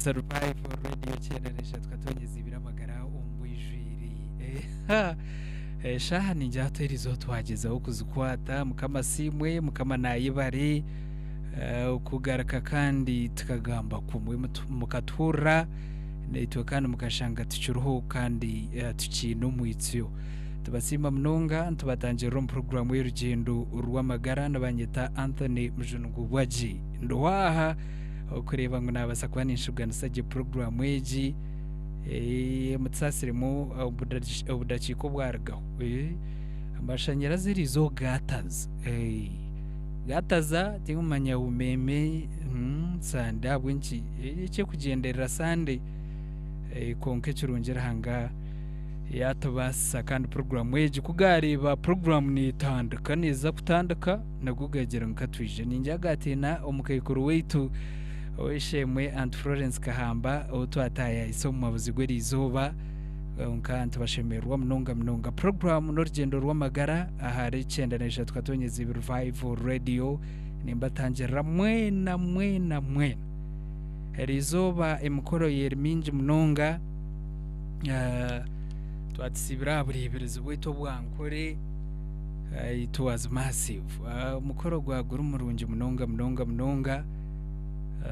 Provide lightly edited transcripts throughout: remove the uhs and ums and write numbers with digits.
Nitubatangaarisa Revival Radio 93 katonyeza amagara omu bwijwire. Eshaaha ningira hati eriizooba twagyezaho kuzikwata. Mukama asiimwe, Mukama naayebare okugaruka kandi tukagamba kumwe mukatuhurira naitwe kandi mukashanga tukiriho kandi tukiine omwitsyo. Tubasiima munonga nitubatangirira omu puroguraamu y'orugyendo rw'amagara nibanyeta Anthony Mujuni Gubwagye. Ndiho aha okureeba ngu naabaasa kuba ninshuganisa gye puroguraamu egi. Mutusaasiremu obudakiika obwarugaho. Amashanyarazi eriizooba gaataza. Gaataza tinkumanya bumeeme Sande ahabw'enki ekirikugyenderera Sande kwonka ekirungi Ruhanga yaatubaasisa kandi puroguraamu egi ku gaareeba puroguraamu neetandika neeza kutandika nabwo gaagira ngu ka twije. Ningira gaatiina omukaikuru waitu ow'eishe-emwe Aunt Florence Kahamba ou twataayaayisa omu mabuzi gw'eriizooba kwonka nitubashemererwa munonga munonga. Puroguraamu n'orugyendo rw'amagara ahari 93.2 Revival Radio. Nimbatangirira mwena mwena mwena. Eriizooba emikoro eri mingi munonga. Twatusiibire aha bureeberezi bwaitu obwa Nkore. It was massive. Omukoro gwa guri murungi munonga munonga munonga.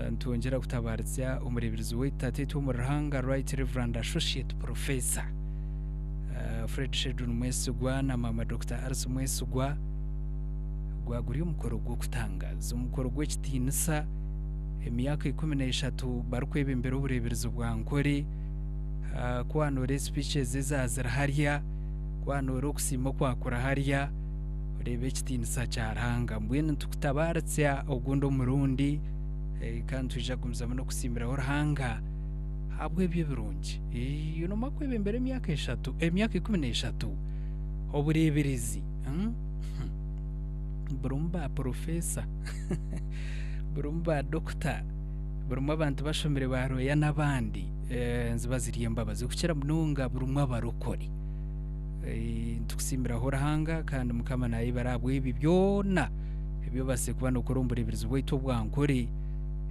Nitwongyera kutabaariza omureeberezi waitu tataitwe omuri Ruhanga Right Reverend Associate Professor Fred Sheldon Mwesigwa na maama Dokita Alice Mwesigwa. Gwa guri omukoro gw'okutangaaza, omukoro gw'ekitiinisa, emyaka 13 barikwebembera obureeberezi bwa Nkore. Ku waanoora speeches ezaazire harya, ku waanoora okusiima okwakura harya, oreeba ekitiinisa kya Ruhanga. Mbwenu nitukutabaaritsya ogundi omurundi kandi nitwija kugumizamu n'okusiimiraho Ruhanga ahabw'ebyo ebirungi. Noomanya kwebembera emyaka eshatu, emyaka 13 obureeberezi burimu ba porofeesa, burimu ba dokita, burimu abantu bashomire ba rooya n'abandi. Niziba ziri embabazi okukira munonga burimu abarokore. Nitukusiimiraho Ruhanga kandi Mukama nayebare ahabw'ebi byona ebi obaasize kuba nookora omu bureeberezi bwaitu obwa Nkore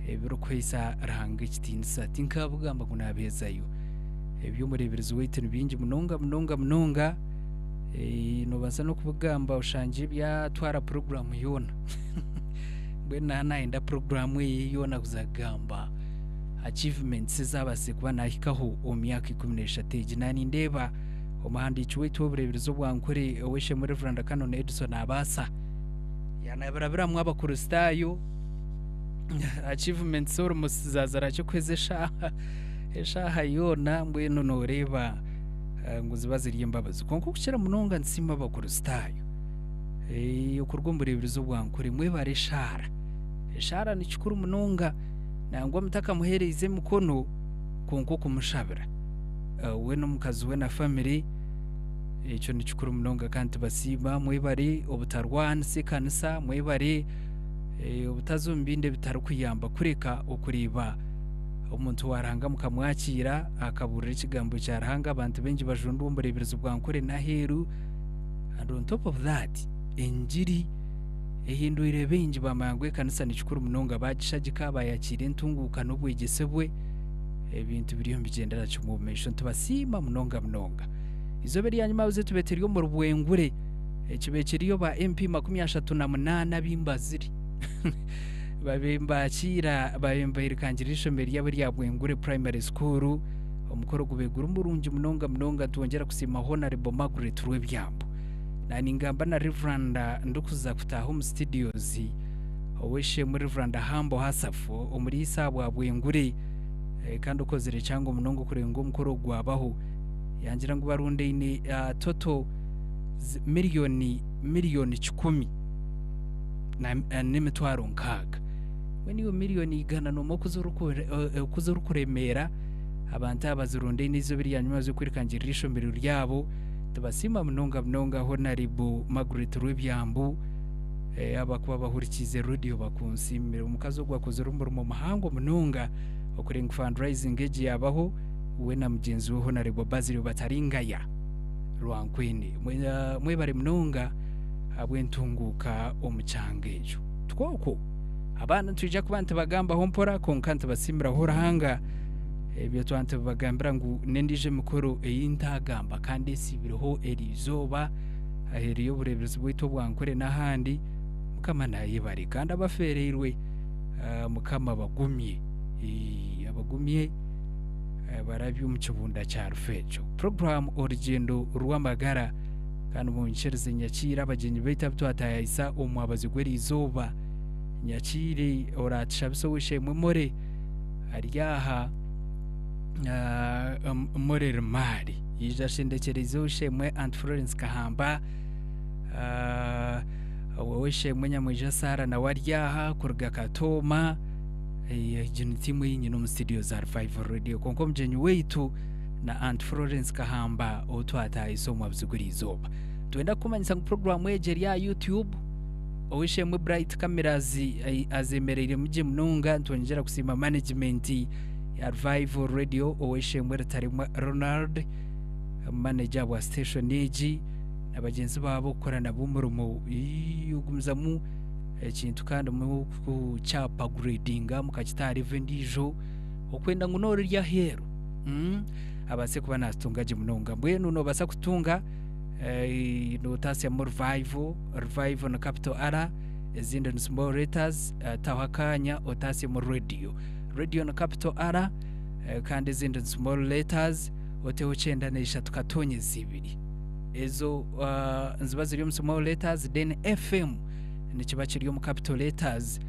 ebirikuhaisa Ruhanga ekitiinisa. Tinkabugamba ngu naabihezayo. Eby'omureeberezi waitu ni bingi munonga munonga munonga. Noobaasa n'okubigamba oshangye byatwara puroguraamu yoona. Mbwenu naaba naayenda puroguraamu eye yoona kuza kugamba achievements ezi abaasize kuba naahikaho omu myaka 13 egi. Naaba nindeeba omuhandiiki waitu w'obureeberezi obwa Nkore, Ow'eishe-emwe Rev. Canon Edson Abaasa yaanabirabiramu Abakristaayo achievements almost zaaza kuheza eshaaha, eshaaha yoona mbwenu nooreeba ngu ziba ziri embabazi. Kwonka okukira munonga nitusiima Abakristaayo okuruga omu bureeberezi obwa Nkore mwebare eshaara. Eshaara ni kikuru munonga nangwa mutakamuheereize emikono kwonka okumushabira we n'omukazi we na famire ekyo ni kikuru munonga kandi tubasiima mwebare obutarwanisa ekanisa mwebare obutaza omu bindi ebitarikuyamba kureka okureeba omuntu wa Ruhanga mukamwakiira akabuurira ekigambo kya Ruhanga abantu baingi bajundwa omu bureeberezi bwa Nkore n'aheeru and on top of that engiri ehindwire baingi baamanya ngu ekanisa ni kikuru munonga baagishagika baayakiira entunguuka n'obwegyese bwe ebintu biriyo nibigyendera kimwe omu maisho nitubasiima munonga munonga. Eizooba eryanyima buze tube turi omuri Bwengure ekibe kiriyo ba MP 38 ab'imbazire babe nibakiira babe nibairukangirira eishomero ryabo erya Bwengure Primary School omukoro gube guri murungi munonga munonga nitwongyera kusiima Honarebo Margaret Rwebyambu. Naaningamba na Rev. Ndikuza kutaaha omu studios ow'eishe-emwe Rev. Humble Hasaf omuriisa ahabwa Bwengure kandi okozire kyangu munonga okureeba ngu omukoro ogu gwabaho. Yangira ngu barundaine total miriyoni miriyoni kikumi n'emitwaro nkaaga. Mbwenu iwe miriyoni igana noomanya oku zirikuremeera abantu aba bazirundaine eizooba eryanyima z'okwirukangirira eishomero ryabo. Tubasiima munonga munonga Honaribu Margaret Rwebyambu abakuba bahurikiize rediyo bakunsiimire. Omukazi ogu akozire omurimo muhango munonga okureeba ngu fundraising egi yaabaho we na mugyenzi we Honarebo Bazilio Bataringaya Rwankwene. Mwebare munonga ahabw'entunguuka omu kyanga ekyo. Twokwo abaana nitwija kuba nitubagambaho mpora kwonka nitubasiimiraho Ruhanga. Ebyo twaba nitubibagambira ngu n'endiijo emikoro ei ntaagamba kandi esiibireho eri izooba aheeru y'obureeberezi bwaitu obwa Nkore n'ahandi. Mukama naayebare kandi abafeereirwe Mukama abagumye, abagumye barabye omu kibunda kya rufu ekyo. Puroguraamu Orugyendo rw'Amagara kandi munyikirize nyakiire abagyenyi baitu abu twataayaayisa omu mwabazyo gw'eri izooba. Nyakiire oraatushabise ow'eishe-emwe More ari aha More Rimaari. Yaija ashendekyereize ow'eishe-emwe Aunt Florence Kahamba. Ow'eishe-emwe Nyamwija Sarah nawe ari aha kuruga Katooma. Egi ni tiimu ei nyine omu studio za Revival Radio. Kwonka omugyenyi waitu na Aunt Florence Kahamba ou twataayisa omu mwabuzi gw'eriizooba. Nitwenda kukumanyisa ngu puroguraamu egi eri aha YouTube. Ow'eishe-emwe Bright Cameras azemereiremu gye munonga. Nitwongyera kusiima management ya Revival Radio, ow'eishe-emwe Rutaremwa Ronald, manager wa station egi na bagyenzi baabo okukora nabo omurimo. Ogumizamu ekintu kandi mukukyapaguredinga mukakita aha level endiijo okwenda ngu n'oriri aheeru abaase kuba naakitunga gye munonga. Mbwenu noobaasa kutunga nootaasyamu Revival, Revival ni capital R, ezindi ni small letters, taho akaanya otaasyemu Radio. Radio ni capital R kandi ezindi ni small letters, oteho 93 katoonyeza ibiri. Ezo niziba ziri omu small letters then FM nikiba kiri omu capital letters.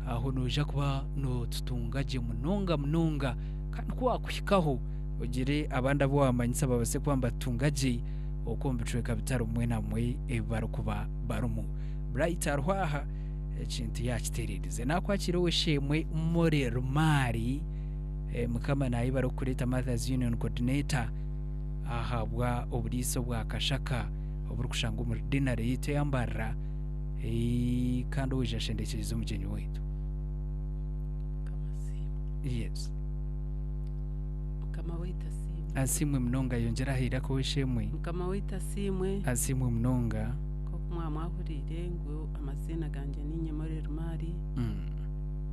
Aho noija kuba nootutunga gye munonga munonga kandi ku waakuhikaho ogire abandi abu waamanyisa babaase kuba nibatutunga gye okwo omu bicweka bitari bimwe na bimwe ebi barikuba barimu. Bright ariho aha ekintu yaakitereerize. Naakwakiira ow'eishe-emwe Morel Maari, Mukama naayebare kukureeta Mothers Union Coordinator ahabwa oburiisa obwa Kashaka oburikushangwa omuri dinari yaitu eya Mbarara kandi owaija ashendekyerize omugyenyi waitu. Mukama asiimwe. Yes. Mukama waitu asiimwe. Asiimwe munonga yongyera aha iraka ow'eishe-emwe. Mukama waitu asiimwe. Asiimwe munonga. Nk'oku mwamwahuriire ngu amaziina gangye niinye Morel Mari,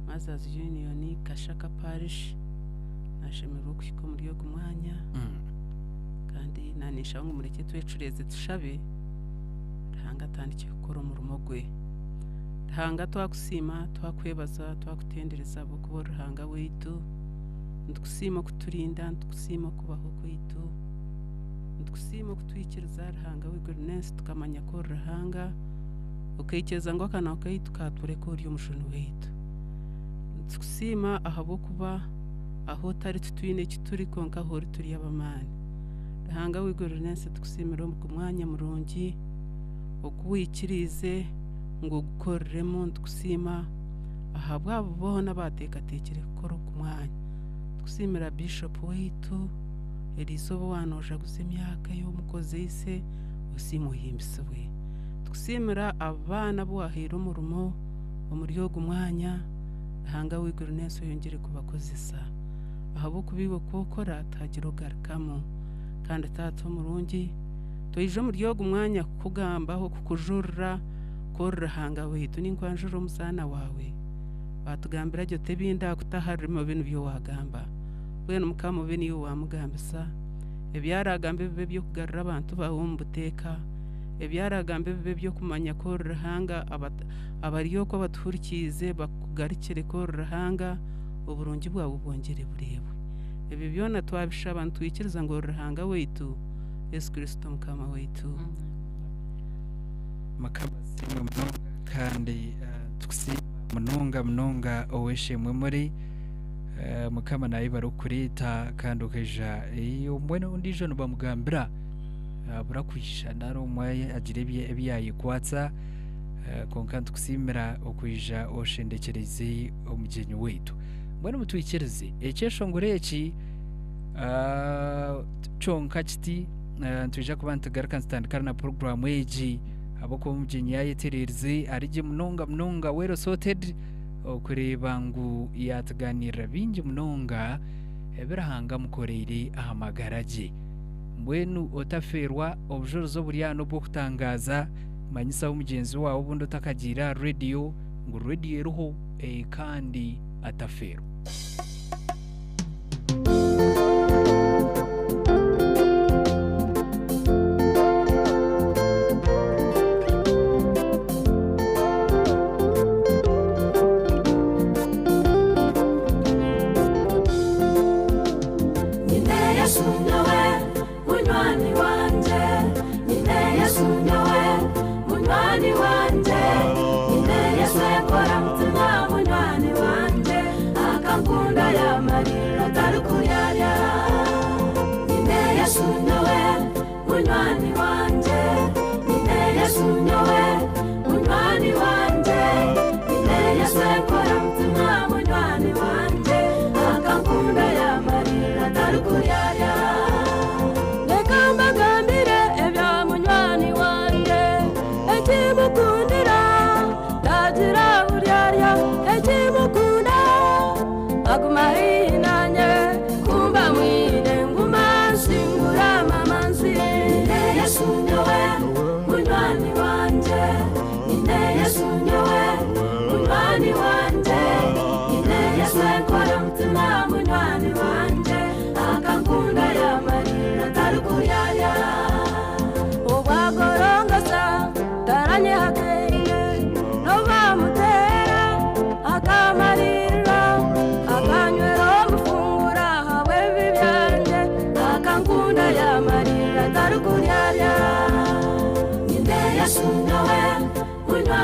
Mothers Union Kashaka Parish. Nashemererwa okuhika omuri ogu mwanya kandi naninshaba ngu murekye twecureeze tushabe Ruhanga atandikye kukora omurimo gwe. Ruhanga twakusiima, twakwebaza, twakutendereza ahabw'okuba ori Ruhanga waitu. Nitukusiima okuturinda, nitukusiima okubaho kwaitu, nitukusiima okutwikiriza Ruhanga w'eiguru n'ensi tukamanya ku ori Ruhanga, okaikiriza ngu akanwa kaitu kaatworeka ori omujuni waitu. Nitukusiima ahabw'okuba ahu otari titwine eki turi kwonka ahu ori turi ab'amaani. Ruhanga w'eiguru n'ensi tukusiimire ogu mwanya murungi ogu waikiriize ngu ogukoreremu. Nitukusiima ahabw'abo boona abaateekateekire kukora ogu mwanya. Nitukusiimira Biishopu waitu eriizooba owaaba noojaguza emyaka ei omukozeise, osiimwe ohimbisibwe. Nitukusiimira abaana abu waahaire omurimo omuri ogu mwanya. Ruhanga w'eiguru n'ensi oyongyere kubakozesa, ahabw'okuba iwe ku okora tihagira ogarukamu. Kandi Taata omurungi, twaija omuri ogu mwanya kukugambaho, kukujurira ku ori Ruhanga waitu. Ninkwanjurira omuzaana waawe, waatugambira gye oti ebi ndaakuta aha rurimi obe nibyo waagamba. Mbwenu Mukama obe niiwe waamugambisa, ebi araagambe bibe eby'okugarura abantu baawe omu buteeka, ebi araagambe bibe eby'okumanya ku ori Ruhanga, Abari okwo abatuhurikiize bakugarukire ku ori Ruhanga, oburungi bwawe bwongyere bureebwe. Ebyo byona twabishaba nitwikiriza ngu ori Ruhanga waitu, Yesu Kristo Mukama waitu. Mukama asiimwe munonga kandi tukusiima munonga munonga ow'eishe-emwe muri. Mukama nayebare okukureeta kandi okaija mbwenu ondiijo nibamugambira abura kwija nari omwe agira ebi yayekwatsa. Kwonka nitukusiimira okwija oshendekyereize omugyenyi waitu. Mbwenu mutwikirize ekyeshongoro eki kyonka kiti nitwija kuba nitugaruka nitutandika na puroguraamu egi ahabw'okuba omugyenyi yaayetereerize ari gye munonga munonga well sorted okureeba ngu yaatugaaniirira bingi munonga ebi Ruhanga amukoreire aha magara gye. Mbwenu otafeerwa obujurizi oburi aha n'obw'okutangaaza. Manyisaho mugyenzi waawe obundi otakagiire aha rediyo ngu rediyo eriho kandi atafeerwa.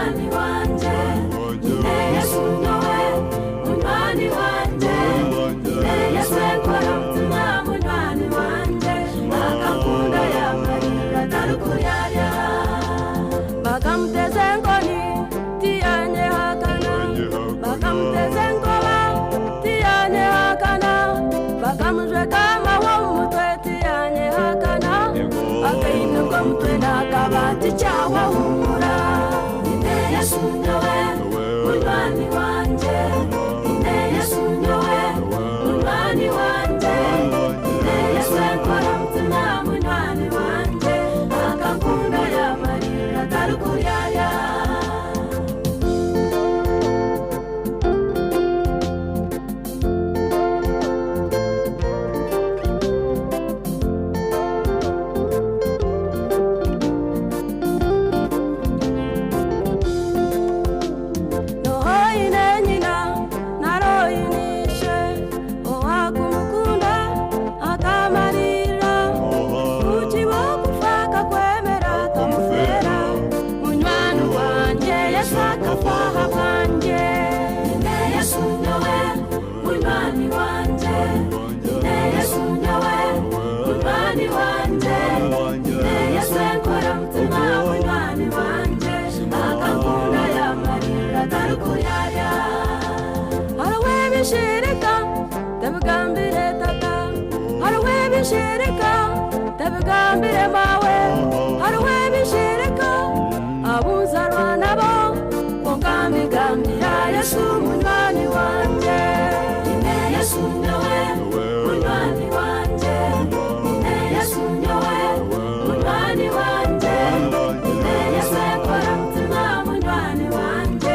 Munywani wangye, nyine Yesu nyowe, munywani wangye, nyine Yesu enkora mutima, munywani wangye, akankunda yamarira atarikuryarya. Bakamuteza enkoni tiyanyehakana, bakamuteza enkoba tiyanyehakana, bakamujweka amahwa omu mutwe tiyanyehakana, akainuka omutwe n'akaba tikyawahumura. Nyine Yesu nyowe, munywani wangye, nyine Yesu nyowe, munywani wangye, nyine Yesu enkora mutima, munywani wangye, akankunda yamarira atarikuryarya. Nohoine nyina naroinishe owakumukunda akamarira ukibokufa akakwemera akamufera munywani wanje Yesu akafaha bwanje. Nyine Yesu nyowe munywani wanje, nyine Yesu nyowe munywani wanje, nyine Yesu enkora mutima, munywani wanje, akankunda yamarira atarikuryarya. Hariho ebishirika tabigambire tata, hariho ebishirika tabigambire mawe, hariho ebishirika abuzarwa nabo, konka mbigambira Yesu munywani wanje. Nyine Yesu nyowe munywani wanje, nyine Yesu nyowe munywani wanje, nyine Yesu enkora mutima, munywani wanje,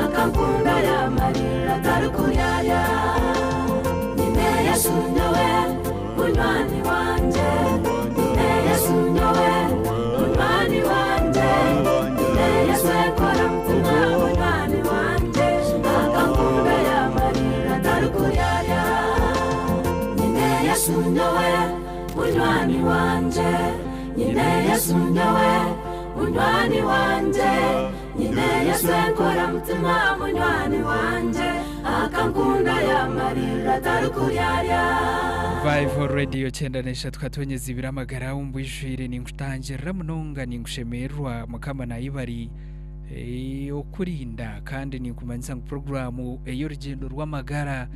akankunda yamarira atarikuryarya. Nyine Yesu nyowe munywani wanje, nyine Yesu nyowe munywani wanje, nyine Yesu enkora mutima, munywani wanje, akankunda yamarira atarikuryarya. Nyine Yesu nyowe munywani wanje, nyine Yesu nyowe munywani wanje, nyine Yesu enkora mutima, munywani wanje, akankunda yamarira atarikuryarya. Revival Radio 93 katonyeza ibiramagara umbwijwire ninkutangirira munonga ninkushemererwa mukama nayibari okurinda kandi ninkumanyisa ngu puroguramu ey'orugendo rw'amagara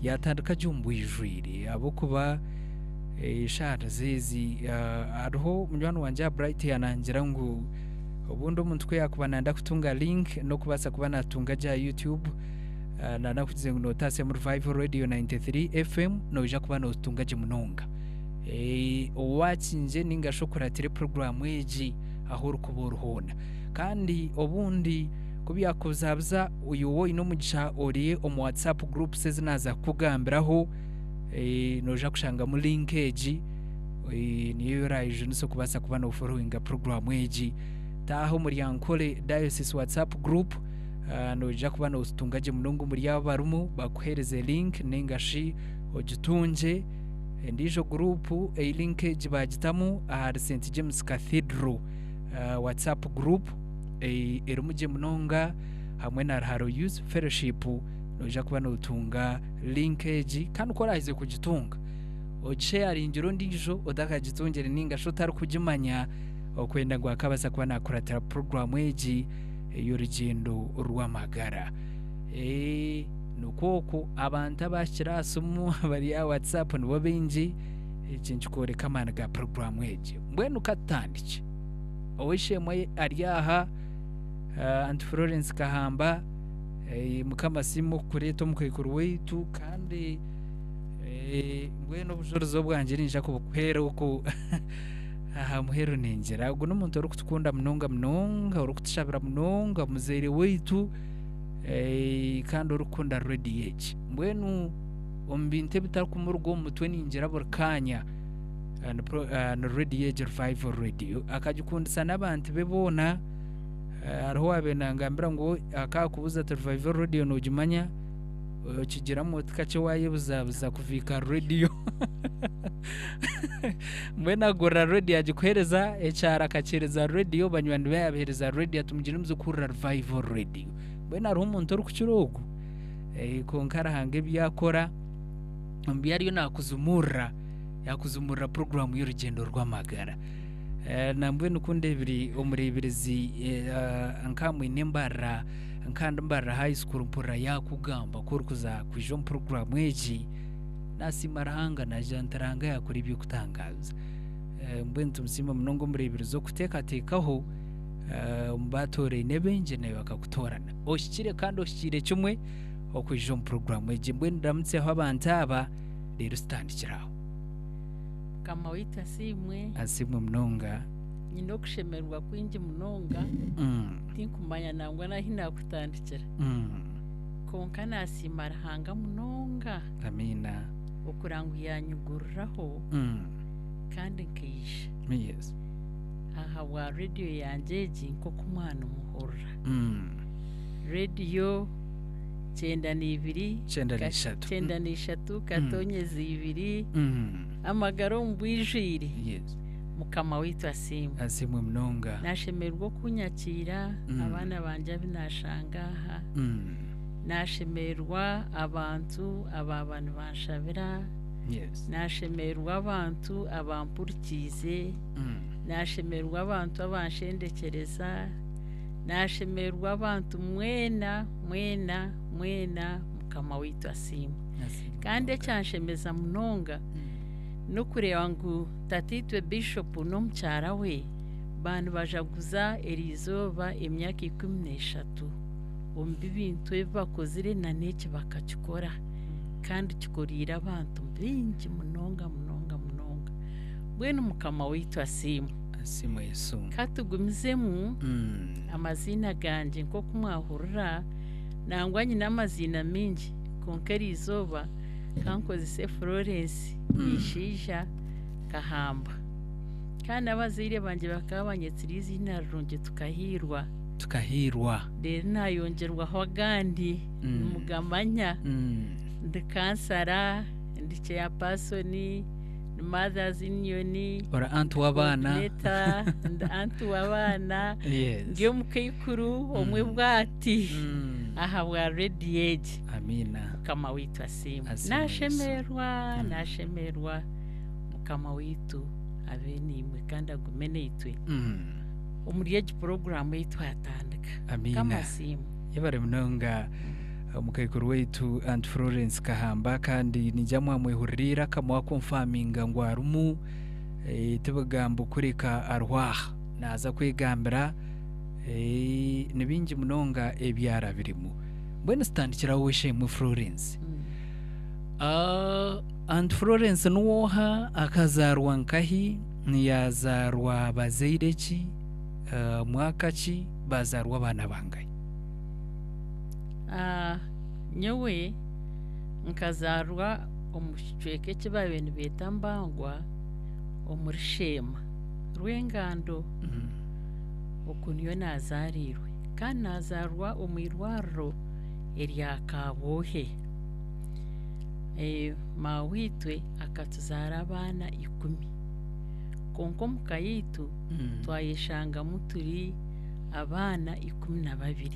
yatandika gye omu bwijwire ahabw'okuba eshaaha zeezi hariho munywani wangye aha Bright yanangira ngu obundi omuntu ku yaakuba nayenda kutunga link n'okubaasa kuba natunga gye aha YouTube, nanakugize ngu nootaasya mu Revival Radio 93 FM noija kuba nootunga gye munonga. Owakingye ninga shi okuratire puroguramu egi ahu orikuba ori hoona. Kandi obundi ku byakubuzabuza iwe oine omugisha ori omu WhatsApp groups ezi naaza kukugambiraho, noija kushangamu link egi, niyo oraayejunise okubaasa kuba nooforowinga puroguramu egi. Taaha omuri Ankole Diocese WhatsApp group, noija kuba nootunga gye munonga omuri abo abarimu bakuheereze link ninga shi ogitungye. Endiijo guruupu ei link egi baagitamu ahari St James Cathedral WhatsApp group erimu gye munonga hamwe na Ruharo Youth Fellowship, noija kuba nootunga link egi kandi ku oraaheze kugitunga ogisheyaringire ondiijo otakagitungire ninga shi otarikugimanya okwenda ngu akabaasa kuba naakuratira puroguramu egi ey'orugyendo rw'amagara. Nikwo okwo abantu abahikire aha simu abari aha WhatsApp nibo baingi, eki nikikworeka amaani ga puroguramu egi. Mbwenu katutandikye. Ow'eishe-emwe ari aha, Aunty Florence Kahamba, Mukama asiime okukureeta omu kaikuru waitu kandi mbwenu obujurizi obwangye niinyija kubukuheera oku aha muheru ningira. Ogu n'omuntu orikutukunda munonga munonga, orikutushabira munonga, muzaire waitu kandi orikukunda rediyo egi. Mbwenu omu bintu ebitarikumuruga omu mutwe ningira buri kaanya ni rediyo egi Revival Radio. Akagikundisa n'abantu be boona, hariho owaabaire nangambira ngu akaakubuuza ati Revival Radio noogimanya? Okigiramu oti kakye waayebuzabuza kuviika rediyo. Mbwenu agurira rediyo agikuheereza, ekyaro akakiheereza rediyo, banywani be yabaheereza rediyo ati mugire muze kuhurira Revival Radio. Mbwenu hariho omuntu orikukira ogu? Kwonka Ruhanga ebi akora, omu bi ariyo naakuzumurira, yaakuzumurira puroguraamu y'orugyendo rw'amagara. Nambwenu ku ndeebire omureeberezi nka mwine embarira, nka ndi Mbarara High School mpurira yaakugamba ku orikuza kwija omu puroguraamu egi, naasiima Ruhanga naagira nti Ruhanga yaakora eby'okutangaaza. Mbwenu tumusiime munonga omureeberezi okuteekateekaho omu baatooraine baingi naiwe akakutoorana. Ohikire kandi ohikiire kimwe okwija omu puroguraamu egi. Mbwenu ndamutsyaho abantu aba reero tutandikire aho. Mukama waitu asiimwe. Asiimwe munonga. Nyine okushemererwa kwingi munonga, tinkumanya nangwa n'ahi naakutandikira. Kwonka naasiima Ruhanga munonga. Amiina. Okura ngu yaanyiguriraho kandi nkaija. Yes. Ahabwa rediyo yangye egi nk'oku mwanimuhurira. Rediyo 92 93. 93 katonyeza ibiri amagara omu bwijwire. Yes. Mukama waitu asiimwe. Asiimwe munonga. Naashemererwa okunyakiira abaana bangye abu naashanga aha. Naashemererwa abantu abaaba nibanshabira. Yes. Naashemererwa abantu abampurikiize. Naashemererwa abantu abanshendekyereza. Naashemererwa abantu mwena mwena mwena Mukama waitu asiimwe. Asiimwe Kandi munonga. ekyanshemeza munonga n'okureeba ngu tataitwe Bishop n'omukyara we ba nibajaguza eriizooba emyaka 13 omu bibintu ebi bakozire na n'eki bakakikora kandi kikoriire abantu baingi munonga munonga munonga. Mbwenu Mukama waitu asiimwe. Asiimwe Yesu. Ka tugumizemu amaziina gangye nk'oku mwahurira, nangwa nyine amaziina maingi kwonka eriizooba ka nkozese Florence Ishaija Kahamba. Kandi abazaire bangye bakaba banyetsire eiziina rirungi Tukahiirwa. Tukahiirwa. Reero naayongyerwaho agandi nimugamanya. Ndi kansara, ndi chairperson, ndi Mothers Union, Ori anti w'abaana. coordinator, ndi anti w'abaana, Yes. ndi omukaikuru omwe bwati ahabwa rediyo egi. Amiina. Mukama waitu asiimwe. Asiimwe Yesu. Naashemererwa, naashemererwa. Mukama waitu abe naimwe kandi agume naitwe omuri egi puroguraamu ei twatandika. Amiina. Mukama asiimwe. Yebare munonga omukaikuru waitu Aunt Florence Kahamba kandi ningira mwamwehurira eiraka mwakonfaminga ngu arimu eh, tibigambo kureka ariho aha naaza kwegambira eh, ni bingi munonga ebi arabiremu. Mbwenu tutandikire aho ow'eishe-emwe Florence. Ah, Aunt Florence niwe oha? Akazaarwa nkahi? Yaazaarwa bazaire ki? Ah, mwaka ki? Baazaarwa abaana bangahi? Ah, nyowe nkazaarwa omu kicweka eki baabaire nibeeta Mbangwa omuri Sheema, Rwengando. Okwo niyo naazaariirwe. Kandi naazaarwa omu irwariro erya Kabwohe. Maaweitwe akatuzaara abaana ikumi. Kwonka omu ka yaitu twayeshangamu turi abaana 12.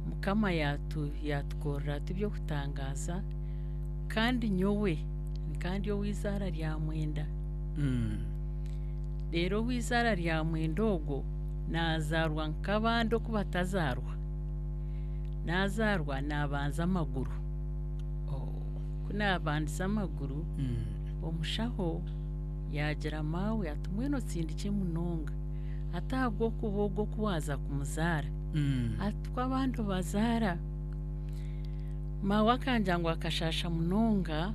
Mukama yaatukorera ati eby'okutangaaza kandi nyowe nka ndi ow'eizaara rya mwenda. Reero ow'eizaara rya mwenda ogwo naazaarwa nk'abandi oku batazaarwa. Naazaarwa naabanza amaguru. Ku naabandize amaguru, omushaho yaagira maawe ati mbwenu otsindikye munonga ati ahabw'okuba ogwo oku waaza kumuzaara ati ku abandi obazaara. Maawe akangira ngu akashaasha munonga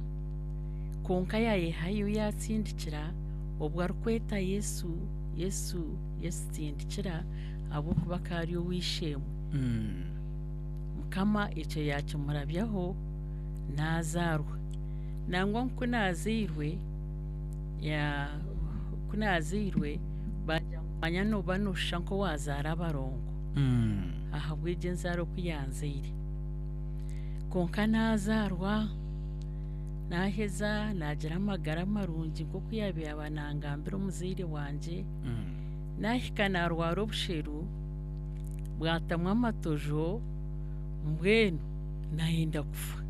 kwonka yaayehayo yaatsindikira obwo arikweta Yesu, Yesu, Yesu tsindikira ahabw'okuba akaba ari ow'eishe-emwe. Mukama ekyo yaakimurabyaho naazaarwa. Nangwa ngu ku naazairwe, ku naazairwe baagira ngu manya nooba nooshusha nk'owaazaara abarongo ahabw'egyo enzaaro oku yanzaire. Kwonka naazaarwa, naaheza naagira amagara marungi nk'oku yaabaire yaaba nangambira omuzaire wangye, naahika naarwara obusheru bwatamu amatojo mbwenu naayenda kufa.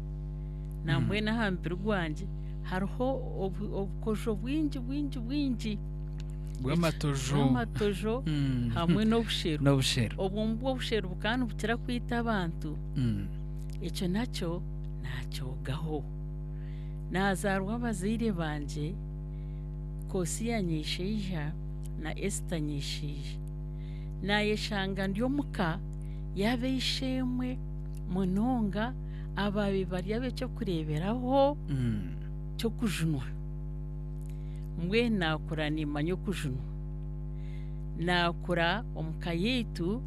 Nambwenu aha mubiri gwangye hariho obukojo bwingi bwingi bwingi Bw'amatojo. Bw'amatojo hamwe n'obusheru. N'obusheru. Obwo nibwo obusheru bukaba nibukira kwita abantu. Ekyo nakyo naakyogaho. Naazaarwa abazaire bangye, Kosiya Nyaishaija na Esther Nyaishaija. Naayeshanga ndi omuka y'ab'eishe-emwe munonga abaabaire bari ab'eky'okureeberaho ky'okujunwa. Mbwenu naakura nimmanya okujunwa. Naakura omu ka yaitu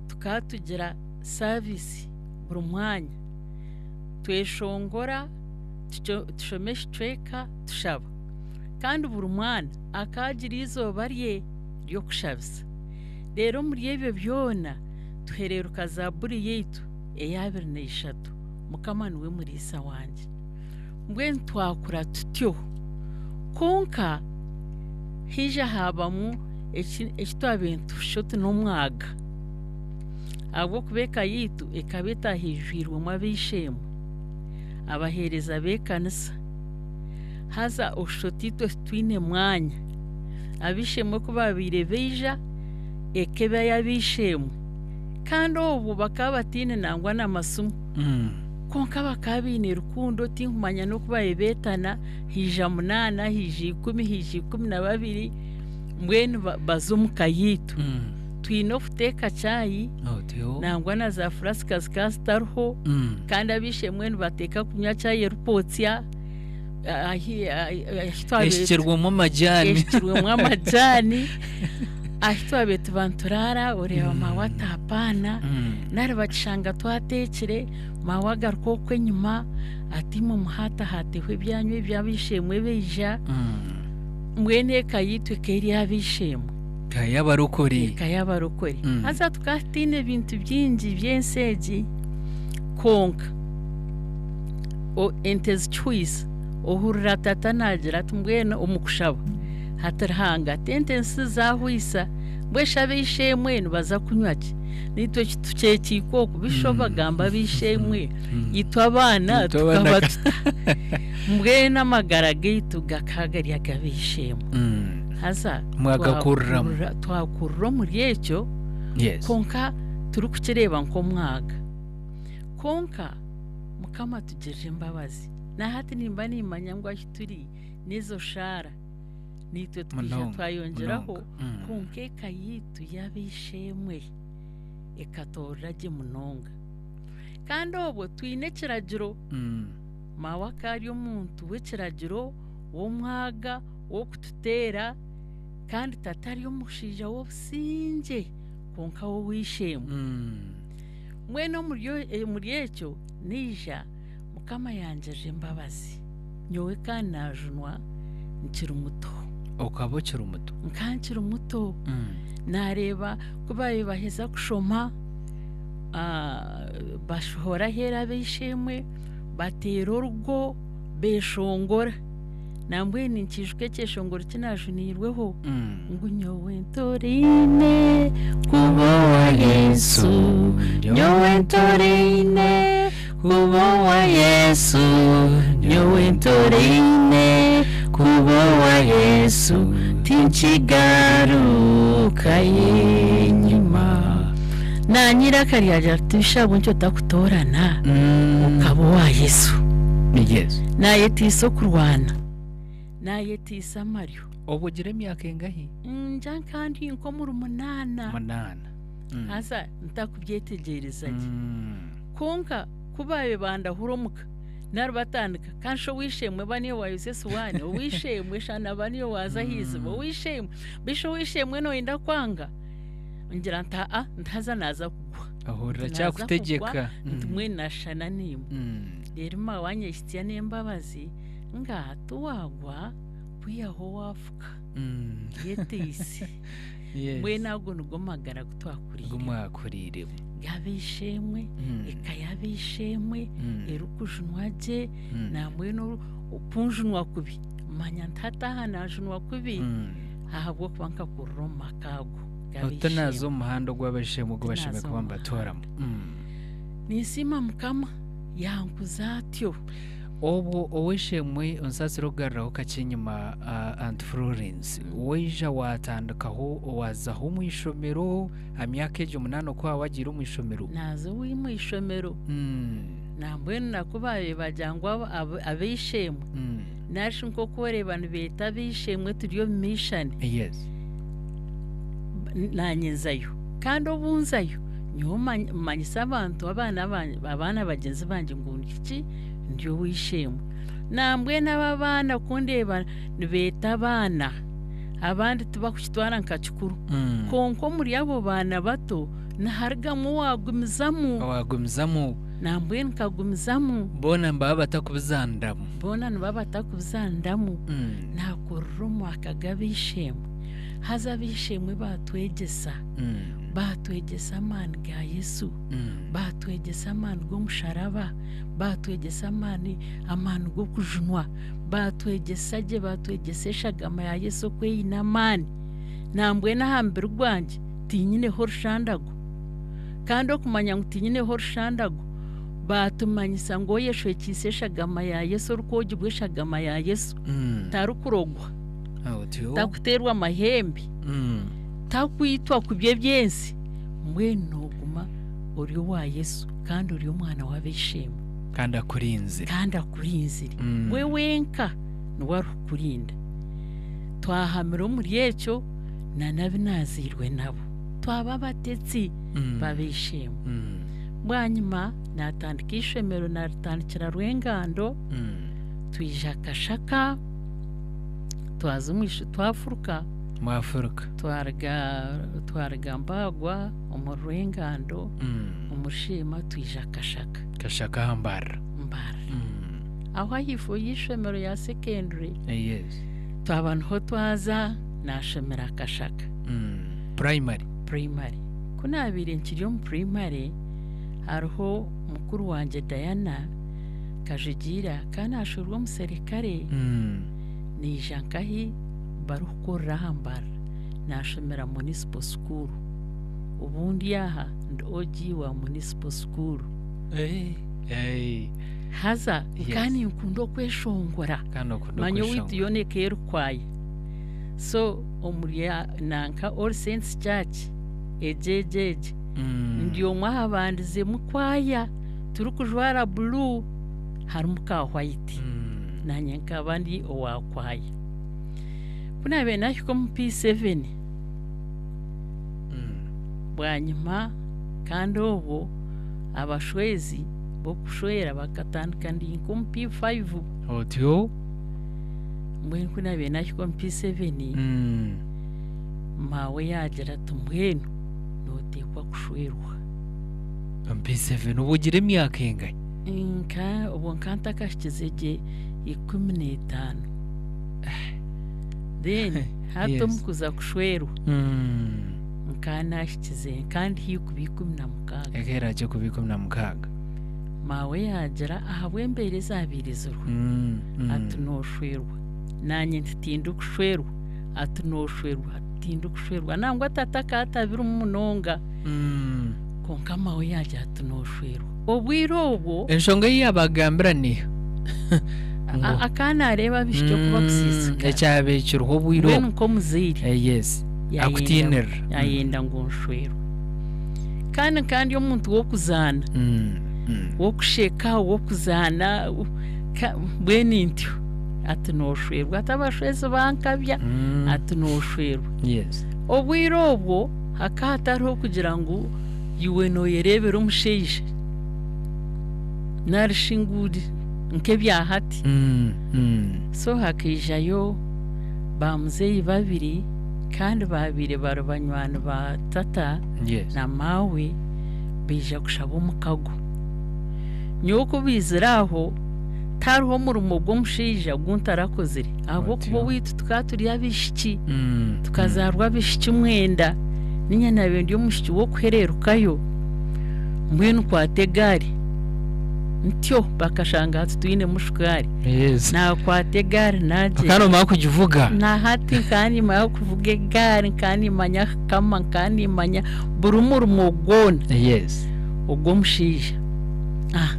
tukaba tugira saavisi buri mwanya. Tweshongora, tushoma ekicweka, tushaba. Kandi buri mwana akaba agira eizooba rye ry'okushabisa. Reero omuri ebyo byona tuhereeruka zaaburi yaitu ey'abiri na ishatu, Mukama niwe muriisa wangye. Mbwenu twakura tutyo. Kwonka haija haabamu eki twabaire nitushusha oti n'omwaga. Ahabw'okuba eka yaitu ekaba etahaijwirwemu ab'eishe-emwe, abaheereza b'ekanisa. Haza oshusha oti itwe titwine mwanya. Ab'eishe-emwe ku baabaire baija, eka eba ey'ab'eishe-emwe. Kandi obwo bakaba bataine nangwa n'amasimu. Kwonka bakaba baine rukundo tinkumanya n'oku baabaire beetana, haija munaana, haija ikumi, haija 12, mbwenu baza omu ka yaitu. Twine okuteeka chai, nangwa na za furasika zikaba zitariho, kandi ab'eishe-emwe nibateeka kunywa chai erikwotsya, Eshukirwemu amajaani. Eshukirwemu amajaani. Ahi twabaire tuba nituraara oreeba maawe ati apaana, nari bakishanga twateekire, maawe agaruka okwo enyima ati imwe muhaatahaateho ebyanyu ebi ab'eishe-emwe baija. Mbwenu eka yaitu ekaba eri ey'ab'eishe-emwe. Eka y'abarokore. Eka y'abarokore. Haza tukaba tutaine bintu bingi by'ensi egi, kwonka ente zikihwisa, ohurira tata naagira ati mbwenu omu kushaba ati Ruhanga ati ente ezi tizaahwisa, mbwenu shi ab'eishe-emwe nibaza kunywa ki? Naitwe tukyekiika okwo, beitu shi bagamba ab'eishe-emwe, itwe abaana tukaba tuta? Mbwenu amagara gaitu gakaba gari ag'ab'eishe-emwe. Haza twakurira omuri ekyo, kwonka turikukireeba nk'omwaga. Kwonka Mukama atugirire embabazi. Na hati nimba nimmanya ngu ahu turi n'ezo shaara naitwe twija twayongyeraho, kwonka eka yaitu y'ab'eishe-emwe ekatoorera gye munonga. Kandi obwo twine ekiragiro, maawe akaba ari omuntu w'ekiragiro, w'omwaga, w'okututeera, kandi tata ari omushaija w'obusingye kwonka w'ow'eishe-emwe. Mbwenu omuri ekyo naija Mukama yangirira embabazi, nyowe kandi naajunwa nkiri muto. Okaba okiri muto? Nkaba nkiri muto. Naareeba ku baabaire baheza kushoma, bashohora aheeru ab'eishe-emwe, bateera orugo, beeshongora. Nambwenu ninkiijuka ekyeshongoro eki naajuniirweho ngu nyowe ntoraine kuba owa Yesu, nyowe ntoraine kuba owa Yesu, nyowe ntoraine kuba owa Yesu, tinkigaruka enyima. Naanye eiraka ryagira riti Bisha ahabw'enki otakutoorana okaba owa Yesu? Naayetiisa okurwana, naayetiisa amaryo. Obwo ogira emyaka engahi? Ngira nka ndi nk'omuri munaana. Munaana. Haza ntakubyetegyereza gye. Kwonka ku baabaire bandahura omuka nari batandika, kandi shi ow'eishe-emwe ba niiwe waayoza esuwaani, ow'eishe-emwe shana ba niiwe waaza aha iziba, ow'eishe-emwe, beitu ow'eishe-emwe nooyenda kwanga? Ngira nti aa, nti haza naaza kugwa. Ohurira Nti naaza kyakutegyeka. kugwa, nti mbwenu naashushana naimwe. Reero maawe anyehitsya n'embabazi, nga tiwaagwa kwihaho waafuka. Yeteise. Yes. Mbwenu ago nigo magara agu twakuriiremu. Agu mwakuriiremu. G'ab'eishe-emwe, eka y'ab'eishe-emwe erikujunwa gye, nambwenu kunjunwa kubi manya nti hati aha naajunwa kubi ahabw'okuba nkakurira omu maka ago Oti naaza g'ab'eishe-emwe. omu muhanda ogw'ab'eishe-emwe ogu bashemereire Tinaaza kuba omu nibatoramu. muhanda. Ninsiima Mukama yankuza atyo. Obwo ow'eishe-emwe onsaasire okugaruraho kakye enyima Aunt Florence, waija waatandikaho waazaho omu ishomero aha myaka egyo munaana oku waaba wagiire omu ishomero? Naaza omu ishomero. Nambwenu naku baabaire bagira ngu ab'eishe-emwe nari shi nk'oku oreeba nibeeta ab'eishe-emwe turi omu mishani. Yes. Naanye nzayo. Kandi obu nzayo, nyowe mmanyisa abantu abaana abaana bagyenzi bangye ngu ndi ki? Ndi ow'eishe-emwe. Nambwenu abo abaana ku ndeeba nibeeta abaana, abandi tibakukitwara nka kikuru. Kwonka omuri abo baana bato niharugamu owaagumizamu. Owaagumizamu. Nambwenu nkagumizamu. Boona nibaba batakubizaaniramu. Boona nibaba batakubizaaniramu. Naakurira omu maka g'ab'eishe-emwe. Haza ab'eishe-emwe baatwegyesa. Baatwegyesa amaani ga Yesu. Baatwegyesa amaani g'omusharaba. Baatwegyesa amaani amaani g'okujunwa. Baatwegyesa gye, baatwegyesa eshagama ya Yesu oku eine amaani. Nambwenu aha mubiri gwangye tinyineho orushandago. Kandi okumanya ngu tinyineho orushandago, baatumanyisa ngu oyeshwekiise eshagama ya Yesu, orikwogibwa eshagama ya Yesu, tarikurogwa, takuteerwa mahembe, takwitwa kubi eby'ensi, mbwenu nooguma ori owa Yesu kandi ori omwana w'ab'eishe-emwe. Kandi akurinzire. Kandi akurinzire. We wenka niwe arikukurinda. Twahamira omuri ekyo na n'abu naazairwe nabo. Twaba abatetsi b'ab'eishe-emwe. Bwanyima naatandika eishomero naaritandikira Rwengando, twija Kashaka, twaza omu ish twafuruka. Mwafuruka. Twaruga twaruga Mbaagwa omuri Rwengando, omuri Sheema twija Kashaka. Kashaka aha Mbarara. Mbarara. Aho ahaifo y'eishomero ya secondary. Yes. Twaba niho twaza naashomera Kashaka. Primary. Primary. Ku naabaire nkiri omu primary, hariho mukuru wangye Diana Kajugiira akaba naashwerwa omuserikare, naija nkahi barikukorera aha Mbarara, naashomera Municipal School. Obundi aha ndi OG wa Municipal School. Haza nkaba ninkunda okweshongora. Kandi okunda Manya owaitu okweshongora. yoona eka erikwaya. So omuri nanka All Saints Church egyo egyo egyo, ndi omwe aha bandizemu kwaya turikujwara blue harimu ka white. Naanye nkaba ndi owa kwaya. Ku naabaire naahika omu P7, bwanyima kandi obwo abashwezi b'okushwera bakatandika ndi nk'omu P5. Otyo. Mbwenu ku naabaire naahika omu P7, maawe yaagira ati mbwenu nooteekwa kushwerwa. Omu P7 obwo ogira emyaka engahi? Nka obwo nka ntakahikize gye 15. Then hati omu kuza kushwerwa nka naahikize nka ndi haihi kuba 16. Eka eragye kuba 16. Maawe yaagira ahabw'embeera ezaabaire ziriho ati nooshwerwa. Naanye nti tindikushwerwa, ati nooshwerwa, ati tindikushwerwa. Nangwa tata akaba atabirimu munonga kwonka maawe yaagira ati nooshwerwa. Obwire obwo. Enshonga ei yaabagambira niiha? Ngu. Akaba naareeba abaishiki oku bakusiisikara. Ekyabaire kiriho obwire Mbwenu obwo. nk'omuzaire. Yes. Akutiinirira. Yayenda ngu nshwerwe. Kandi nkaba ndi omuntu w'okuzaana, w'okusheka, w'okuzaana, mbwenu ntyo. Ati nooshwerwa, ati abashwezi bankabya, ati nooshwerwa. Yes. Obwire obwo hakaba hatariho kugira ngu iwe nooyereebera omushaija nari shi ngu nk'ebya hati. So hakaijayo baamuzeeyi babiri kandi baabaire bari banywani ba tata Yes. na maawe baija kushaba omukago. Nyowe ku baizire aho, Tihariho omurimo gw'omushaija ogu ntarakozire ahabw'okuba Otyo. owaitu tukaba turi abaishiki, Mm. tukazaarwa abaishiki mwenda, niinye naabaire ndi omwishiki w'okuhereerukayo, mbwenu nkwata egaari ntyo bakashanga hati twinemu shukaari, Naakwata egaari naagyenda. Okaba noomanya kugivuga? Na hati nkaba niimanya kuvuga egaari, nkaba niimanya kukama, nkaba niimanya buri murimo gwona ogw'omushaija. Ah,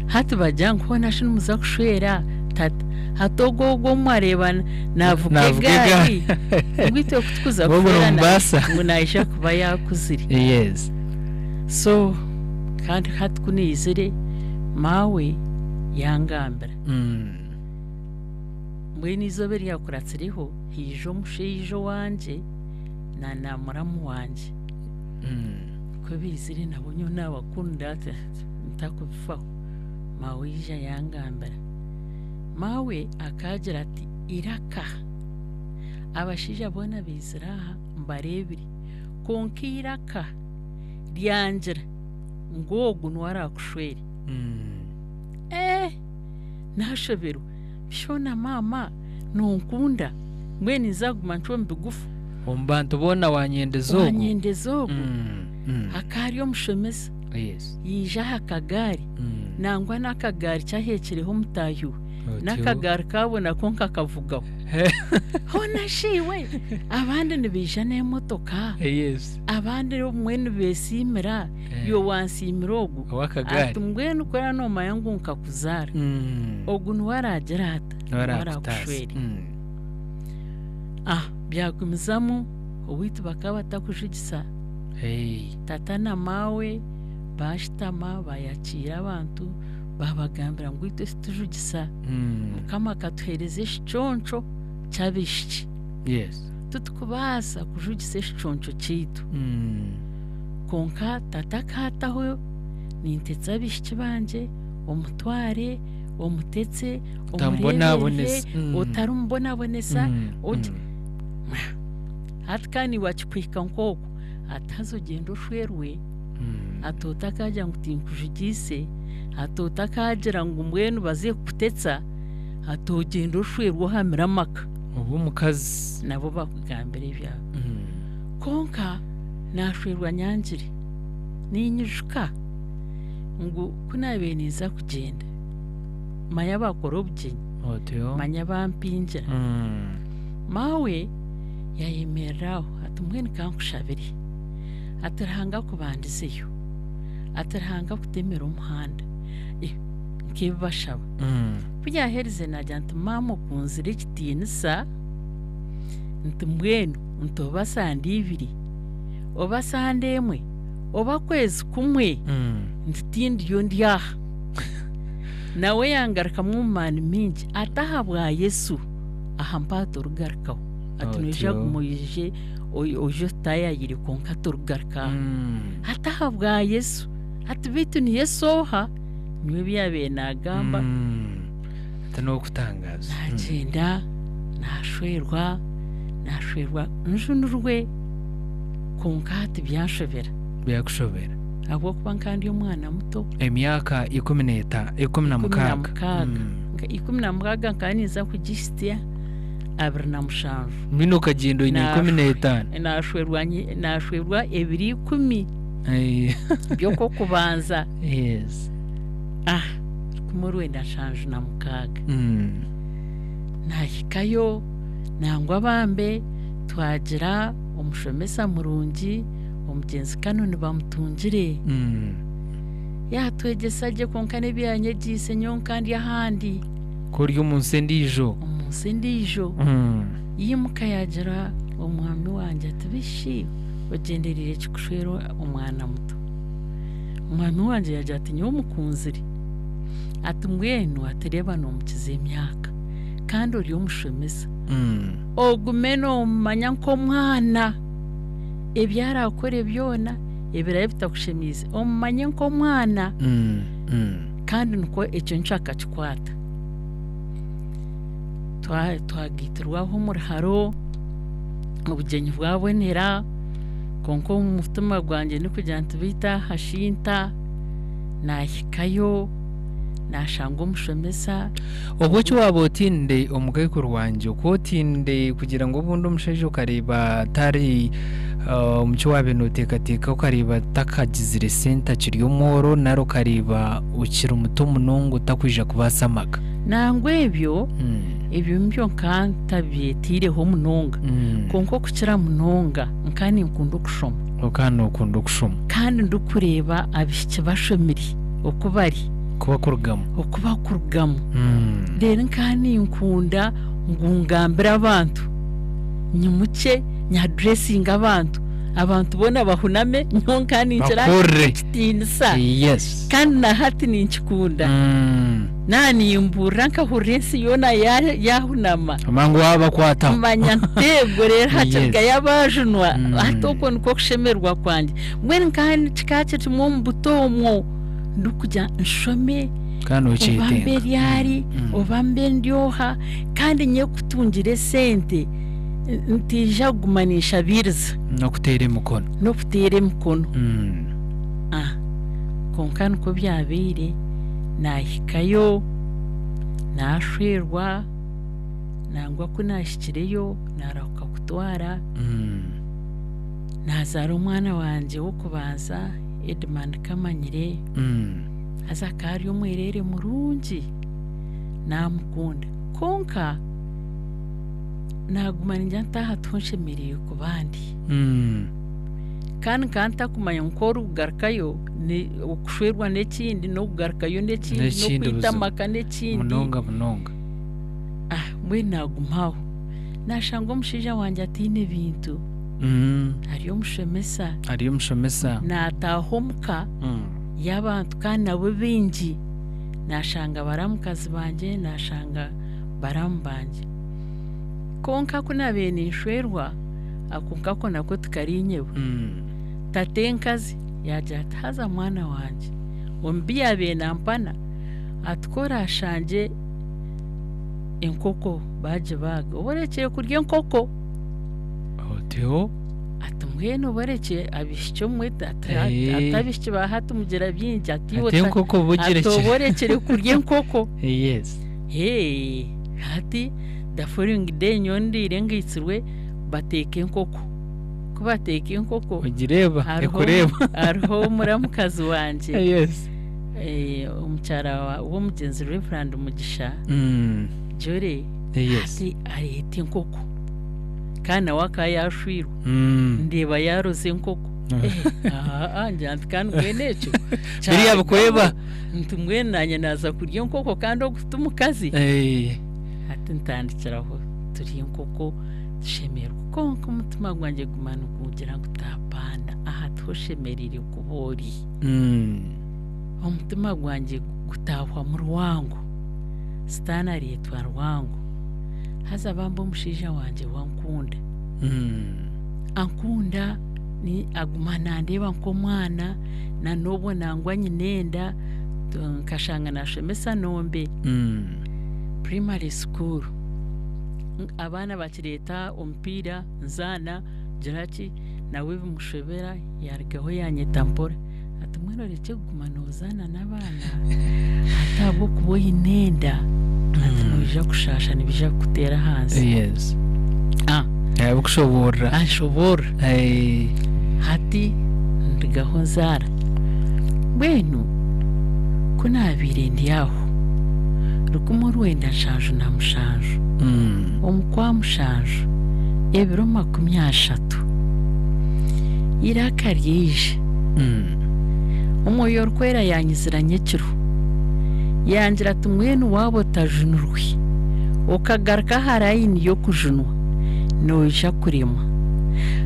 hati bagira ngu hoona shi nimuza kushwera tata? Hati ogwo ogwo ou mwareeba naavuga Naavuga egaari, egaari. ngu itwe ku tukuza Ngu ogwo kushwera nomubaasa. ngu naija kuba yaakuzire. So kandi hati ku naizire, maawe yangambira. Mbwenu eizooba eryakuratsireho haija omushaija owangye na na muramu wangye. Ku baizire nabo nyowe naabakunda ntakubifaho, maawe yaija yangambira. Maawe akaagira ati iraka, abashaija boona baizire aha mbareebire kwonka eiraka ryangira ngu ogu niwe araakushwere. Eeh! Naashoberwa, shoona maama nonkunda, mbwenu ninza kuguma ncwe omu bigufu. Omu bantu boona wanyendeza ogu? Wanyendeza ogu? Hakaba hariyo omushomesa, yaija aha kagaari, nangwa n'akagaari ki aheekireho omutaahi we, n'akagaari kaabo nako nkakavugaho. Hoona shi iwe, abandi nibaija n'emotoka, abandi obumwe nibeesiimira, iwe wansiimira ogu? Ow'akagaari. Ati mbwenu ku oraabe noomanya ngu nkakuzaara, ogu niwe araagira ata? Niwe Niwe araakutaasa. araakushwere. Ah, byagumizamu, owaitu bakaba batakujugisa. Tata na maawe baashutama baayakiira abantu, baabagambira ngu itwe titujugisa, Mukama akatuheereza ekiconco ky'abaishiki. Titukubaasa kujugisa ekiconco kyaitu. Kwonka tata akaataho nintetsa abaishiki bangye, omutware, omutetse, omureeberere, Otamubonabonesa. otarimubonabonesa, ogye. Hati ka niiwe akikuhika nk'okwo, ati haza ogyende oshwerwe, ati otakaagira ngu tinkujugiise, ati otakaagira ngu mbwenu baze kukutetsa, ati ogyende oshwerwe ohamire amaka. Obe omukazi. Nabo bakugambira ebyabo. Kwonka naashwerwa nyangire, ninyijuka ngu ku naabaire ninza kugyenda, manya baakora obugyenyi, Otyo. manya bampingira. Maawe yaayemerera aho ati mbwenu ka nkushabire, ati Ruhanga akubandizeyo, ati Ruhanga akutemere omuhanda, nk'ebi bashaba. Ku yaaherize naagira nti maama okunzire ekitiinisa, nti mbwenu nti oba sande ibiri, oba sande emwe, oba kwezi kumwe, nti tindiyo ndi aha. Nawe yangarukamu omu maani maingi ati ahabwa Yesu aha mpaha torigarukaho, ati noija Otyo. kuguma oije oije otutaayayire kwonka torigaruka aha. Ati ahabwa Yesu, ati beitu ni Yesu oha? Niwe ebi yaabaire naagamba. Ati n'okutangaaza. Naagyenda naashwerwa, naashwerwa njunirwe kwonka hati byanshobera. Byakushobera. Ahabw'okuba nkaba ndi omwana muto. Emyaka ikumi n'eta ikumi na Ikumi na mukaaga. mukaaga. 16 nkaba ninza kugisya 27. Mbwenu okagyenda oine 15. Naashwerwa naashwerwa ebiro 10 by'okw'okubanza. Ah, 1976. Naahikayo nangwa bambe twagira omushomesa murungi, omugyenzi Canon Bamutungire. Yaatwegyesa gye kwonka n'ebi yaanyegyeise nyowe nka ndi ahandi. Ku ori omu nsi endiijo. Omu nsi endiijo. Yaimuka yaagira omwami wangye ati bishi ogyendereire ki kushwera omwana muto? Omwami wangye yaagira ati nyowe mukunzire. Ati mbwenu ati reeba noomukiza emyaka kandi ori omushomesa. Ogume noomumanya nk'omwana, ebi araakore byona ebiraabe bitakushemiize omumanye nk'omwana. Kandi nikwo ekyo nikyo akakikwata. Twagaitirwa aho omu ruharo, obugyenyi bwabonera, kwonka omu mutima gwangye ndikugira nti beitu aha shi nta, naahikayo, Naashanga omushomesa. Obwo eki waaba otiinire omukaikuru wangye, oku otiinire kugira ngu obundi omushaija okareeba atari omu ki waabaire nooteekateeka okareeba atakagizire sente akiri omworo nari okareeba okiri muto munonga otakwija kubaasa amaka? Nangwa ebyo, ebyo nibyo nka ntabyetaireho munonga kwonka okukira munonga nka ninkunda okushoma. Okaba nookunda okushoma. Kandi ndikureeba abaishiki bashomire oku bari. Oku bakurugamu. Oku bakurugamu. Reero nka ninkunda ngu ngambire abantu, nyimukye nyaduresinge abantu, abantu boona bahuname nyowe nka ninkira Bakuhurire. ekitiinisa. Yes. Kandi na hati ninkikunda. Naaba nimbuurira nkahurira ensi yoona yaahunama. Omanya ngu waabakwataho. Manya nteego reero hakirugayo Yes. abaajunwa. Hati okwo nikwo kushemererwa kwangye. Mbwenu nka kikaba kirimu omu buto omwo ndikugira nshome Kandi oba mbe nokyetenga. ryari oba mbe ndi oha kandi nyowe kutungire esente ntiija kuguma ninshabiiriza. N'okuteera emikono. N'okuteera emikono. Kwonka nikwo byabaire, naahikayo, naashwerwa, nangwa ku naahikireyo naarahuka kutwara, naazaara omwana wangye w'okubanza Edmund Kamanyire, haza akaba ari omwereere murungi, naamukunda. Kwonka naaguma ningira nti aha tiho nshemereire kuba ndi. Kandi nkaba ntakumanya ngu ku orikugarukayo okushwerwa n'ekindi n'okugarukayo n'ekindi N'ekindi n'okwita buzima. amaka n'ekindi. Munonga munonga. Ah, mbwenu naaguma aho. Naashanga omushaija wangye ataine bintu, ari omushomesa, Ari omushomesa. naataaha omuka y'abantu kandi nabo baingi, naashanga baramukazi bangye, naashanga baramu bangye. Kwonka ku naabaire ninshwerwa, ako nkako nako tikari nyebwa. Tatenkazi yaagira ati, Haza mwana wangye, omu bi yaabaire nampana, ati ku oraashangye enkoko baagibaaga, obe orekire kurya enkoko. Otyo. Ati mbwenu obe orekire abaishiki obumwe ati Eh. abaishiki ba hati mugira bingi ati iwe Ati enkoko obe ati obe ogirekire. orekire kurya enkoko. Yes. Hee, hati the following day nyowe ndiire ngaitsirwe bateeka enkoko. Ku bateeka enkoko, Ogireeba, hariho ekureeba. hariho omuramukazi wangye Yes. eh, omukyara wa- w'omugyenzi Reverand Mugisha Jolly Yes. hati areeta enkoko kandi nawe akaba yaashwirwe ndeeba yaaroza enkoko Eh, aa ngira nti kandi mbwenu ekyo Biriya bikureeba. kyarugaho nti mbwenu naanye naaza kurya enkoko kandi ogu ti mukazi Eh. Hati ntandikiraho turya enkoko tushemererwa kwonka omutima gwangye guma nigugira ngu tapaana aha tiho oshemereire kuba ori. Omutima gwangye gutaahwamu rwango, sitaane areetwa rwango haza bambi omushaija wangye we ankunda. Ankunda aguma nandeeba nk'omwana na n'obwo nangwa nyine enda nkashanga naashomesa Nombe. Primary school abaana bakireeta omupiira nzaana ngira ki nawe bimushobera yaarugaho yaanyeta mpora ati mbwenu orekye kuguma noozaana n'abaana ati ahabw'okuba oine enda ati noija kushaasha nibaija kukuteera ahansi. Yes. Ah. Yabikushoboorora. Anshoboorora. Eh. Hati ndugaho nzaara. Mbwenu ku naabaire ndi aho, 1977, omu Kwamushanju, ebiro 30, eiraka ryaija, Omwoyo Orikwera yaanyizira nyekiro, yangira ati, Mbwenu waaba otajunirwe, okagaruka aha rayini y'okujunwa, noija kuremwa.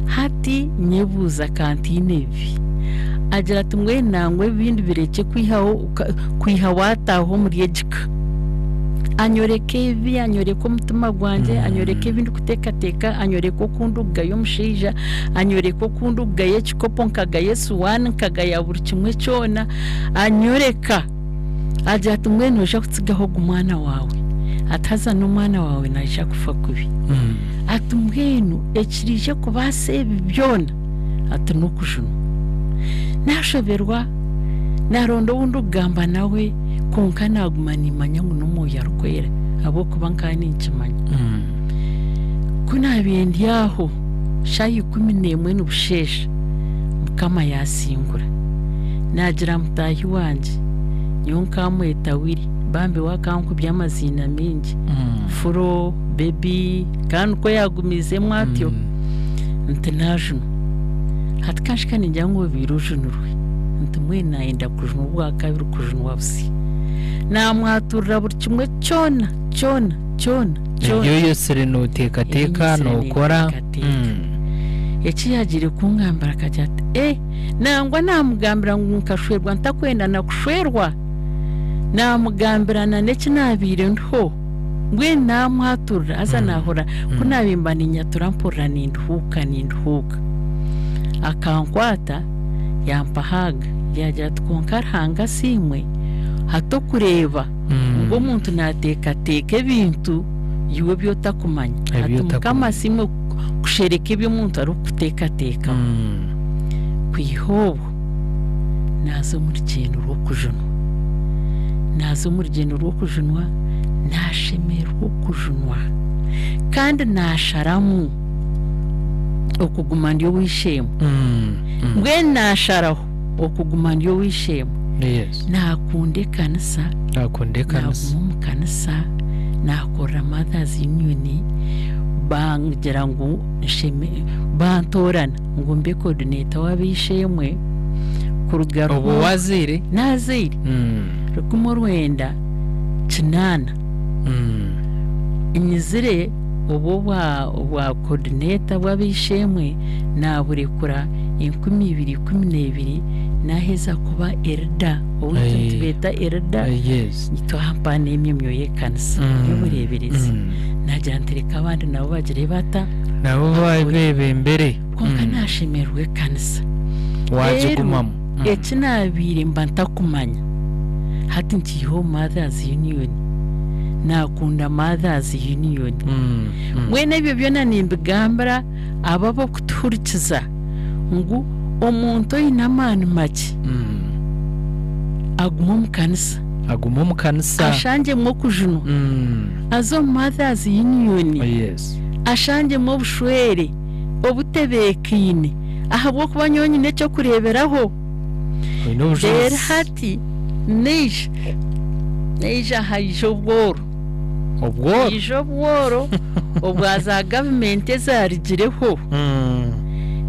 Hati nyebuuza ka ntiine ebibi. Agira ati, Mbwenu nangwa ebindi birekye kwihaho kwiha waataaha omuri egi ka. Anyoreka ebi, anyoreka omutima gwangye, anyoreka ebi ndikuteekateeka, anyoreka oku ndikugaya omushaija, anyoreka oku ndikugaya ekikopo, nkagaya esuwaani, nkagaya buri kimwe kyona, anyoreka. Agira ati, Mbwenu noija kutsigaho ogu mwana waawe, ati haza n'omwana waawe naija kufa kubi. Ati mbwenu ekiriije kubaasa ebi byona, ati n'okujunwa. Naashoberwa, naaronda ou ndikugamba nawe, Kwonka naaguma nimmanya ngu n'Omwoyo Arikwera ahabw'okuba nkaba ninkimanya. Ku naabaire ndi aho shaaha 11 nibusheesha, Mukama yaasingura. Naagira mutaahi wangye, nyowe nkaamweta Willy, bambi we akankubya amaziina maingi, Furo, Baby, kandi nikwo yaagumiizemu atyo, nti naajunwa. Hati kanshusha ningira ngu obaire ojunirwe, nti mbwenu naayenda kujunwa obwakabiri kujunwa busya. Naamwaturira buri kimwe kyona, kyona, kyona, kyona. Ebi oyosire nooteekateeka, Ebi nyosire nookora. ninteekateeka. Eki yaagiire kungambira akagira ati, Eh, nangwa naamugambira ngu nkashwerwa ntakwenda na kushwerwa. Naamugambira na n'eki naabaire ndiho. Mbwenu naamwaturira haza naahurira ku naabaire mba ninyatura mpurira ninduhuuka ninduhuuka. Akankwata yampa hug yaagira ati kwonka Ruhanga asiimwe hati okureeba ngu omuntu naateekateeka ebintu iwe ebi otakumanya. Ebi Ati Mukama otakumanya. asiimwe kushereka ebi omuntu arikukuteekateekaho. Kwiha obwo naaza omu rugyendo rw'okujunwa. Naaza omu rugyendo rw'okujunwa, naashemererwa okujunwa kandi naasharamu okuguma ndi ow'eishe-emwe. Mbwenu naasharaho okuguma ndi ow'eishe-emwe. Naakunda ekanisa, Naakunda ekanisa. naaguma omu kanisa, naakorera Mothers Union, bangira ngu nsheme bantoorana ngu mbe coordinator w'ab'eishe-emwe kuruga Obwo Ruhunga- waazaire? Naazaire 1980. Nyizire obwo obwa coordinator bw'ab'eishe-emwe naaburekura 2012 naaheza kuba elder, owaitu nitubeeta elder, twampaana emyomyo y'ekanisa y'obureeberezi. Naagira nti reka abandi nabo bagire bata? Nabo beebembere. Kwonka naashemererwa ekanisa. Waagigumamu. Reero eki naabaire mba ntakumanya, hati nkiiha omu Mothers Union, naakunda Mothers Union. Mbwenu ebyo byona nimbigambira abo ab'okutuhurikiza ngu omuntu oine amaani makye agume omu kanisa. Agume omu kanisa. Ashangyemu okujunwa. Aze omu Mothers Union. Ashangyemu obushwere obutebeekaine ahabw'okuba nyowe nyine eky'okureeberaho. Oine obujurizi. Reero hati naija, naija haija obworo. Obworo? Haija obworo obwa za gavumenti ezaarugireho.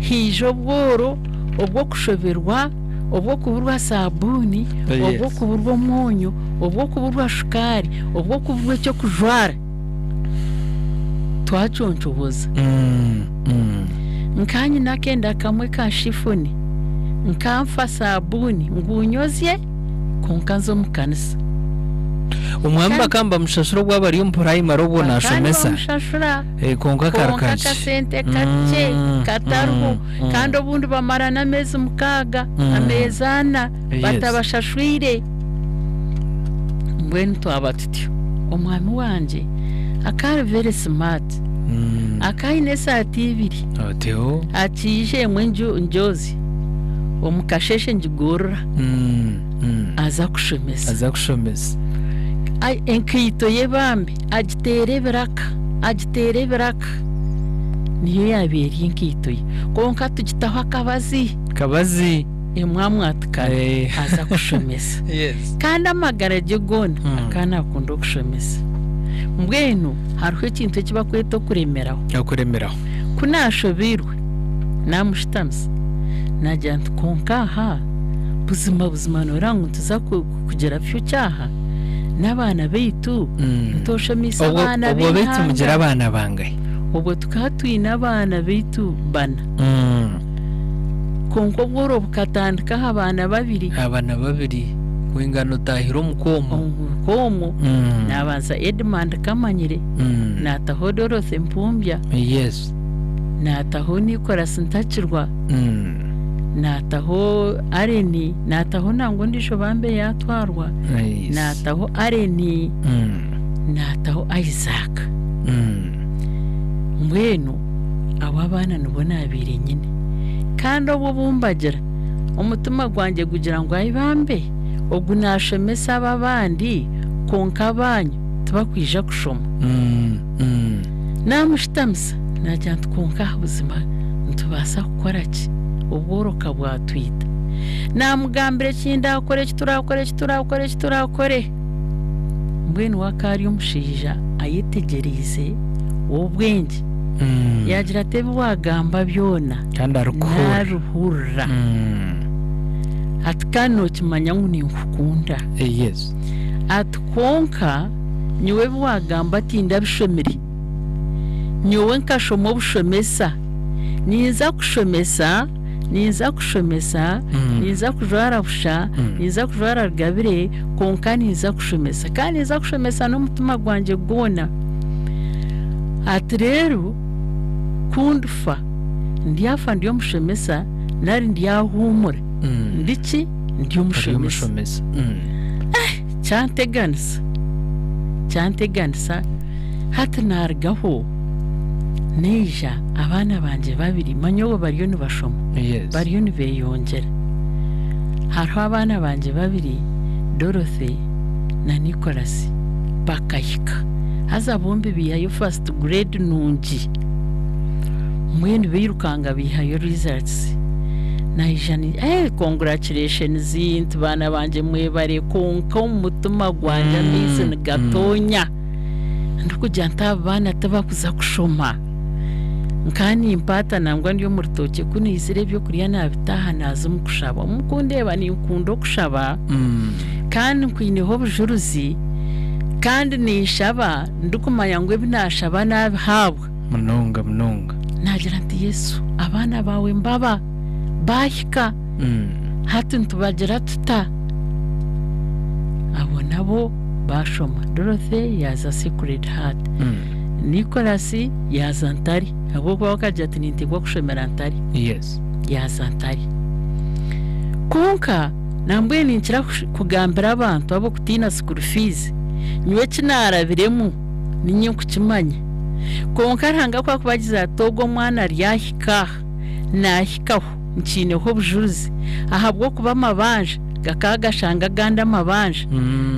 Haija obworo obw'okushoberwa, obw'okuburwa saabuuni, obw'okuburwa omwonyo, obw'okuburwa shukaari, obw'okuburwa eky'okujwara. Twaconcoboza. Nka nyine akenda kamwe ka shifoni, nkanfa saabuuni ngu nyozye kwonka nze omu kanisa. Omwami Kandi- bakaba nibamushashura obwo aba ari omu purayimare obwo Bakaba naashomesa. nibamushashura Eh, kwonka kari kwonka kakye. akasente kakye katariho kandi obundi bamara n'ameezi mukaaga ameezi ana batabashashwire. Mbwenu twaba tutyo omwami wangye akaba ari very smart akaba aine esaati ibiri Otyo. akiija emwe ngyozye omu kasheeshe ngigorora aza kushomesa. Aza kushomesa. Enkaito ye bambi agiteera ebiraka, agiteera ebiraka niyo yaabaire eri enkaito ye kwonka tugitaho akabazi. Kabazi. Emwamwatikana aza kushomesa. Kandi amagara gye goona akaba naakunda okushomesa. Mbwenu hariho ekintu eki barikweta okuremeraho. Okuremeraho. Ku naashobeirwe, naamushutamisa naagira nti kwonka aha buzima buzima nooreeba ngu nituza kugira future aha n'abaana baitu nitwoshomeise abaana Obwo beitu mugira b'eihanga. abaana bangahi? Obwo tukaba twine abaana baitu bana. Kwonka obworo bukatandika aha baana babiri. Abaana babiri kwingana otahire omu ka omwo. Omu ka omwo naabanza Edmund Kamanyire, naataho Dorothy Mpumbya, naataho Nicholas Ntakirwa, naataho Allen, naataho nangwa ondiijo bambe yaatwarwa, naataho Allen, naataho Isaac. Mbwenu abo abaana nibo naabaire nyine. Kandi obwo obu mbagira, omutima gwangye gugira ngu ai bambe, Ogu naashomesa aba abandi, kwonka abanyu tibakwija kushoma. Naamushutamisa naagira nti, Kwonka aha buzima nitubaasa kukora ki? Obworo ka bwatwita. Naamugambira eki ndaakore, eki turaakore, eki turaakore, eki turaakore. Mbwenu we akaba ari omushaija ayetegyereize, ow'obwengye. Yaagira ati, Ebi waagamba byona Kandi arikuhurira. naabihurira. Ati, Kandi nookimanya ngu ninkukunda. Yes. Ati, Kwonka nyowe ebi waagamba tindabishomire. Nyowe nkashoma obushomesa. Ninza kushomesa, ninza kushomesa, ninza kujwara busha, ninza kujwara rugabire, kwonka ninza kushomesa. Kandi ninza kushomesa n'omutima gwangye gwona. Ati reero ku ndifa, ndyafa ndi omushomesa nari ndyahuumura ndi ki? Ndi Ori omushomesa. omushomesa. Kyanteganisa, kyanteganisa. Hati naarugaho naija abaana bangye babiri manya obwo bariyo nibashoma, Yes. bariyo nibeeyongyera. Hariho abaana bangye babiri Dorothy na Nicholas bakahika haza bombi baihayo first grade nungi mbwenu bairukanga baihayo results. Naija ni eh congratulations nti baana bangye mwebare kwonka omu mutima gwangye amaizi nigatoonya. Ndikugira nti aba baana tibakuza kushoma. Nkaba nimpaata nangwa ndi omu rutookye ku naizire ebyokurya naabitaaha naaza omu kushaba. Omu kundeeba ninkunda okushaba kandi nkwineho obujurizi kandi ninshaba ndikumanya ngu ebi naashaba naabihaabwa. Munonga munonga. Naagira nti Yesu abaana baawe mbaba baahika hati nitubagira tuta? Abo nabo baashoma. Dorothy yaaza Sacred Heart. Nicholas yaaza Ntare ahabw'okuba we akagira ati ninteekwa kushomera Ntare. Yes. Yaaza Ntare. Kwonka nambwenu ninkira kugambira abantu ab'okutiina school fees, nyowe eki naarabiremu niinye nkukimanya. Kwonka Ruhanga ku arikuba agize ati ogu omwana aryahika aha, naahikaho, nkiineho obujurizi ahabw'okuba amabanja gakaba gashanga agandi amabanja,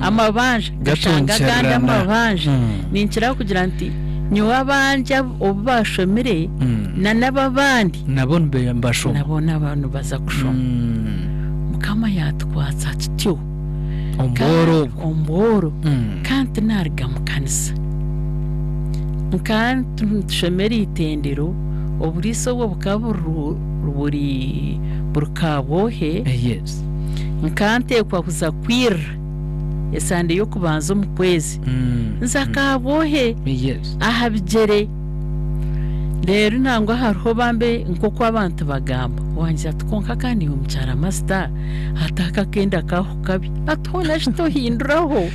amabanja gashanga agandi Gatungirirana. amabanja. Ninkira kugira nti nyowe abangye obu baashomire na n'ab'abandi Nabo nibashoma. nabo naba nibaza kushoma. Mukama yaatukwatsa tutyo. Omu bworo obwo. Omu bworo. Kandi tinaruga mu kanisa. Nkaba nitushomera eitendero, oburiisa obwo bukaba buri buri Kabwohe. Yes. Nkaba nteekwa kuza kwirira esande y'okubanza omu kwezi. Nza Kabwohe Yes. aha bigyere. Reero nangwa hariho bambe nk'oku abantu bagamba, wangira ati kwonka kandi iwe mukyara Masita, hati aka akenda kaaho kabi. Hati hoona shi tohinduraho?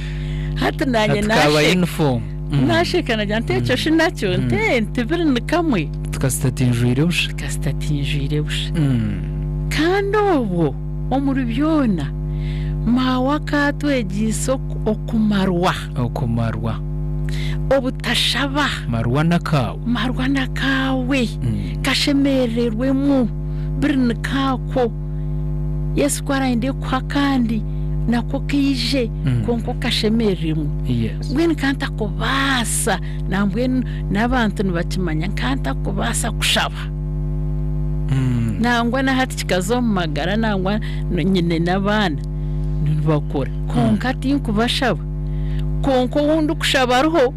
Hati naanye Hati kaaba naasheka. uniform. Naasheka nagira nti ekyo shi nakyo? Nti ee nti biri ni kamwe. Kasita tinjwire busha. Kasita tinjwire busha. Kandi obwo omuri byona maawe akaatwegyeise okumarwa. Okumarwa. Obutashaba. Marwa n'akaawe. Marwa n'akaawe. Kashemerererwemu. Biri ni kaako. Yesu ku arayende kukuha akandi nako kaije kwonka okashemerererwemu. Yes. Mbwenu nkaba ntakubaasa nambwenu n'abantu nibakimanya nkaba ntakubaasa kushaba. Nangwa na hati kikaza omu magara nangwa nyine n'abaana nibakura kwonka tinkubashaba. Kwonka ou ndikushaba ariho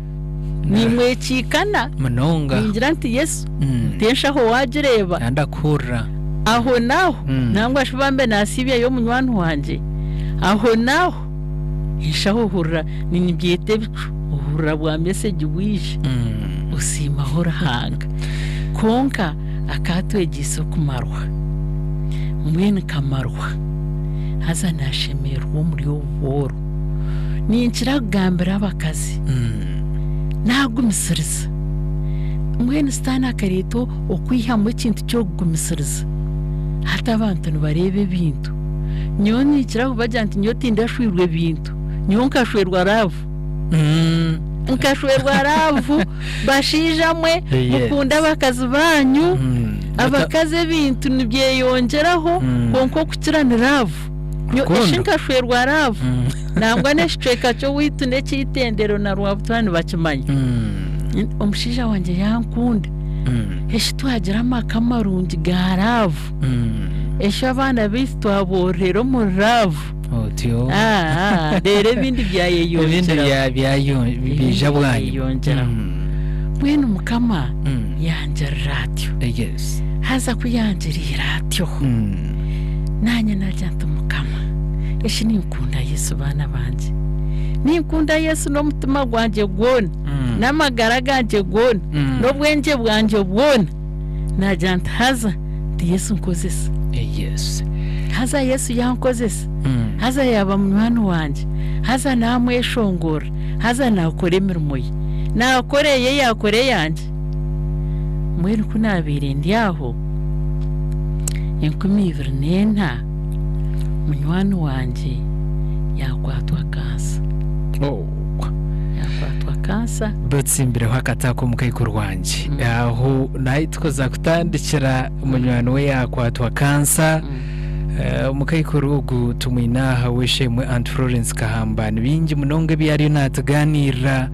nimwekiikana Munonga. ningira nti Yesu nti enshaho waagireeba. Kandi akuhurira. Ahonaaho nangwa shi bambe naasiibyayo munywani wangye, ahonaaho enshaho ohurira nibyeta ebicu, ohurira bwa mesegi bwija osiimaho Ruhanga. Kwonka akaatwegyeise okumarwa, mbwenu nkamarwa haza naashemererwa omuri obu bworo. Ninkira kugambira abakazi naagumisiriza. Mbwenu Sitaane akareeta okwihamu ekintu ky'okugumisiriza. Hati abantu nibareeba ebintu. Nyowe ninkira kubagira nti nyowe tindashweirwe bintu, nyowe nkashwerwa raavu. Nkashwerwa raavu, bashaija mwe mukunde abakazi baanyu, abakazi ebintu nibyeyongyeraho kwonka okukira ni raavu. Nyo Rukundo. eshi nkashwerwa raavu nangwa n'ekicweka ky'owaitu n'eky'eitendero na Rwabutura nibakimanya. Omushaija wangye yankunda. Eshi twagira amaka marungi ga raavu. Eshi abaana baitu twaboororera omuri raavu. Otyo. Ah, ah, reero ebindi Ebindi byayeyongyeraho. byaija bwanyima. Byayeyongyeraho. Mbwenu Mukama yangirira atyo. Yes. Haza ku yangiriire atyo, naanye naagira nti Mukama, eshi ninkunda Yesu baana bangye. Ninkunda Yesu n'omutima gwangye gwona, n'amagara gangye goona, n'obwengye bwangye bwona. Naagira nti haza nti Yesu nkozesa. Yes. Haza Yesu yankozesa, haza yaaba munywani wangye, haza naamweshongorera, haza naakora emirimo ye. Naakora eye yaakora eyangye. Mbwenu ku naabaire ndi aho, 2004, munywani wangye yaakwatwa kansa. Oh. Yaakwatwa kansa. Batsimbireho akataaka omukaikuru wangye. Aho nahi tukuza kutandikira munywani we yaakwatwa kansa. Omukaikuru ogu tumwine aha w'eishe-emwe Aunt Florence Kahamba. Ni bingi munonga ebi ariyo naatugaaniirira.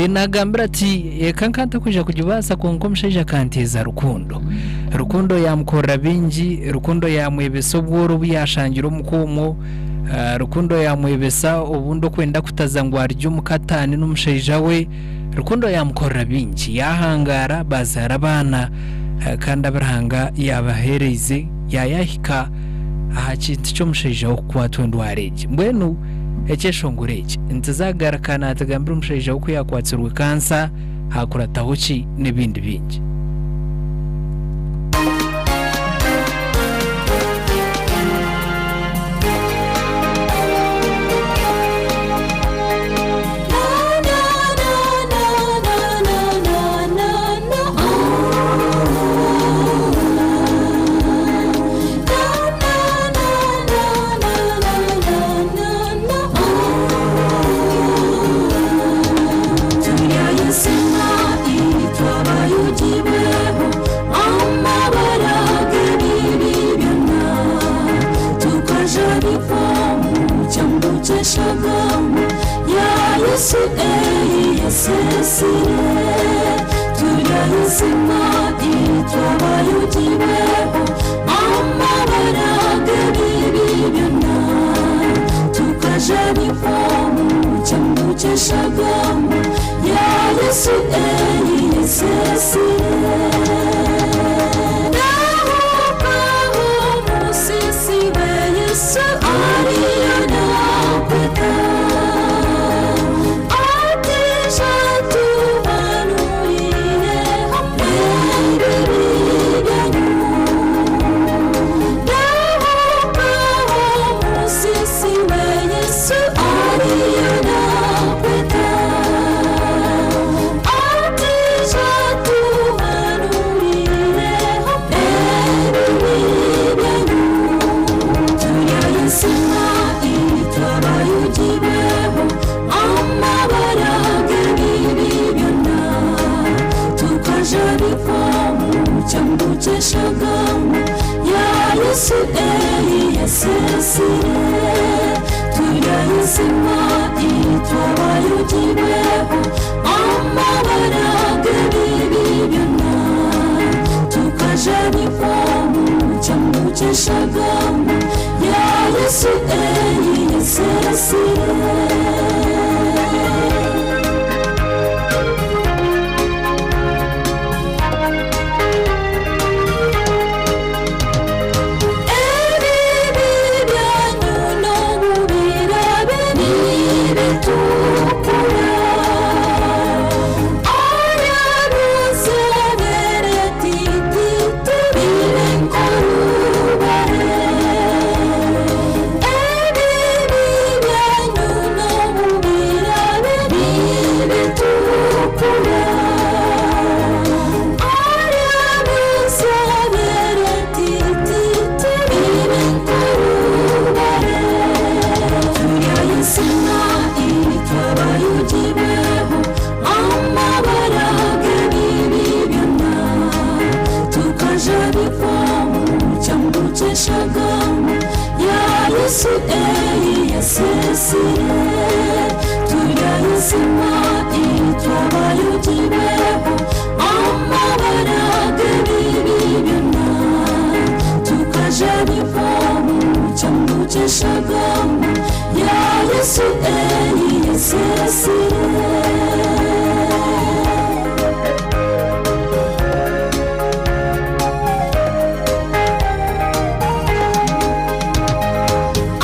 Naagambira ati eka nka ntakwija kugibaasa kwonka omushaija akanteeza rukundo. Rukundo yaamukorera bingi, rukundo yaamwebesa obworo obu yaashangire omuka omwo, rukundo yaamwebesa obundi okwenda kutaza ngu arye omuka ataane n'omushaija we. Rukundo yaamukorera bingi, yaahangaara baazaara abaana kandi abu Ruhanga yaabaheereize yaayahika aha kintu ky'omushaija w'okukwatwa endwara egi. Mbwenu ekyeshongoro eki nituzagaruka naatugambira omushaija we ku yaakwatsirwe kansa haakurataho ki n'ebindi bingi. Ebibi byanyu no ky'eshagama ya Yesu ei yaseesire.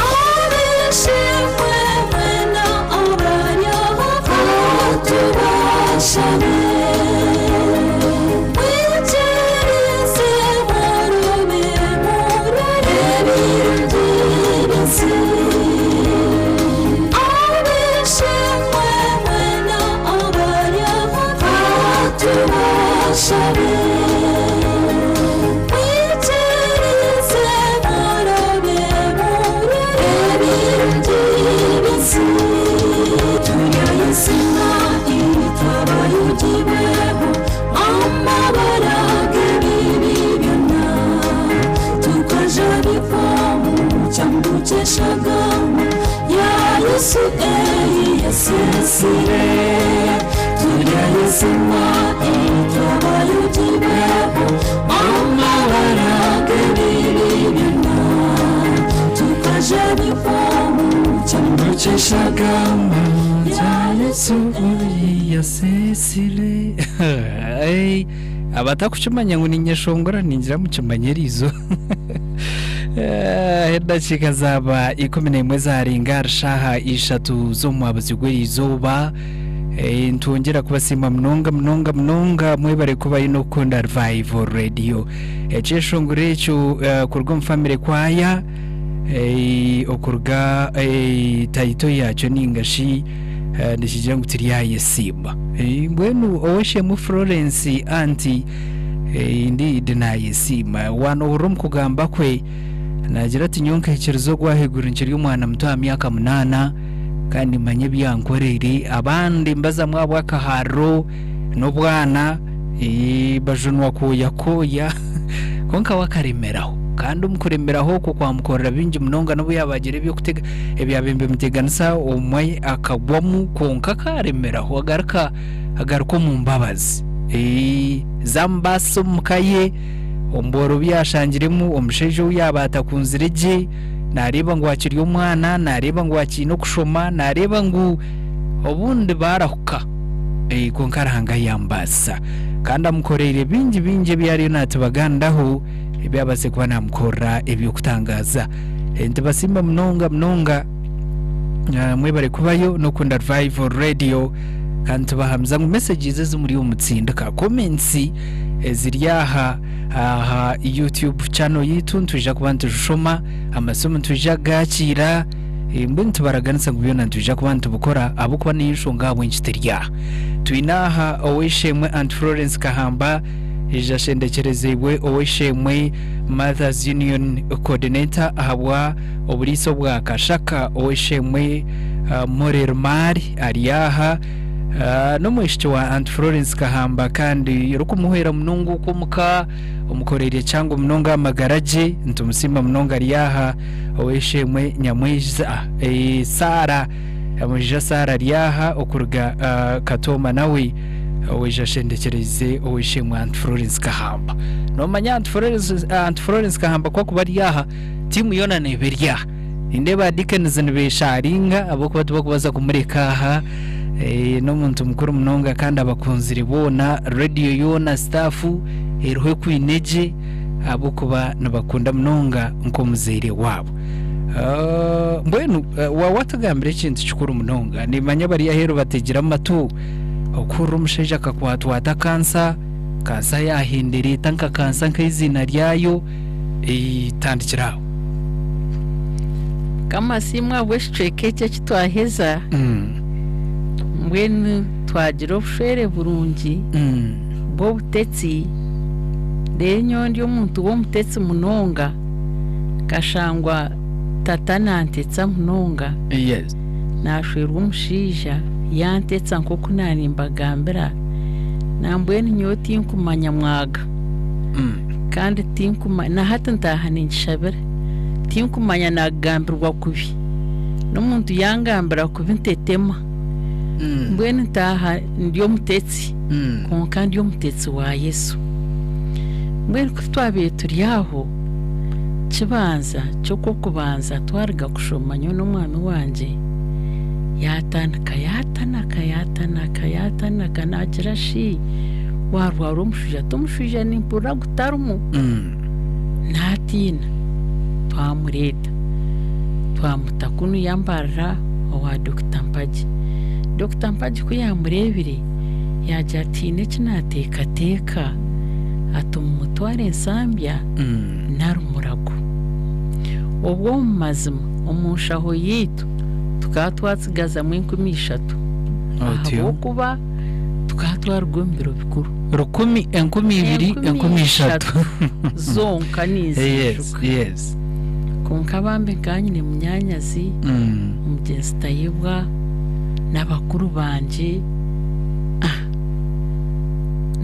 Ab'eishe-emwe mwena abari aha ka tubashabe. Mwikirize mworobe murore ebirungi by'ensi. Ab'eishe-emwe mwena abari aha ka tubashabe. Mwikirize mworobe murore ebirungi by'ensi. Turyayesiima itwe abayugibweho amabara g'ebibi byona, tukajabikwa omu kyambu ky'eshagama ya Yesu ei yaseesire. Turyayesiima itwe abayugibweho amabara g'ebibi byona, tukajabikwa omu kyambu ky'eshagama ya Yesu ei yaseesire. Ai, abatakukimanya ngu ninyeshongora ningira mukimanye eriizo. Eh, Edakiika zaaba 11 zarenga ahari shaaha 3 z'omwabuzi gw'eriizooba. Eh, Nitwongyera kubasiima munonga munonga munonga mwebare kubayo n'okukunda Revival Radio. Ekyeshongoro ekyo eh, kuruga omu family kwaya eh, okuruga eh, title yakyo ninga shi eh, nikigira ngu tiryayesiima. Eh, Mbwenu ow'eishe-emwe Florence anti eh, indeed naayesiima. Waanohurira omu kugamba kwe naagira ati nyowe nkaikiriza ogw'ahaiguru nkiri omwana muto aha myaka munaana kandi manya ebi yankoreire. Abandi mbazamu ahabw'akahariro n'obwana eh, bajunwa kwoya kwoya kwonka we akaremeraho. Kandi omu kuremeraho okwo kwamukorera bingi munonga n'obu yaaba agira eby'okutega ebyabaire nibimuteganisa obumwe akagwamu kwonka akaremeraho agaruka agaruka omu mbabazi. Eh, zamubaasisa omu ka ye, omu bworo obu yaashangiremu, omushaija ou yaaba atakunzire gye, naareeba ngu akiri omwana, naareeba ngu akiine okushoma, naareeba ngu obundi baarahuka. Eh, kwonka Ruhanga yaamubaasisa. Kandi amukoreire bingi bingi ebi ariyo naatubaganiraho ebi abaasize kuba naamukorera eby'okutangaaza. Eh, nitubasiima munonga munonga. Ah, mwebare kubayo n'okunda Revival Radio kandi tubahamiza ngu messages ezi muri omu mutsindika comments eziri aha aha YouTube channel yitu nitwija kuba nituzishoma amasimu nitwija kugakiira eh, mbwenu nitubaraganisa ngu byona nitwija kuba nitubikora ahabw'okuba niyo nshonga ahabw'enki turi aha twine aha ow'eishe-emwe Aunt Florence Kahamba ija ashendekyerezeibwe ow'eishe-emwe Mothers Union Coordinator ahabwa Oburiisa obwa Kashaka ow'eishe-emwe Morel Mari ari aha n'omwishiki wa Aunt Florence Kahamba kandi orikumuhwera munonga okwo omuka omukoreire kihango munonga aha magara gye nitumusiima munonga ari aha ow'eishe-emwe Nyamwija Sarah Nyamwija Sarah ari aha okuruga Katooma nawe owaija ashendekyereize ow'eishe-emwe Aunt Florence Kahamba. Noomanya Aunt Florence Kahamba ku akuba ari aha Tiimu yoona neeba eri aha. Nindeeba ba deacons nibeeshaaringa ahabw'okuba tibarikubaasa kumureka aha. N'omuntu mukuru munonga kandi abakunzire boona, rediyo yoona, sitaafu eriho ekwine gye ahabw'okuba nibakunda munonga nk'omuzaire waabo. Mbwenu waaba waatugambira ekintu kikuru munonga, niimanya abari aheeru bategire amatu okuhurira omushaija akakwatwa ata kansa, kansa yaahendera eta nka kansa nk'eiziina ryayo. Tandikira aho. Mukama asiimwe ahabw'ekicweka eki eki twaheza. Mbwenu twagira obushwere burungi bw'obutetsi, reero nyowe ndi omuntu w'omutetsi munonga, nkashangwa tata nantetsa munonga, naashwerwa omushaija yantetsa nk'oku naanimbagambira, nambwenu nyowe tinkumanya mwaga. Kandi tinkumanya, na hati ntaaha ningishabira, tinkumanya naagambirwa kubi. N'omuntu yangambira kubi ntetema. Mbwenu ntaaha ndi omutetsi, kwonka ndi omutetsi wa Yesu. Mbwenu ku twabaire turi aho, Kibanza ky'okw'okubanza twaruga kushoma nyowe n'omwami wangye, yaatandika yaatanaka yaatanaka yaatanaka naagira shi waarwara omushwija ti omushwija nimpurira gutarimu. Naatiina twamureeta twamuta kunu yambarira owa Dokita Mpagi. Dokita Mpagi ku yaamureebire yaagira ati haine eki naateekateeka ati mumutware Nsambya nari Murago. Obwo omu mazima omu nshaho yaitu tukaba twatsigazamu 3000 ahabw'okuba tukaba twaruga omu biro bikuru. Rukumi, 2000, 3000. Zonka ninziijuka. Kwonka bambi nkaba nyine munyaanyazi omugyenzi Tayebwa n'abakuru bangye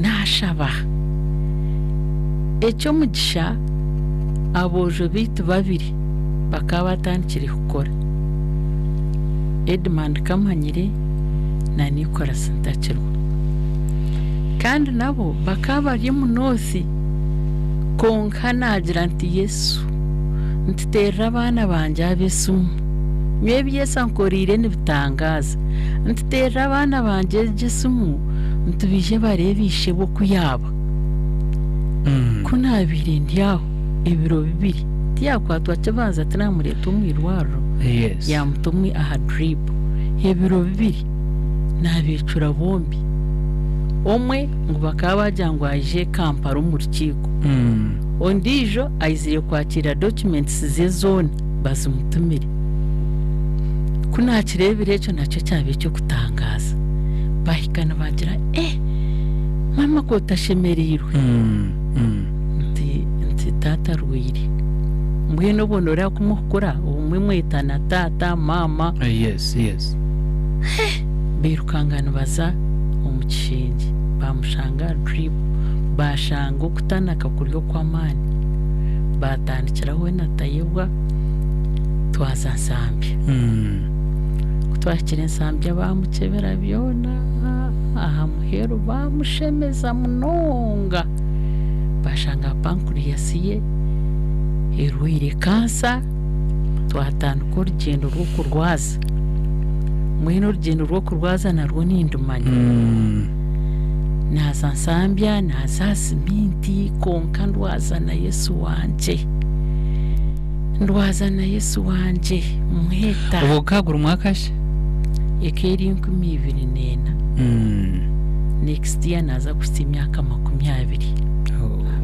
naashaba. Eky'omugisha aboojo baitu babiri bakaba batandikire kukora, Edmund Kamanyire na Nicholas Ntakirwa. Kandi nabo bakaba bari omu North kwonka naagira nti Yesu ntiteerera abaana bangye aba esimu. Nyowe ebi Yesu ankoreire nibitangaaza. Ntiteerera abaana bangye egi esimu nti baije bareebe ishebo oku yaaba. Ku naabaire ndi aho ebiro bibiri tiyakwatwa kibanza tinamureeta omu irwariro yaamuta aha drip. Ebiro bibiri naabeecura bombi. Omwe ngu bakaba baagira ngu aije Kampala omu rukiiko. Ondiijo aizire kwakiira documents ze zoona bazimutumire. Ku naakireebire ekyo nakyo kyaba eky'okutangaaza. Baahika nibagira eh maama ku otashemereirwe? Nti nti taata arwaire. Mbwenu obwo nooreeba ku mukukura obumwe mwetana taata, maama. Bairukanga nibaza omu kishengye baamushanga aha drip baashanga okutanaka kuri okw'amaani. Baatandikiraho we na Tayebwa twaza Nsambya. Ku twahikire Nsambya baamukyebera byona aha muheru baamushemeza munonga. Baashanga pancreas ye erwaire kansa, twatandika orugyendo rw'okurwaza. Mbwenu orugyendo rw'okurwaza narwo nindumanya. Naaza Nsambya, naaza aha siminti kwonka ndwaza na Yesu wangye. Ndwaza na Yesu wangye mweta. Obwo gukaba guri mwaka ki? Eka eri 2004. Next year naaza kuhitsya emyaka 20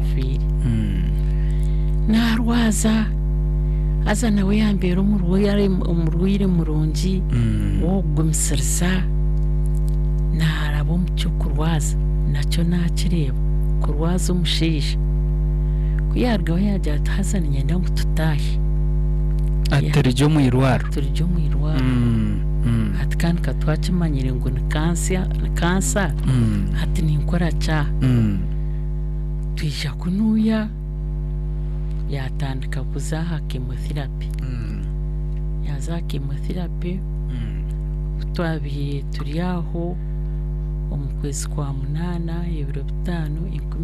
nfiire. Naarwaza haza nawe yambeera omurwaire murungi w'okugumisiriza, naaraba omu ky'okurwaza nakyo naakireeba, kurwaza omushaija. Ku yaarugaho yaagira ati haza niinyenda ngu tutaahe. Ati turugye omu irwariro. Turugye omu irwariro. Ati kandi ka twakimanyire ngu ni kansa, ati ninkora ki aha? Twija kunuuya yaatandika kuza aha chemotherapy. Yaaza aha chemotherapy, ku twabaire turi aho omu kwezi kwa munaana ebiro 5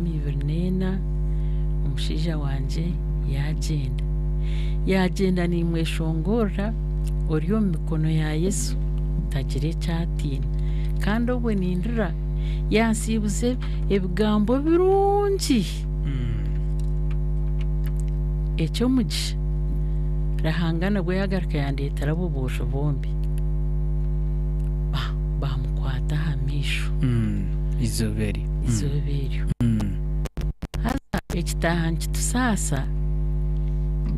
2004, omushaija wangye yaagyenda. Yaagyenda niimweshongorera ori omu mikono ya Yesu tagira eki atiina. Kandi obwe nindira yansiibuza ebigambo birungi. Eky'omugisha Ruhanga nabwo yaagaruka yandeetera abo boojo bombi. Baamukwata aha maisho. Eizooba eryo. Eizooba eryo. Haza ekitaaha nikitusaasa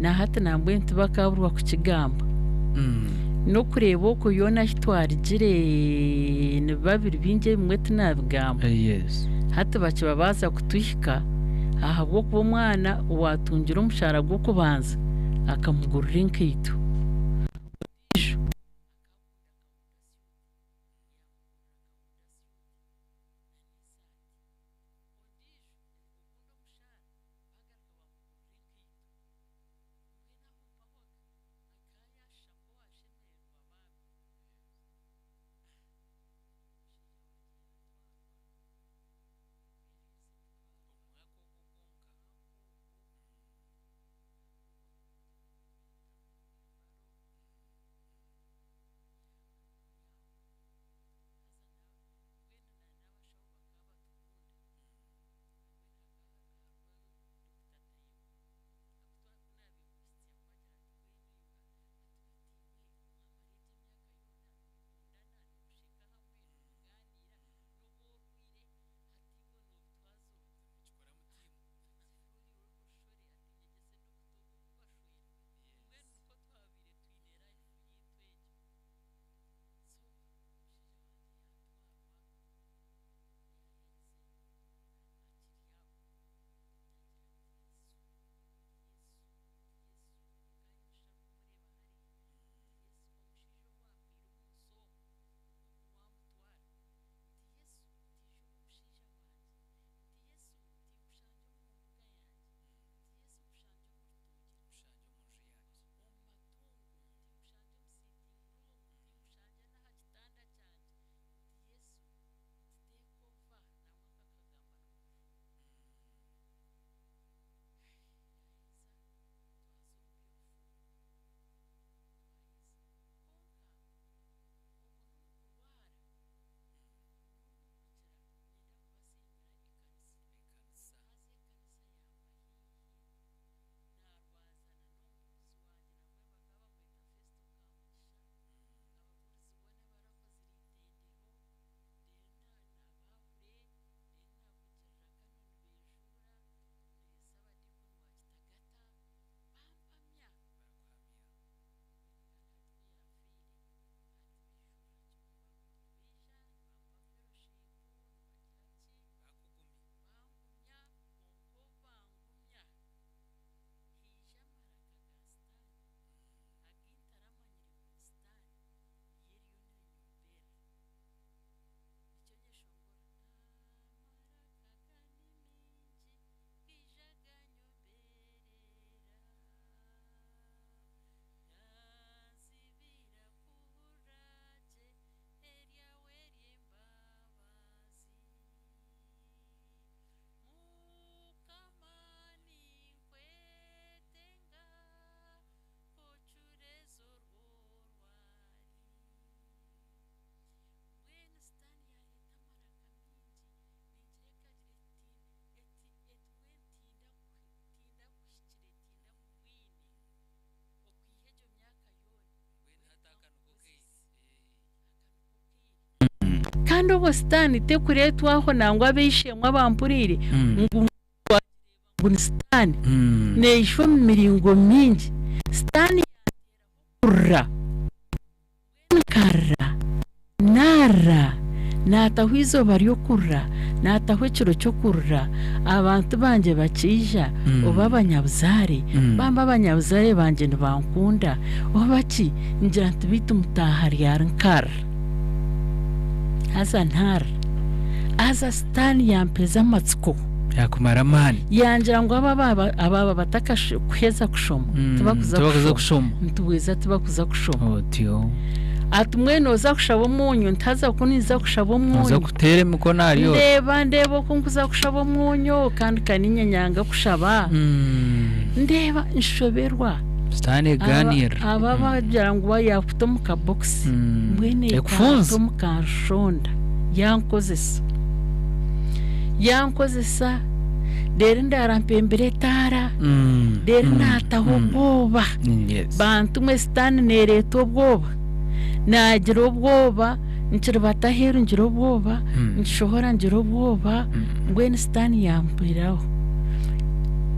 na hati nambwenu tibakaaburwa kukigamba. N'okureeba okwo yoona ahi twarugire nibiba biri bingi ebimwe tinaabigamba. Hati bakiba baaza kutuhika ahabw'okuba omwana owaatungire omushaara gw'okubanza akamugurira enkaito. Ondiijo. Kandi obwo sitaani tekureetwa aho nangwa ab'eishe-emwe abampuriire ngu ngu ni sitaani. Neeyishwa omu miringo mingi. Sitaani yanteeraho kurira. Mbwenu nkarira, naarira, naataho eizooba ry'okurira, naataho ekiro ky'okurira, abantu bangye bakiija, oba abanyabuzaare, bambi abanyabuzaare bangye nibankunda, oba ki, ngira nti beitu mutaaha ryari nkarira. Haza ntaarira. Haza sitaani yampeza amatsiko. Yaakumara amaani. Yangira ngu abo abaaba batakakuheza kushoma tibakuza Tibakuza kushoma. kushoma. Nti tibakuza kushoma. Otyo. Ati mbwenu oza kushaba omwonyo nti haza ku ninza kushaba Oza omwonyo. kuteera emikono ahari ori. Ndeeba ndeeba oku nkuza kushaba omwonyo kandi ka niinye nyanga kushaba. Ndeeba nshoberwa. Sitaane egaaniirira. Aba abagira ngu yaakuta omu kabokisi mbwenu Ekufunza. ekanta omu kanshonda yankozesa. Yankozesa reero endaara mpembire etaara reero naataho obwoba. Bantu mwe sitaane neereeta obwoba. Naagira obwoba nkiribata aheeru ngira obwoba, nkishohora ngira obwoba, mbwenu sitaane yampweraho.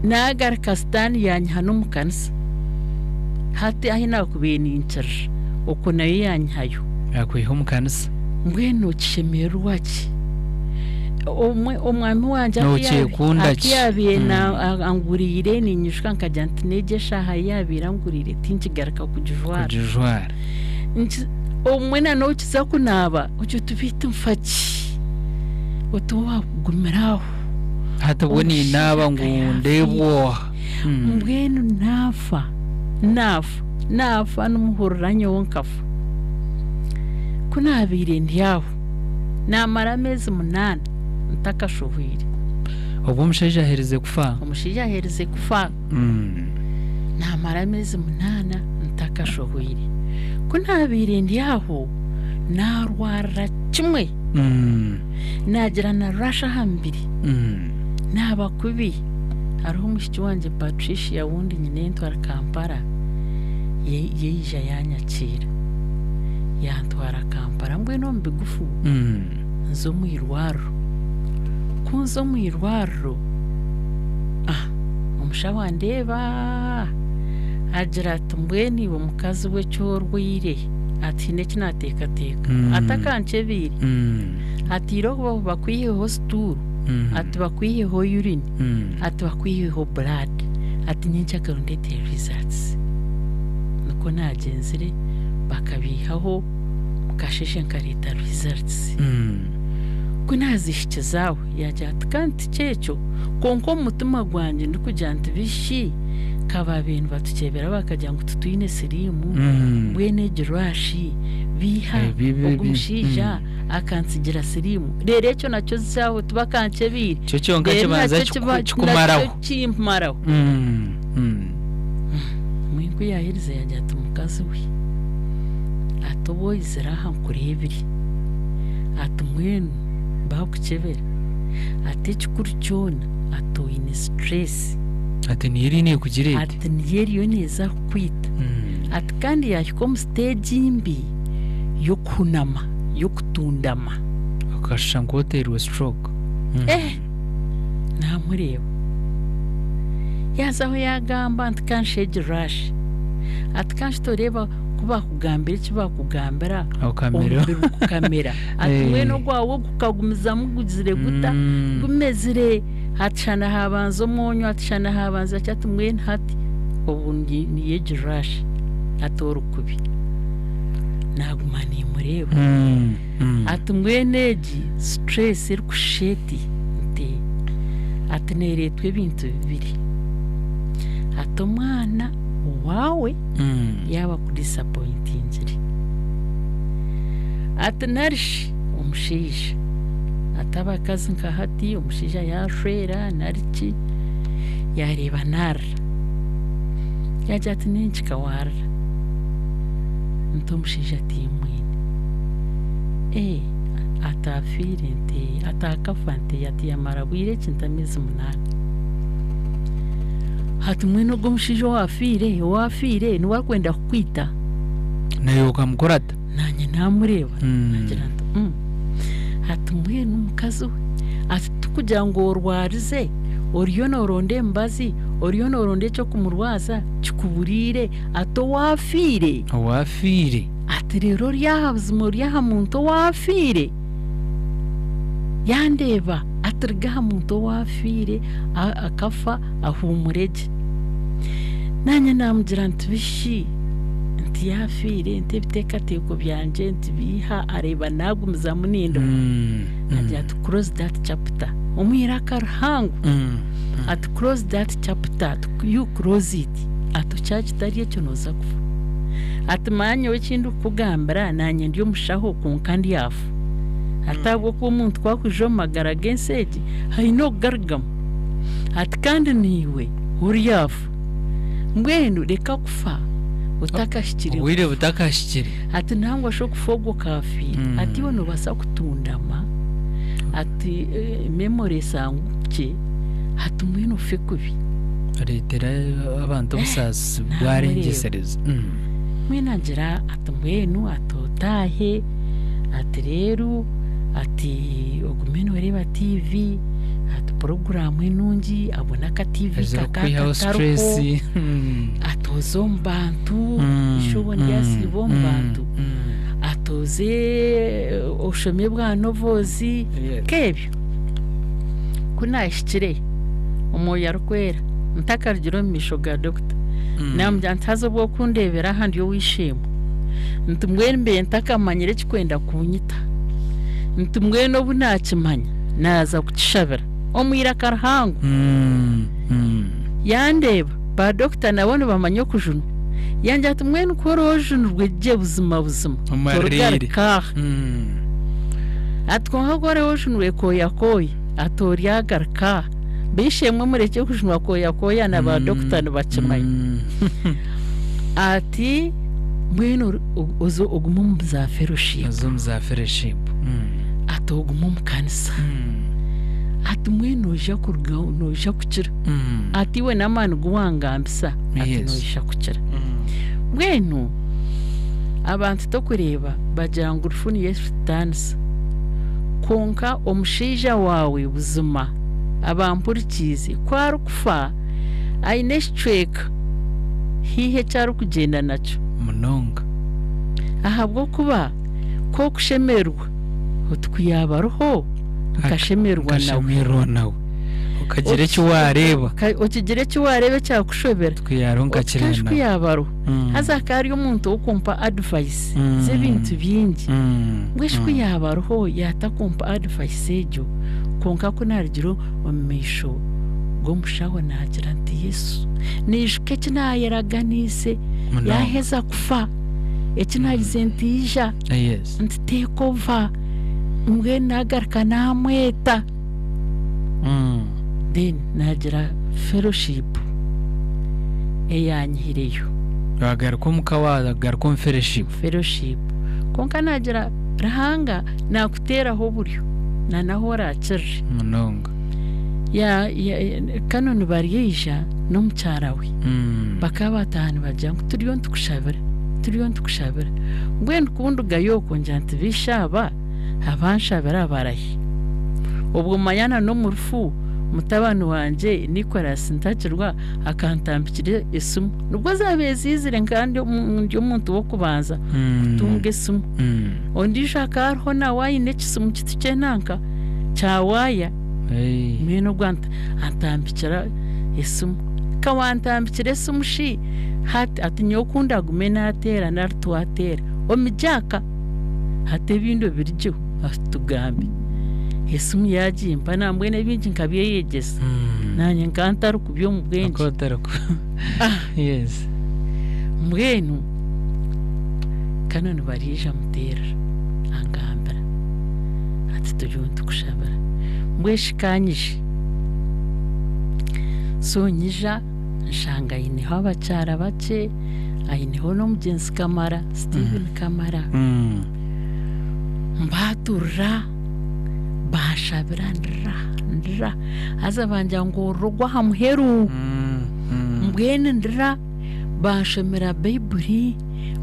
Naagaruka sitaane yaanyiha n'omu kanisa. Hati ahi naakubaire ninkirira, okwo nayo yaanyihayo. Yaakwiha omu kanisa. Mbwenu nookishemererwa ki? Omwe omwami wangye aku yaabi- Nookyekunda aku ki? yaabaire na- a- anguriire niinyijuka nkagira nti n'egi eshaaha ei yaabaire anguriire tinkigaruka kugijwara. Kugijwara. Nki- Obumwe na n'okiza kunaaba ogira oti beitu nfa ki? Oti waakugumira aho. Hati bwo ninaaba ngu Omushaija ndeebwe oha. Mbwenu naafa, naafa, naafa nimuhurira nyowe nkafa. Ku naabaire ndi aho, naamara ameezi munaana ntakashohweire. Obwo omushaija aherize kufa? Omushaija aherize kufa. Naamara ameezi munaana ntakashohweire. Ku naabaire ndi aho, naarwarira kimwe, naagira na rash aha mubiri, naaba kubi. Hariho omwishiki wangye Patricia ou nyinento ari Kampala, yaija yaanyakiira, yantwara Kampala mbwenu omu bigufu nza omu irwariro. Ku nza omu irwariro, omushaho andeeba agira ati mbwenu iwe mukazi we eki orwaire ati haine eki naateekateeka atakankyebeire ati iroho bakwiheho situuru ati bakwiheho urine ati bakwiheho blood ati nyenkyakare ondeetere results. Nikwo naagyenzire bakabiihaho mukasheeshe nkareeta results. Ku naazihikize aho yaagira ati kandi tikyekyo kwonka omu mutima gwangye ndikugira nti bishi ka baabaire nibatukyebera bakagira ngu titwine siriimu mbwenu egi rash biiha ogu mushaija akantsigira siriimu reero ekyo nakyo zaaho tibakankyebeire Kyo kyonka reero kibanza nakyo kikumaraho. nakyo kimpamaraho. Mbwenu ku yaaherize yaagira ati mukazi we ati obu oizire aha nkureebire ati mbwenu baakukyebera ati ekikuru kyona ati oine stress. Ati niyo eriyo neekugira eti. Ati niyo eriyo neeza kukwita. Ati kandi yaahika omu siteegi mbi y'okuhunama, y'okutundama. Okashusha nk'oteirwe stroke. Eh! Naamureeba. Yaazaho yaagamba nti ka nsheegye rash. Ati ka nshi toreeba ku baakugambira eki baakugambira Okamera. omubiri gukamera. Ati mbwenu ogwawe gukagumizamu gugizire guta? Gumezire. Hati shana haabanza omwonyo, hati shana haabanza ki, ati mbwenu hati obu niyo egi rash hati ori kubi. Naaguma niimureeba. Ati mbwenu egi stress erikushusha eti nti ati neereetwa ebintu bibiri. Ati omwana owaawe yaaba akudisappointingire. Ati nari shi omushaija. Ati abakazi nka hati omushaija yaashwera nari ki, yaareeba naarira. Yaagira ati n'enki ka waarira? Nti omushaija tiimwine. Ee ati afiire? Nti ee. Ati akafa? Nti ee. Ati yamara bwire ki? Nti ameezi munaana. Hati mbwenu ogwo omushaija owaafiire owaafiire niwe arikwenda kukwita? Naiwe okamukurata? Naanye naamureeba naagira nti mm. Ati mbwenu mukazi we, ati tikugira ngu orwarize, oriyo nooronda emibazi, oriyo nooronda eky'okumurwaza kikuburiire, ati owaafiire? Owaafiire. Ati reero ori aha buzima ori aha muntu owaafiire? Yandeeba ati ruga aha muntu owaafiire akafa ahuumure gye. Naanye naamugira nti bishi nti yaafiire nti ebiteekateeko byangye nti biiha areeba naagumizamu nindira. Agira ati close that chapter omu iraka rihango ati close that chapter ati you close it ati kyakitari ekyo nooza kufa. Ati manya nyowe eki ndikukugambira naanye ndi omushaho kwonka ndyafa. Ati ahabw'okuba omuntu ku akwija omu magara g'ensi egi aine okugarugamu. Ati kandi naiwe oryafa. Mbwenu reka kufa otakahikire Obwire butakahikire. Ati nangwa shi okufa ogwo okaafiire. Ati iwe noobaasa kutundama, ati memory esangukye, ati mbwenu ofe kubi. Oreetera abantu obusaasi bwarengyesereza. Mbwenu agira ati mbwenu ati otaahe, ati reero ati ogume nooreeba TV, ati puroguraamu enungi abone aka TV Ezirikukwihaho akatariho, stress. ati oze omu bantu, eishobo ryasiiba omu bantu, ati oze oshome bwa novels, nk'ebyo. Ku naahikire Omwoyo Arikwera ntakarugire omu maisho ga dokita, naamugira nti haza obu okundeebera aha ndi ow'eishe-emwe, nti mbwenu mbaire ntakamanyire ekikwenda kunyita, nti mbwenu obu naakimanya naaza kukishabira omu iraka rihango. Yandeeba, baadokita nabo nibamanya okujunwa, yangira ati mbwenu ku oroojunirwe gye buzima buzima Omariire. torigaruka aha. Ati kwonka ku oraabe ojunirwe kooyakooya, ati oryagaruka aha. B'eishe-emwe murekye kujunwa kooyakooya na baadokita nibakimanya. Ati mbwenu oze ogume omu za fellowship. Oze omu za fellowship. Ati ogume omu kanisa. Ati mbwenu noija kuruga noija kukira. Ati iwe n'amaani gu wangambisa ati noija kukira. Mbwenu abantu tokureeba bagira ngu rufu niyo etutaanisa. Kwonka omushaija waawe buzima abampurikiize ku arikufa aine ekicweka haihi eki arikugyenda nakyo. Munonga. Ahabw'okuba ku okushemererwa oti ku yaaba ariho nkashemererwa nawe. Nkashemererwa nawe. Okagira eki waareeba. Okigira eki waareeba ekyakushobera. Oti ku yaariho Oti nkakireba kanshi ku nawe. yaaba ariho. Haza hakaba hariyo omuntu ow'okumpa advice z'ebintu bingi. Mbwenu shi ku yaaba ariho yaatakumpa advice egyo, kwonka ku naarugire omu maisho g'omushaho naagira nti, Yesu, naijuka eki naayeraganiise Munonga. yaaheza kufa, eki naagize nti ija, Yes. nti teeka ova, mbwenu naagaruka naamweta. Then naagira fellowship eyaanyihireyo. Waagaruka omuka waagaruka omu fellowship. Fellowship. Kwonka naagira Ruhanga naakuteeraho oburyo na n'ahu oraakirire. Munonga. Ya, ya, Canon Baryaija n'omukyara we bakaba bataaha nibagira ngu turiyo nitukushabira, turiyo nitukushabira. Mbwenu ku ndugayo okwo ngira nti baishe aba abanshabira barahi? Obwo manya na n'omu rufu mutabani wangye Nicholas Ntakirwa akantambikira esimu. Nibwo zaabaire ziizire nkaba ndi omuntu w'okubanza kutunga esimu. Ondiijo hakaba hariho nawe aine ekisimu kitu ky'enanka kya waaya, mbwenu ogwo antambikira esimu. Ka wantambikira esimu shi hati ati nyowe ku ndagume naateera nari twateera omigyaka hati ebindi obirugyeho ati tugambe. Esimu yaagimpa nambwenu ebingi nkabyeyegyesa naanye nkaba ntarikubya omu bwengye. Mbwenu Canon Baryaija amuteerera angambira ati turiyo nitukushabira mbwenu shi ka nyije. So nyija nshanga aineho abakyara bakye, aineho n'omugyenzi Kamara, Steven Kamara. Mbaaturira banshabira ndira ndira haza bangira ngu orire ogw'aha muheru. Mbwenu ndira banshomera Baiburi.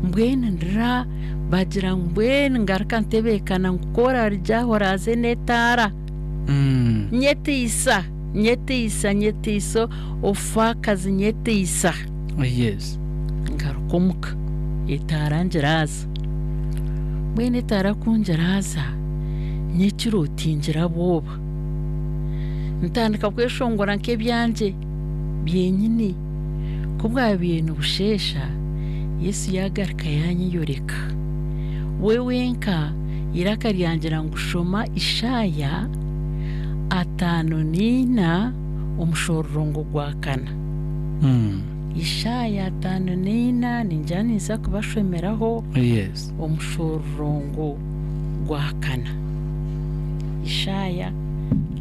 Mbwenu ndira, bagira ngu mbwenu ngaruka ntebeekana ngu ku oraarugye aha oraaze n'etaara. Nyeteisa, nyeteisa, nyeteisa obufaakazi nyeteisa. Yes. Ngaruka omuka, etaara ngiraaza. Mbwenu etaara ku ngiraaza, nyekiro tingira bwoba. Ntandika kweshongora nk'ebyangye byenyini. Ku bwabaire nibusheesha, Yesu yaagaruka yaanyeyoreka. We wenka eiraka ryangira ngu shoma Isaaya 54 omushororongo gwa kana. Isaaya 54 ningira ninza kubashomeraho Yes. omushororongo gwa kana. Isaaya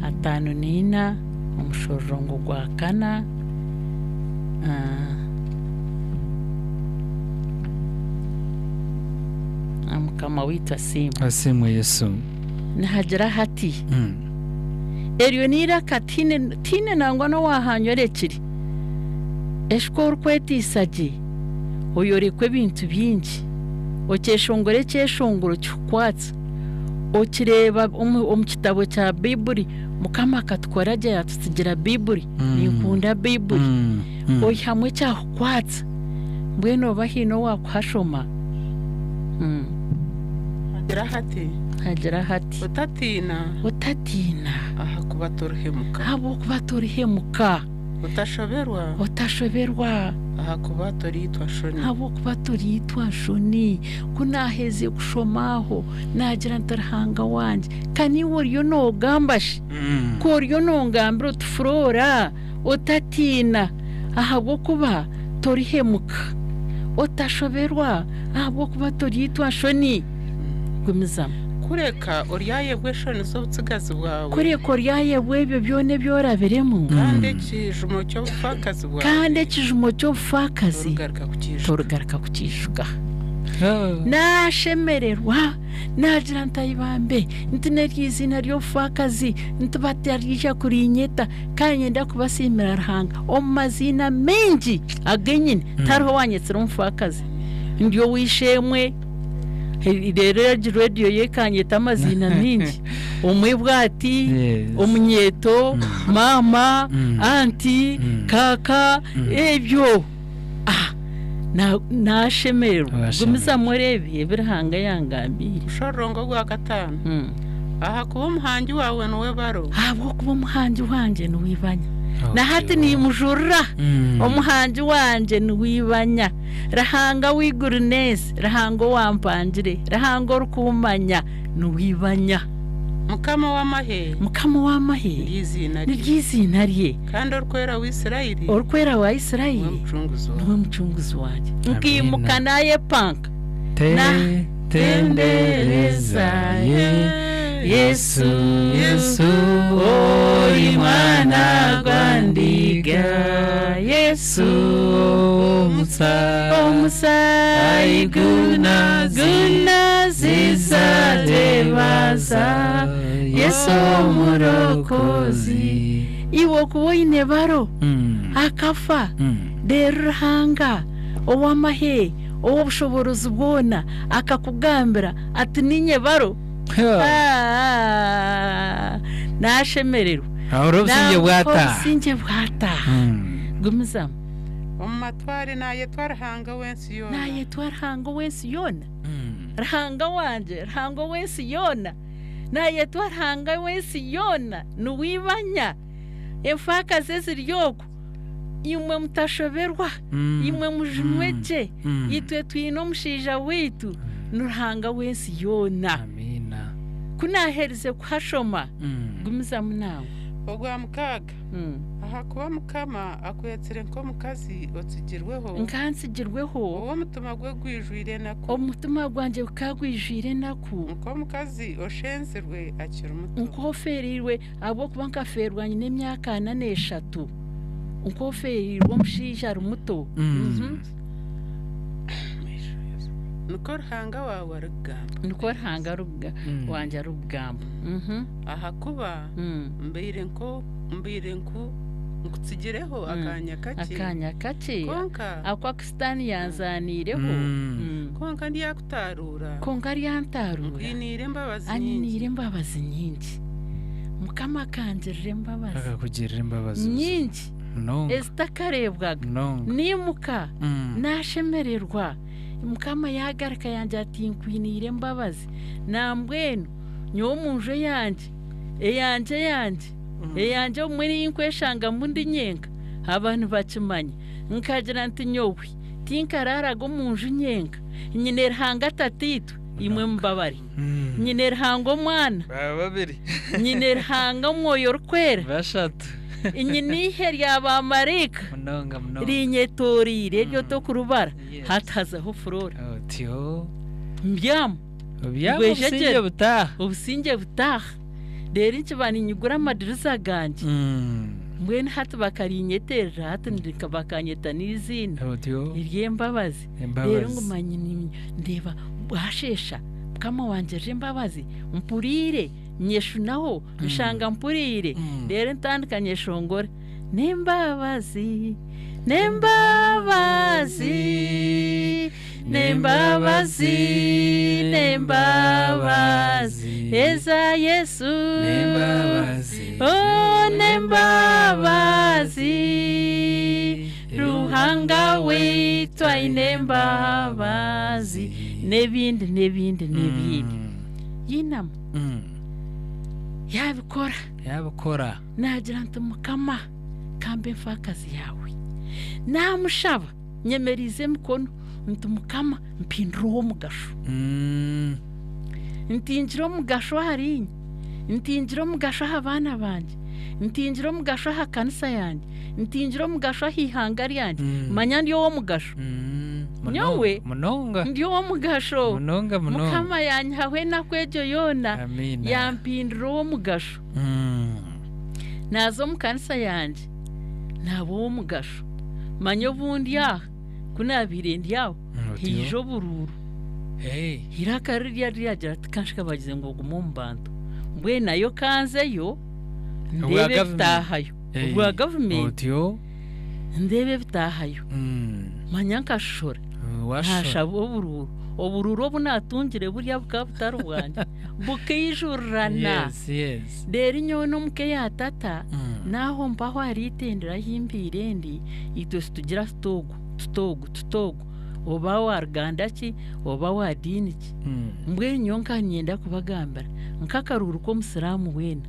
54 omushororongo gwa kana. Ah, Mukama waitu asiimwe. Asiimwe Yesu. Nihagira hati, Eryo n'eiraka tihaine tihaine nangwa n'owaahanyorekire. Eshi ku orikwetiisa gye, oyorekwa ebintu bingi, okyeshongora ekyeshongoro kikukwatsa, okireeba omu omu kitabo kya Baiburi, Mukama akatukora gye yaatutsigira Baiburi, ninkunda Baiburi. Oihamu ekyakukwatsa, mbwenu oba haine owaakuhashoma. Hagira hati. Hagira hati. Otatiina. Otatiina. Ahakuba torihemuka. Ahabw'okuba torihemuka. Otashoberwa. Otashoberwa. Ahakuba toriitwa nshoni. Ahabw'okuba toriitwa nshoni. Ku naaherize kushoma aho, naagira nti, Ruhanga wangye, ka niiwe oriyo noogamba shi? Ku oriyo nongambira oti, Flora, otatiina, ahabw'okuba torihemuka. Otashoberwa, ahabw'okuba toriitwa nshoni. Gumizamu. Kureka oryayebwa eshoni z'obutsigazi bwawe. Kureka oryayebwa ebyo byona ebi orabiremu. Kandi ekijumo ky'obufaakazi bwawe. Kandi ekijumo ky'obufaakazi. Torigaruka kukiijuka. Torigaruka kukiijuka. Naashemererwa, naagira nti, Ai bambe, nti n'eryo iziina ry'obufaakazi nti batariija kuriinyeta. Kandi niinyenda kubasiimira Ruhanga omu maziina maingi agu nyine, tihariho owaanyetsire omufaakazi. Ndi ow'eishe-emwe, reero egi rediyo yo ekanyeta amaziina maingi, omwebwati, omunyeeto, maama, anti, kaaka, ebyo. Naashemererwa. Gumizamu oreebe ebi Ruhanga yangambiire. Omushororongo ogwa kataano. Ahakuba Omuhangi waawe niwe baro. Ahabw'okuba Omuhangi wangye niwe ibanya. Na hati niimujurira. Omuhangi wangye niwe ibanya. Ruhanga w'eiguru n'ensi, Ruhanga owampangire, Ruhanga orikummanya, niwe ibanya. Mukama ow'amahe. Mukama ow'amahe. Niryo eiziina rye. Niryo eiziina rye. Kandi Orikwera wa Israeli. Orikwera wa Israeli. Niwe mucunguzi wangye. Niwe mucunguzi wangye. Nkaimuka naayepanka. Tendereza Yesu, Yesu, ori mwana gwa ndiga, Yesu, omusaayi gunaziza twebaza, Yesu omurokozi. Iwe okuba oine baro, akafa, reero Ruhanga ow'amahe, ow'obushoboorozi bwona akakugambira ati niinye baro. Naashemererwa. Ahurira obusingye bwataaha. Obusingye bwataaha. Gumizamu. Omu matware naayetwa Ruhanga ow'ensi yoona. Naayetwa Ruhanga ow'ensi yoona. Ruhanga wangye, Ruhanga ow'ensi yoona. Naayetwa Ruhanga w'ensi yoona, niwe ibanya. Efaakazi eziri okwo, imwe mutashoberwa, imwe mujunwe gye. Itwe twine omushaija waitu, ni Ruhanga w'ensi yoona. Amiina. Ku naaherize kuhashoma, gumizamu naawe. Ogwa mukaaga, Ahakuba Mukama akwetsire nk'omukazi otsigirweho. Nka ntsigirweho. Ou omutima gwe gwijwire enaku. Omutima gwangye gukaba gwijwire enaku. Nk'omukazi oshenzirwe akiri muto. Nk'ofeereirwe, ahabw'okuba nkafeerwa nyine emyaka ana n'eshatu. Nk'ofeereirwe omushaija ari muto. Nikwo Ruhanga waawe arikugamba. Nikwo Ruhanga wangye arikugamba. Ahakuba mbaire nko mbaire nku. Nkutsigireho akanya kakye. Akanya kakye. Kwonka. Aku aku Sitaani yanzaaniireho. Kwonka ndyakutaaruura. Kwonka aryantaaruura. Nkwiniire embabazi nyingi. Anyiniire embabazi nyingi. Mukama akangirira embabazi. Akakugirira embabazi buzima. Nyingi. Munonga. Ezitakareebwaga. Munonga. Naimuka, naashemererwa. Mukama yaagaruka yangira ati nkwiniire embabazi. Nambwenu nyowe omu nju eyangye, eyangye eyangye, eyangye obumwe ei nkweshangamu ndi nyenka, aba nibakimanya. Nkagira nti nyowe tinkaraaraga omu nju nyenka, nyine Ruhanga Tataitwe, imwe mubabare. Nyine Ruhanga Omwana. Baba babiri. Nyine Ruhanga Omwoyo Orikwera. Bashatu. Nyine eihe rya baamaraika. Munonga munonga. Rinyetoreire eryo tokurubara. Hati hazaho Flora. Otyo. Mbyama. Obyama obusingye butaaha. Obusingye butaaha. Reero nkiba niinyigura amadirisa gangye. Mbwenu hati bakarinyeterera hati bakanyeta n'eiziina ery'embabazi. Reero nguma ndeeba bwasheesha Mukama wangirira embabazi mpuriire nyeshunaho nshanga mpuriire reero ntandika nyeshongora n'embabazi n'embabazi n'embabazi n'embabazi eza Yesu oh n'embabazi Ruhanga waitu aine embabazi n'ebindi n'ebindi n'ebindi yinama yabikora yabikora nagira nti Mukama kambe enfaakazi yaawe namushaba nyemeriize emikono nti Mukama mpindura ow'omugasho ntingire omugasho ahariinye ntingire omugasho aha baana bangye ntingire omugasho aha kanisa yangye ntingire omugasho aha ihanga ryangye manya ndi ow'omugasho nyowe munonga ndi ow'omugasho munonga munonga Mukama yanyihaho enaku egyo yoona Amiina. yampindura ow'omugasho naaza omu kanisa yangye naaba ow'omugasho manya obundi aha ku naabaire ndi aho haija oburuuru eiraka rirya ryagira riti kanshika bagize ngu ogume omu bantu mbwenu nayo kanzeyo ndeebe ebitaahayo obwa gavumenti ndeebe ebitaahayo manya nkashora naashaba oburuuru oburuuru obu naatungire burya bukaba butari bwangye bukaijurirana reero nyowe n'omuka eya tata naaho mpaho ahari eitendero ahu mbaire ndi itwe titugira tuti ogu tuti ogu tuti ogu oba wa ruganda ki oba wa diini ki mbwenu nyowe nkaba niinyenda kubagambira nk'akaruuru k'omusiraamu weena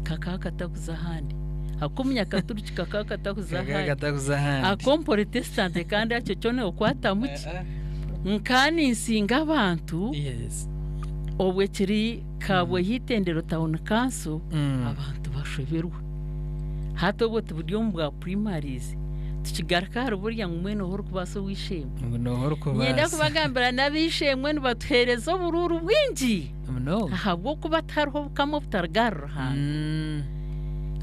kakaba katakuza ahandi ak'omunyakaturiki kakaba katakuza ahandi ak'omuporotesitanti kandi akyo kyo nookwatamu ki nkaba ninsinga abantu obwe kiri Kabwe Eitendero Town Council abantu bashoberwa hati obwo tiburi omu bwa primaries tukigaruka ahari burya ngu mbwenu noha orikubaasa ow'eishe-emwe niinyenda kubagambira n'ab'eishe-emwe nibatuheereza oburuuru bwingi ahabw'okuba tihariho obukama obutaruga ahari Ruhanga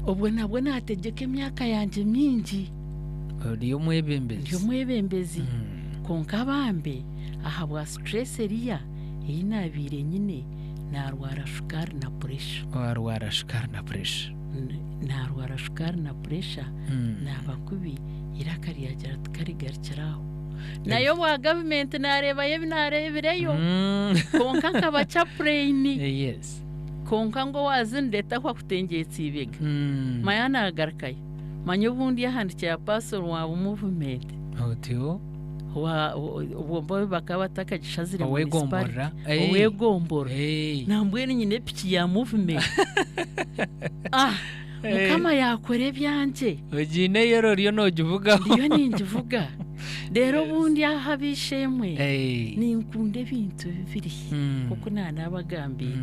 obwo nabwo naategyeka emyaka yangye mingi Ori omwebembezi. Ndi omwebembezi kwonka bambe ahabwa stress eriya ei naabaire nyine naarwara shukaari na puresha. Waarwara shukaari na puresha. Naarwara shukaari na puresha naaba kubi eiraka ryagira riti karigarukira aho. Nayo obwa gavumenti naareebayo ebi naareebireyo kwonka nkaba chaplain. Kwonka ngu owaazindeeta ahu akutengyetsa eibega. Manya naagarukayo. Manya obundi aha ndi chairperson wa movement. Otyo. Obwo bo bakaba batakagishazire Ow'egomborora. municipality. Ow'egomborora. Nambwenu nyine epiki ya movement. Ah, Mukama yaakora ebyangye. Ogiine eyero oriyo noogivugaho. Ndiyo ningivuga. Reero obundi aha ab'eishe-emwe, ninkunda ebintu bibiri nk'oku naanabagambiire.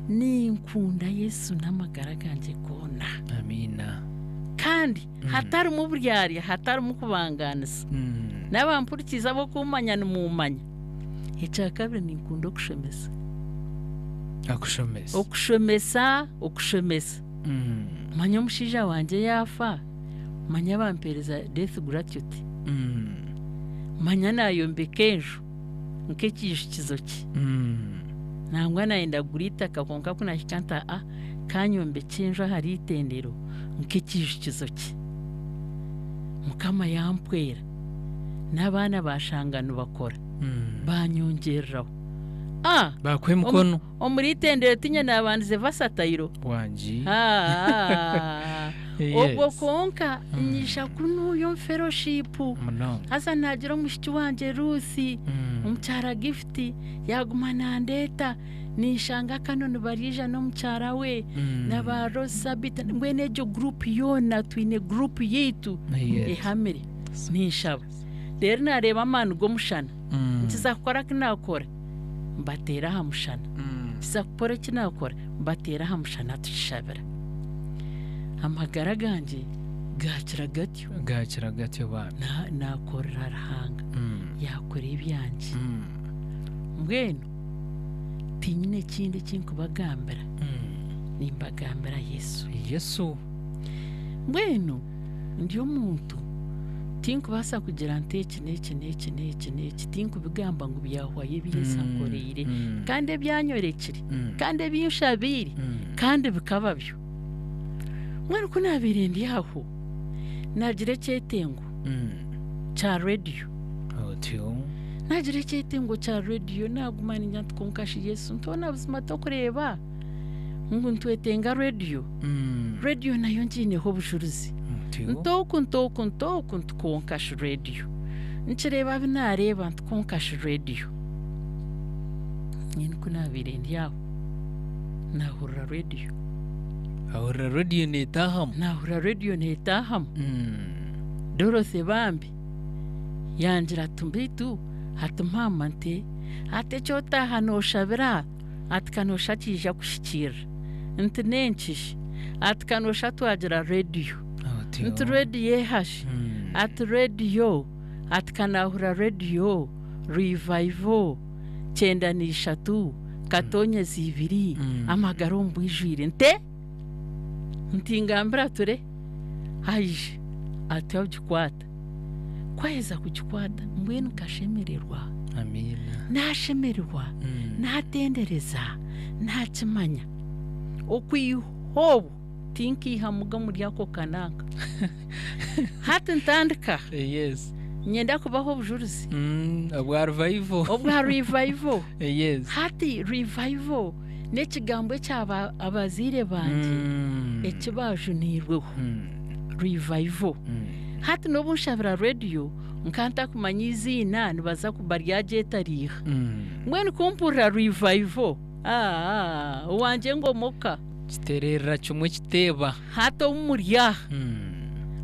Ninkunda Yesu n'amagara gangye goona. Amiina. Kandi hatarimu buryarya, hatarimu kubangaanisa. N'abampurikiize ab'okummanya nimummanya. Ekya kabiri ninkunda okushomesa. Okushomesa. Okushomesa, okushomesa. Manya omushaija wangye yaafa, manya bampeereza death gratuity. Manya naayombeka enju nk'ekiijukizo kye. Nangwa naayenda kugura eitaka kwonka ku naahika nti aa, ka nyombekye enju ahari eitendero nk'ekiijukizo kye. Mukama yampwera n'abaana baashanga nibakora baanyongyereraho. Ah! Baakuha emikono. Omuri itendero tiinye naabandize vasatayiro. Wangi. Ah! Obwo kwonka nyija kunuuya omu fellowship. Munonga. Haza naagira omwishiki wangye Ruth, omukyara Gift, yaaguma nandeeta. Ninshanga kanu nibariija n'omukyara we na ba Rose Sabiti mbwenu egyo guruupu yoona twine guruupu yaitu ehamire. Ninshaba. Reero naareeba amaani g'omushana. Nkiza kukora eki naakora, mbateera aha mushana. Nkiza kukora eki naakora, mbateera aha mushana tukishabira. Amagara gangye gaakira gatyo. Gaakira gatyo bambi. Naakorera Ruhanga, yaakora ebyangye. Mbwenu tinyine ekindi eki nkubagambira, nimbagambira Yesu. Yesu. Mbwenu ndi omuntu tinkubaasa kugira nti eki n'eki n'eki n'eki n'eki, tinkubigamba ngu byahwayo ebi Yesu ankoreire, kandi ebi anyorekire, kandi ebi nshabiire, kandi bikaba byo. Mbwenu ku naabaire ndi aho, naagira ekyetengo kya rediyo. Otyo. Naagira ekyetengo kya rediyo naaguma ningira nti kwonka shi Yesu ntoona buzima tokureeba ngu nitwetenga rediyo? Rediyo nayo ngiineho obujurizi. Otyo. Nti oku nti oku nti oku nti kwonka shi rediyo. Nkireeba abu naareeba nti kwonka shi rediyo. Mbwenu ku naabaire ndi aho, naahurira rediyo. Ahurira rediyo neetaahamu. Naahurira rediyo neetaahamu. Dorothy bambi yangira ati beitu ati maama nti ati eki otaaha nooshabira ati ka noosha kiija kuhikiirira. Nti n'enki shi? Ati ka noosha twagira rediyo. Nti rediyo eha shi? Ati rediyo, ati ka naahurira rediyo Revival 93 katoonyeza ibiri amagara omu bwijwire. Nte? Nti ngambira ture aije ati ogikwata. Ku aheza kugikwata mbwenu nkashemererwa. Amiina. Naashemererwa, naatendereza, naakimanya. Okwiha obwo tinkaihamuga omuri ako kananka. Hati ntandika. Yes. Niinyenda kubaha obujurizi. Obwa revival. Obwa revival. Yes. Hati revival n'ekigambo eki abazaire bangye eki baajuniirweho. Revival. Hati n'obu nshabira rediyo nka ntakumanya eiziina nibaza baryagyeta riiha. Mbwenu ku mpurira revival, aa owangye ngomoka. Kiteererera kimwe kiteeba. Hati obu muri aha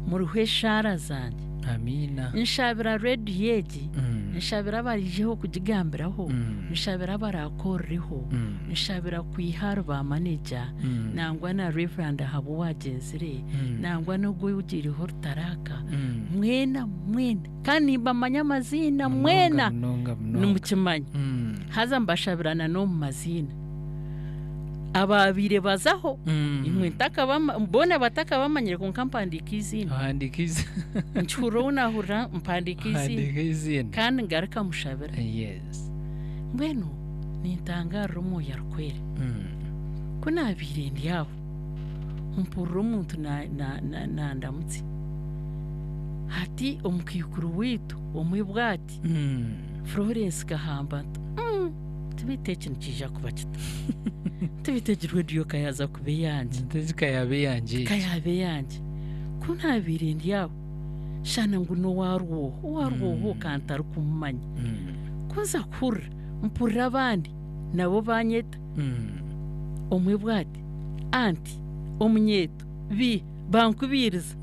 muriho eshaara zangye. Amiina. Nshabira rediyo egi, nshabira abaraijeho kugigambiraho, nshabira abaraakorereho, nshabira kwiha ahari ba maneja, nangwa na Reverand ahabwe owaagyenzire, nangwa n'ogwo ogiireho rutaraaka, mwena mwena kandi nimbamanya amaziina mwena Munonga munonga. nimukimanya. Haza mbashabira na n'omu maziina. Abaabaire bazaho imwe ntakabama boona batakabamanyire kwonka mpandiika eiziina. Ohandiika eiziina. Nkihurira ou naahurira mpandiika eiziina. Ohandiika eiziina. Kandi ngaruka mushabira. Yes. Mbwenu nintangaarira Omwoyo Arikwera. Ku naabaire ndi aho, mpurira omuntu nandamutsya. Hati omukaikuru waitu omwe bwati, Florence Kahamba nti tibeitu eki nikiija kuba kita? Tibeitu egi rediyo ka yaaza kuba eyangye. Nti egi ka yaaba eyangye egi. Ka yaaba eyangye. Ku naabaire ndi aho, shana ngu n'owa Rwoho, owa Rwoho ka ntarikumumanya. Ku nza kuhurira, mpurira abandi nabo banyeta. Omwe bwati, anti, omunyeeto, bi, bankubiiriza.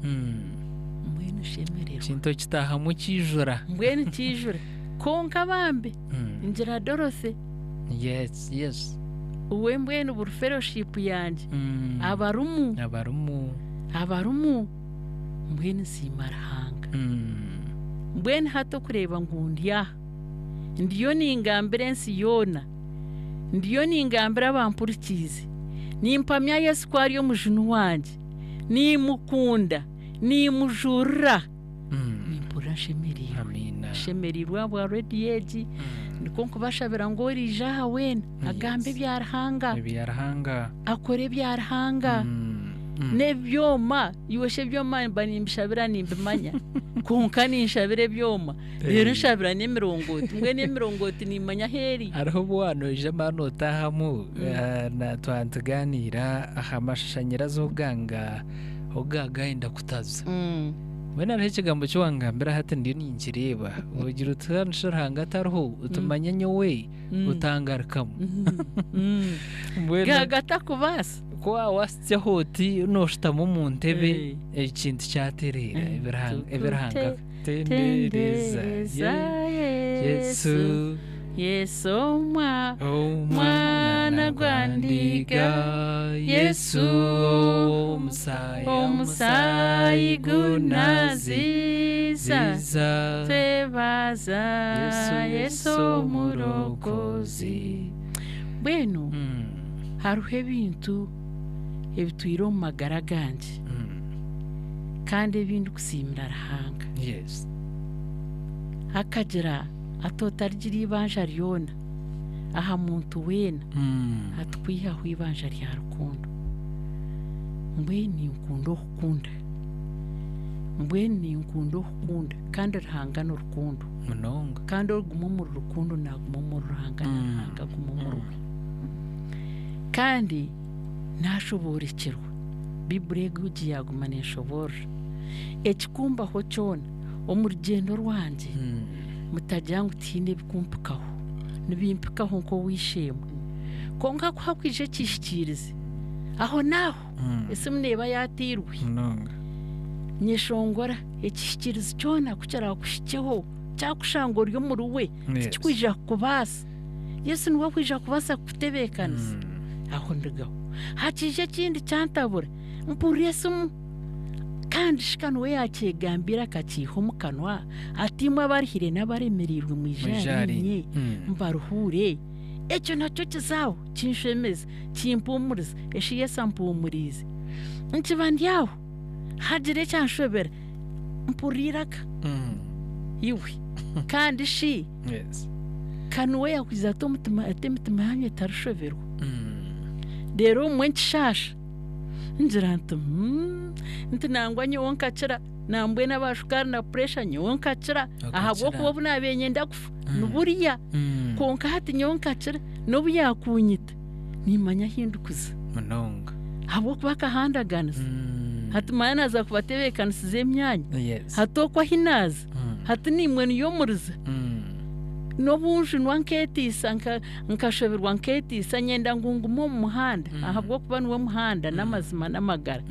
Mbwenu nshemererwa. Ekintu okitaahamu kiijura. Mbwenu kiijura. Kwonka bambe, ngira Dorothy. Yes, yes. Uwe mbwenu buri fellowship yangye abarimu. Abarimu. Abarimu. Mbwenu nsiima Ruhanga. Mbwenu hati okureeba ngu ndi aha, ndiyo ningambira ensi yoona, ndiyo ningambira abampurikiize, nimpamya Yesu ku ari omujuni wangye, nimukunda, nimujurira. Nimpurira nshemereirwe. Amiina. Nshemereirwe ahabwa rediyo egi, nikwo nkubashabira ngu oriija aha weena agambe ebya Ruhanga. Ebya Ruhanga. Akore ebya Ruhanga. N'ebyoma, iwe shi ebyoma mba nimbishabira nimbimanya, kwonka ninshabira ebyoma, reero nshabira n'emirongooti, mbwenu emirongooti nimmanya ahu eri. Hariho obu waanoija mani otaahamu twaba nitugaaniira aha mashanyarazi oganga oga gayenda kutaza. Mbwenu hariho ekigambo eki wangambira hati ndiyo ninkireeba, ogira oti kandi shi Ruhanga atariho, oti manya nyowe otangarukamu. Mbwenu Gatakubaasa. Ku waasitsyaho oti nooshutama omu ntebe ekintu kyatereera ebi Ruhanga tendereza Yesu Yesu omwana gwa ndiga Yesu omusaayi gunaziza twebaza Yesu omurokozi. Mbwenu hariho ebintu ebitwire omu magara gangye kandi ebi ndikusiimira Ruhanga. Akagira ati otarigira eibanja ryona aha muntu weena ati kwihaho eibanja rya rukundo. Mbwenu ninkunda okukunda, mbwenu ninkunda okukunda kandi Ruhanga ni rukundo. Munonga. Kandi origuma omuri rukundo naaguma omuri Ruhanga na Ruhanga aguma omuri we. Kandi naashoboorokyerwa, Baiburi egi yaaguma neeshoboorora. Ekikumbaho kyona omu rugyendo rwangye mutagira ngu tihaine ebikumpikaho, nibimpikaho nk'ow'eishe-emwe. Kwonka ku hakwija ekihikiirizi, ahonaaho esimu neeba yaateirwe. Munonga. Nyeshongora ekihikiirizi kyona ku kiraakuhikyeho, kyakushanga ori omuri we, tikikwija kukubaasa. Yesu niwe akwija kubaasa kukutebeekanisa. Aho ndugaho. Hakiija ekindi kyantabura, mpurira esimu. Kandi shi ka niwe yaakyegambiire akakiiha omu kanwa ati imwe abaruhire n'abaremereirwe mwije ahariinye mbaruhuure. Ekyo nakyo kiza aho kinshemeza, kimpuumuriza, eshi Yesu ampuumuriize. Nkiba ndi aho, hagira ekyanshobera, mpurira eiraka, iwe. Kandi shi ka niwe yaakwiza ati omutima ati emitima yaanyu etarishoberwa. Reero obumwe nkishaasha, ngira nti hmm, nti nangwa nyowe nkakira, nambwenu aba shukaari na puresha nyowe nkakira, ahabw'okuba obu naabaire niinyenda kufa ni buriya, kwonka hati nyowe nkakira, n'obu yaakunyita nimmanya ahu ndikuza. Munonga. Ahabw'okuba akahandaganisa. Hati manya naaza kubatebeekanisiza emyanya, hati okwo ahi naaza, hati naimwe niyo muriza. N'obu njunwa nkeetiisa nkashoberwa nkeetiisa, nyenda ngu ngume omu muhanda ahabw'okuba niwe muhanda n'amazima n'amagara.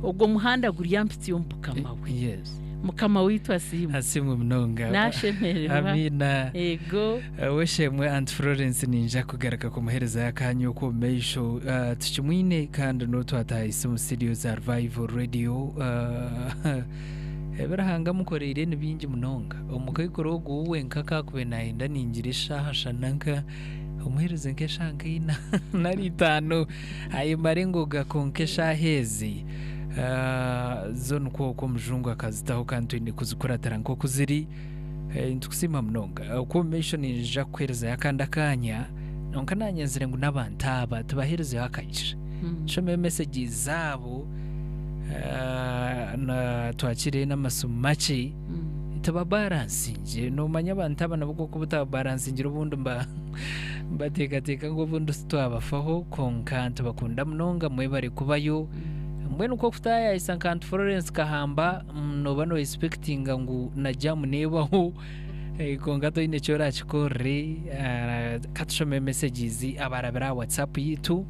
Ogwo muhanda guryampitsya omu Bukama bwe. Mukama waitu asiimwe. Asiimwe munonga. Naashemererwa. Amiina. Ego. Ow'eishe-emwe Aunt Florence ninja kugaruka kumuherezayo akanya oku omu maisho. Tukimwine kandi n'ou twatahisa omu studio za Revival Radio. Ebi Ruhanga amukoreire ni bingi munonga. Omukaikuru ogu we wenka akaakubaire naayenda ningira eshaaha shana nka omuheereze nk'eshaaha nka ina nari itaano ayemare engoga kwonka eshaaha ezi zo nikwo oku omujungu akazitaho kandi twine kuzikuratira nk'oku ziri. Nitukusiima munonga. Okwo omu maisho niinyija kukuheerezayo akandi akanya, kwonka naanyenzire ngu n'abantu aba tubaheerezeho akagisha. Tushome mesegi zaabo twakire n'amasimu makye tubabaransingye. Noomanya abantu aba nabo ku orikuba otababaransingire obundi mbateekateeka ngu obundi titwabafaho kwonka nitubakunda munonga mwebare kubayo. Mbwenu nk'oku taayaayisa nka Aunt Florence Kahamba nooba no expectinga ngu na jam neebaho kwonka toine eki oraakikorere. Ka tushome messages abaarabire aha WhatsApp yaitu.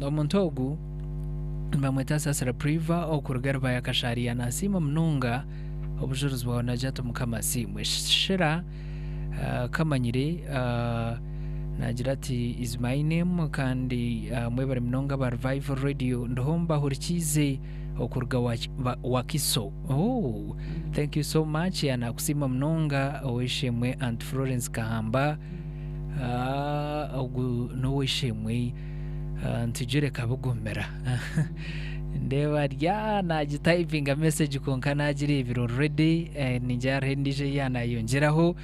Omuntu ogu nibamweta Sasira Priva okuruga Rubaya Kashariya nasiima munonga obujurizi bwawe nagira ati Mukama asiimwe. Shira Kamanyire nagira ati is my name kandi mwebare munonga aba Revival Radio ndiho mbahurikiize okuruga Wakiso. Oh, thank you so much nakusiima munonga ow'eishe-emwe Aunt Florence Kahamba. Ogu n'ow'eishe-emwe Ntujure Kabugumira. Ndeeba ari aha naagitayipinga message kwonka naagireebire already ningira hariho endiijo ei yaanayongyeraho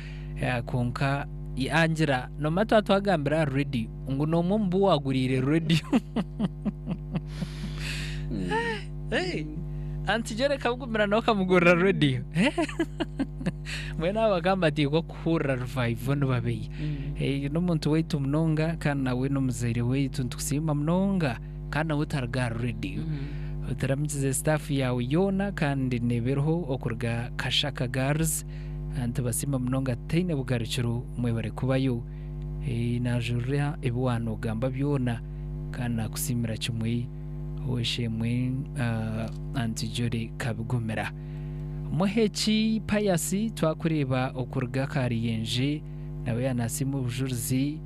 kwonka yangira noomanya twaba twagambire aha radio ngu n'omwe omu bu waaguriire radio. Hey, Aunty Jolly akabugumira nawe akamugurira radio. Mbwenu aba bakaba nibateekwa kuhurira revival nibabeya. Eh, n'omuntu waitu munonga kandi nawe n'omuzaire waitu nitukusiima munonga kandi nawe otaruga aha radio. Otaramukize staff yaawe yoona kandi neeba eriho okuruga Kashaka Girls. Nitubasiima munonga tutaine bugarukiro mwebare kubayo. Eh, naajurira ebi waanoogamba byona kandi naakusiimira kimwe ow'eishe-emwe Aunty Jolly Kabigumira. Muheki Pius twakureeba okuruga Kariyenje nawe yaanasiima obujurizi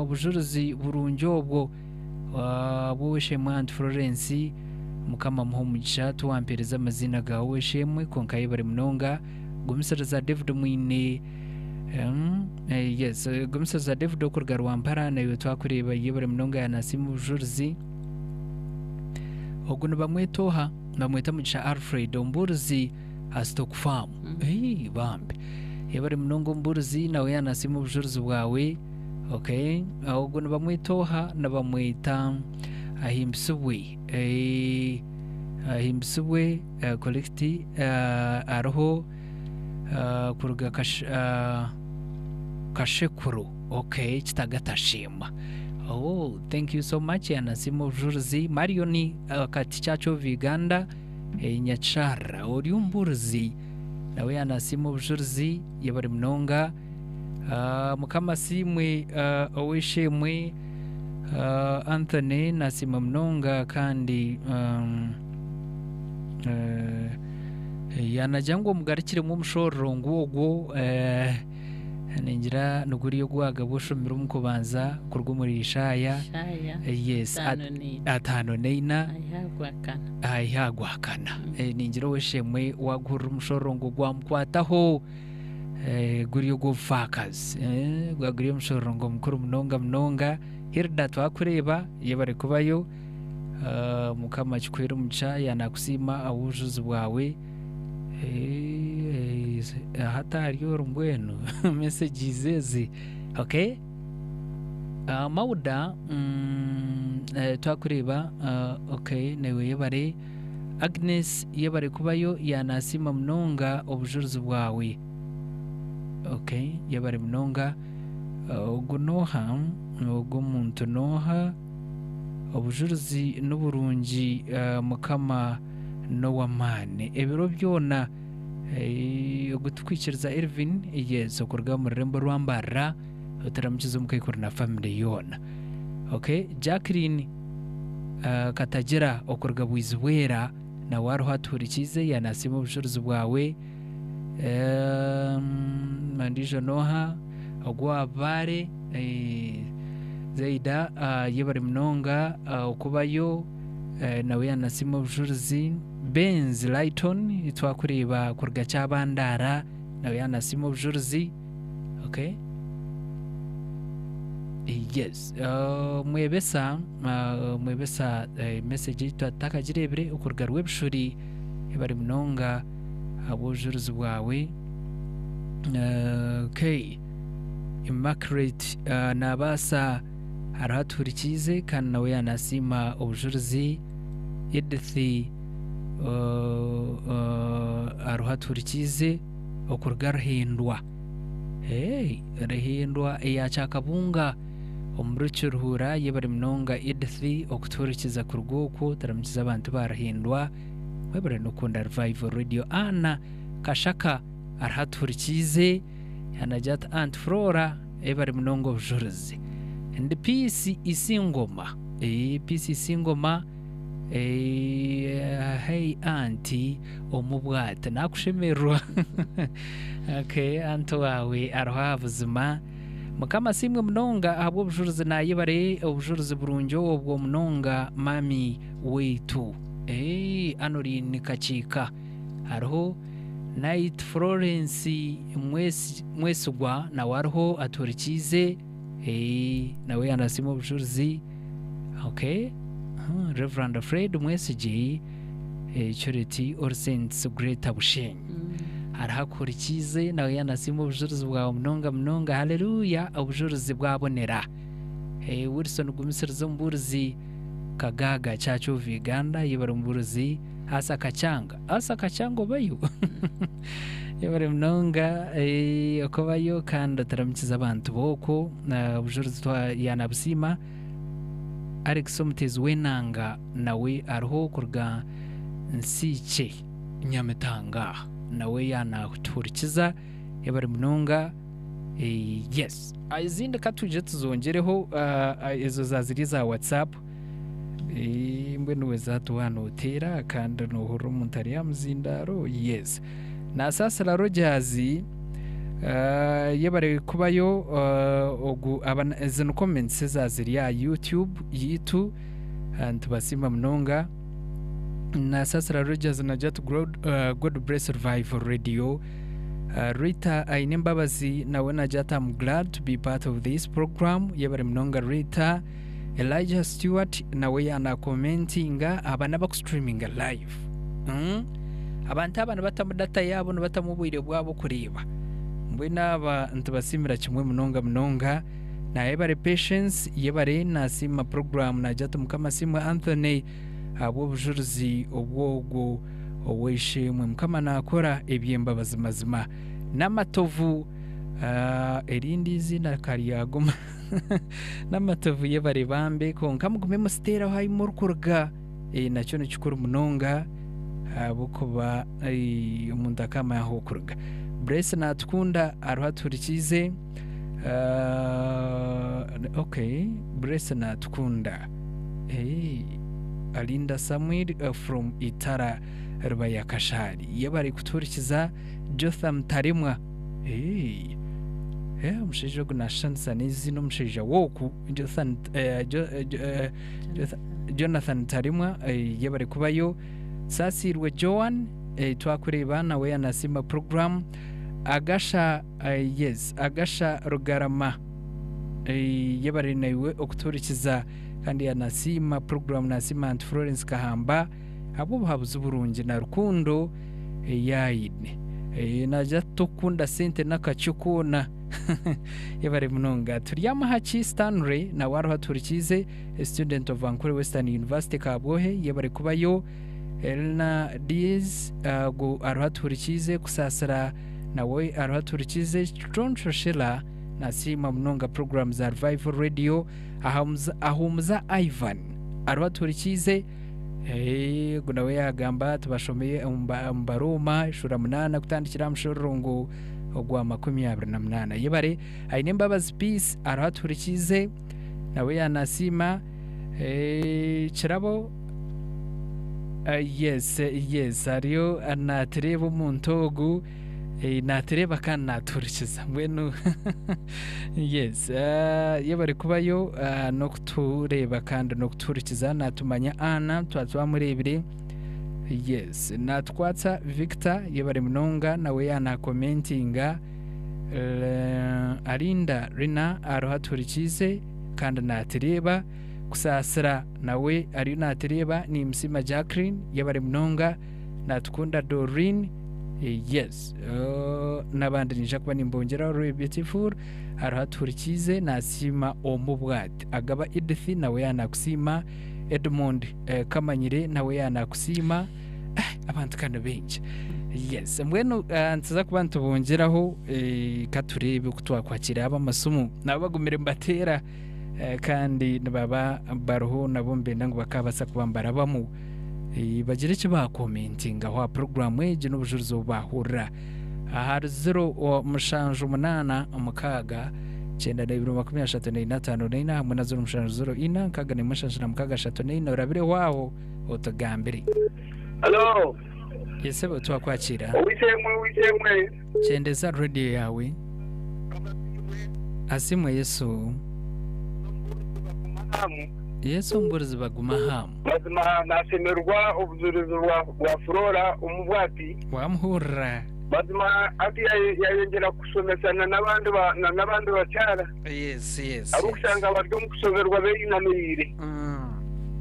obujurizi burungi obwo bw'ow'eishe-emwe Aunt Florence. Mukama amuhe omugisha tiwampeereza amaziina gaawe ow'eishe-emwe kwonka yebare munonga. Gumisiriza David Mwine yes, Gumisiriza David okuruga Rwampara naiwe twakureeba yebare munonga yaanasiima obujurizi. Ogu nibamweta oha? Nibamweta Mugisha Alfred omubuurizi aha Stock Farm. Eii bambi. Yebare munonga omubuurizi nawe yaanasiima obujurizi bwawe. Okay. Ogu nibamweta oha? Nibamweta Ahimbisibwe. Eh, Ahimbisibwe eh, Collect eh, ariho eh, kuruga Kash, eh, Kashekuru. Okay, Kitagatashiima. Oh, thank you so much yanasiima obujurizi. Marion akati Church of Uganda eh, Nyakisharara ori omubuurizi nawe yanasiima obujurizi yebare munonga. Ah, Mukama asiimwe ah, ow'eishe-emwe ah, Anthony nasiima munonga kandi um, eh, yanagira ngu omugarukiremu omushororongo ogwo eh, Ningira niguriya ogwagabwa oshomire omu kubanza kuruga omuri Ishaaya Ishaaya yes 54 54 ahi agwakana. ahi agwakana. Ningira ow'eishe-emwe waaguhurira omushororongo gwamukwataho guri ogw'obufaakazi gwa guri omushororongo mukuru munonga munonga. Hilda twakureeba yebare kubayo Mukama akikuhere omugisha yaanakusiima ahabw'obujuzi bwawe. Hati ahari oru mbwenu messages ezi okay Mauda twakureeba okay naiwe yebare Agnes yebare kubayo yanasiima munonga obujurizi bwawe okay yebare munonga ogu noha ogu omuntu noha obujurizi niburungi mukama n'ow'amaani ebiro byona. Ogu tikwikiriza Elvin yes okuruga omu rurembo rwa Mbarara otaramukize omukaikuru na family yoona. Okay Jacqueline Katagira okuruga Bwizibwera nawe ariho atuhurikiize yanasiima obujurizi bwawe. Ondiijo n'oha? Ogu owa Bbaale Zaida yebare munonga okubayo. Nawe yanasiima obujurizi. Benz Lyton twakureeba kuruga Kyabandara nawe yanasiima obujurizi. Okay. Yes. Mwebesa Mwebesa message ei tutakagireebire okuruga Rwebishuri ebari munonga ahabw'obujurizi bwawe. Okay. Immaculate nabaasa Hariho atuhurikiize kandi nawe yaanasiima obujurizi. Edith hariho atuhurikiize okuruga Ruhindwa. Hey, Ruhindwa eya Kyakabunga omuri Kiruhura yebare munonga Edith okutuhurikiza kuruga okwo turamukize abantu ba Ruhindwa mwebare n'okukunda Revival Radio. Anna Kashaka hariho atuhurikiize yanagira ati Aunt Flora Ebare munonga obujurizi. Ndi Peace Isingoma eeh Peace Isingoma eeh hey aunty omubwate nakushemererwa okay aunty waawe ariho aha buzima Mukama asiimwe munonga ahabw'obujurizi nayebare obujurizi burungi obwo munonga mummy waitu eeh Anoline Kakiika hariho Night Florence Mwesigwa nawe ariho atuhurikiize nawe yanasiima obujurizi okay Rev Fred Mwesigye Curate All Saints Greater Bushenyi hariho akuhurikiize nawe yanasiima obujurizi bwawe munonga munonga hallelujah obujurizi bwabonera Wilson Gumisiriza omubuurizi. Kagaaga Church of Uganda yebare omubuurizi Asa Kakyanga. Asa Kakyanga obayo? Yebare munonga okubayo kandi otaramukize abantu b'okwo. Obujurizi yanabusiima. Alex omuteezi w'enanga nawe ariho kuruga Nsiikye Nyamitanga nawe yanatuhurikiza. Yebare munonga. Yes. Ezindi ka twije tuzongyereho ezo za ziri eza WhatsApp. Mbwenu we zatuha noteera kandi nohurira omuntu ari aha muzindaaro. Yes. Nasaasira Rogers yebare kubayo ogu ezi ni comments eza ziri aha YouTube yitu nitubasiima munonga. Nasaasira Rogers nagira ati God bless Revival Radio. Rita Ainembabazi nawe nagira ati I'm glad to be part of this program. Yebare munonga Rita. Elijah Stewart nawe yanakomentinga aba n'abakusitreaminga live. Abantu aba nibatamu data yaabo nibatamu obwire bwabo kureeba. Mbwenu aba nitubasiimira kimwe munonga munonga. Nayebare Patience yebare nasiima program nagira ati Mukama asiimwe Anthony ahabw'obujurizi obw'ogwo ow'eishe-emwe. Mukama naakora eby'embabazi mazima. N'amatovu erindi eiziina karyaguma. N'amatovu yebare bambe kwonka mugume musiteeraho ahu murikuruga. Nakyo ni kikuru munonga ahabw'okuba omuntu akaamanya ahu orikuruga. Grace Natukunda ariho atuhurikiize. Okay, Grace Natukunda. Alinda Samuel from Itara Rubaya Kashari. Yebare kutuhurikiza Jotham Taremwa. Omushaija ogu naashushanisa n'eiziina omushaija w'oku Jotham, Jonathan Taremwa yebare kubayo. Saasiirwe Joan twakureeba nawe yanasiima puroguraamu. Agasha yes Agasha Rugarama yebare naiwe okutuhurikiza kandi yanasiima puroguraamu nasiima Aunt Florence Kahamba ahabw'obuhabuzi burungi na rukundo ei aine. Nagira ati tokukunda sente n'akakye koona. Yebare munonga. Turyamuhaki Stanley nawe ariho atuhurikiize, a student of Ankole Western University Kabwohe, yebare kubayo. Elna Diz ogu ariho atuhurikiize, Kusaasira nawe ariho atuhurikiize, Kiconco Sheila nasiima munonga puroguraamu za Revival Radio, Ahumuza Ivan ariho atuhurikiize, ogu nawe yaagamba ati bashome omu Barooma eshuura munaana kutandikira aha mushororongo ogwa 28. Yebare Ainembabazi Peace ariho atuhurikiize nawe yaanasiima. Kirabo yes yes ariyo naatureeba omuntu ogu naatureeba kandi naatuhurikiza mbwenu yes yebare kubayo n'okutureeba kandi n'okutuhurikiza naatumanya Anna twaba twamureebire yes naatukwatsa Victor yebare munonga nawe yaanakomentinga Arinda Rina ariho atuhurikiize kandi naatureeba Kusaasira nawe ariyo naatureeba Nimusiima Jacqueline yebare munonga Natukunda Doreen yes n'abandi niija kuba nimbongyeraho Roy Beautiful ariho atuhurikiize nasiima omu bwati Agaba Edith nawe yaanakusiima Edmond Kamanyire nawe yaanakusiima abantu ka nibaingi yes mbwenu nituza kuba nitubongyeraho ka tureebe oku twakwakira ab'amasimu nabo bagumire nibateera kandi nibaba bariho nabo nibenda ngu bakaabaasa kuba nibarabamu bagire eki baakomentingaho aha puroguraamu egi n'obujurizi obu baahurira. Ahari ziro mushanju munaana mukaaga kyenda n'ebiri 34 54 hamwe na ziro mushanju ziro ina nkaaga n'emwe nshanju na mukaaga ashatu n'eina orabireho aho otugambire. Halo. Yes sebo twakwakiira. Ow'eishe-emwe, ow'eishe-emwe. Kyendeza rediyo yaawe. Asiimwe Yesu. Yesu omubuurizi baguma ahamu. Mazima nashemererwa obujurizi bwa Flora omu bwati. Wamuhurira. Mazima hati yayongyera kushomesa na n'abandi bakyara. Yes, yes. Abarikushanga bari omu kushoberwa beyinamiriire.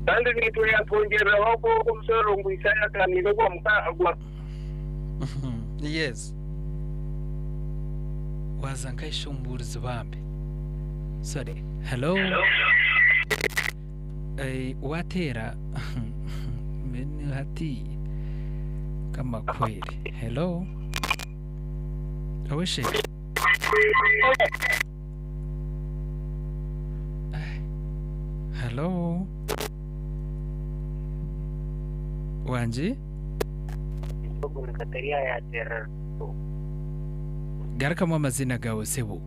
Kandi naitwe yatwongyereraho ogwo omushororo ngu Isaaya aganiire ogwa. Yes. Waza nkahisha omubuurizi bambi. Sorry. Hello. Wateera mbwenu hati kamakwere. Hello? Oweshe? Hello? Wangi? Garukamu amaziina gaawe sebo.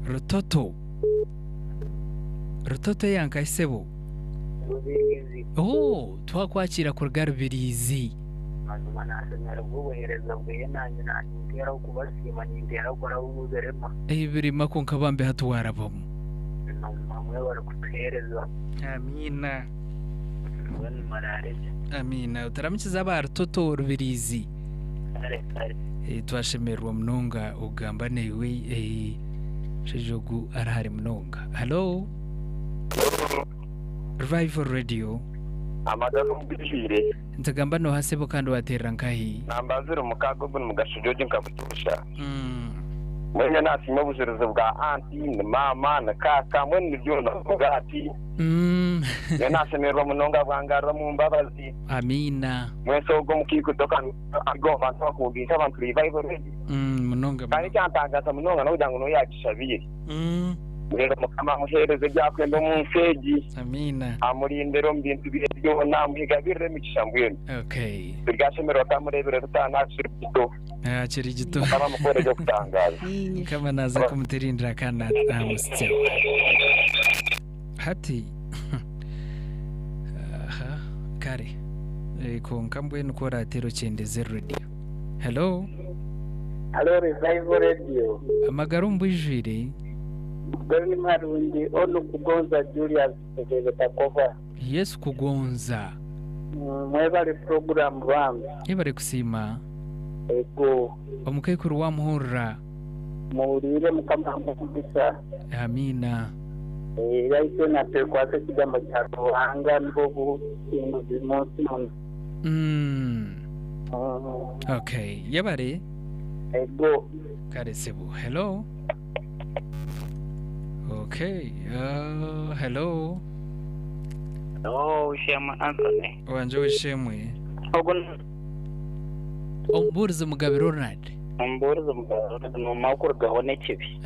Rutoto. Rutoto eya nkahi sebo? Oh, twakwakiira kuruga Rubirizi. Mazima nashemererwa obuheereza bweye nanye ninteraho kubasiima ninteraho kuraba omu birema. Ebirima kwonka bambi hati warabamu. Mazima mwebare kutuheereza. Amiina. Mbwenu muraare gye. Amiina. Otaramukize aba Rutoto Rubirizi. Kare kare. Twashemererwa munonga okugamba naiwe. Omushaija ogu arahare munonga. Hello? Revival Radio. Amagara omubijwire. Nitugamba nooha sebo kandi wateerera nkahi? Nambazire omukaaga ogu nimugasho George nkabutoosha. Mbwenu nasiima obujurizi bwa anti ni maama ni kaaka mbwenu ni byona omugaati. Mbwenu nashemererwa munonga bwangarura omu mbabazi. Amiina. Mbwenu ogwo omukaikuru toka abantu bakundiise abantu Revival Radio. Munonga Kandi ekyantangaza munonga n'okugira ngu niwe yaagishabiire. Mbwenu Mukama amuheereze ebi arikwenda omu nsi egi. Amiina. Amurindire omu bintu bye byona, amuhigabirire emigisha mbwenu. Okay. Turyashemererwa twamureebera rutaano aha kiri gito. Aha kiri gito. Mukama amukore eby'okutangaaza. Mukama naaza kumuturindira kandi amutsitseho. Hati aha kare kwonka mbwenu ku oraateere okyendeze rediyo. Hello? Halo Revival Radio. Amagara omu bwijwire. Amagara ni marungi onu Kugonza Julius Takova. Yesu Kugonza. Mwebale program bambi. Yebare kusiima. Ego. Omukaikuru wamuhurira. Muhuriire Mukama amuhe omugisa. Amiina. Era itwena twekwase ekigambo kya Ruhanga nibwo businguzi mu nsi muno. Okay, yebare. Ego. Kare sebo. Hello. Okay. Hello. Hello, Shema Anthony. Wanje weshemwe. Ogu Omubuurizi Mugabe Ronald. Omubuurizi Mugabe Ronald nomara kurugaho n'ekibi.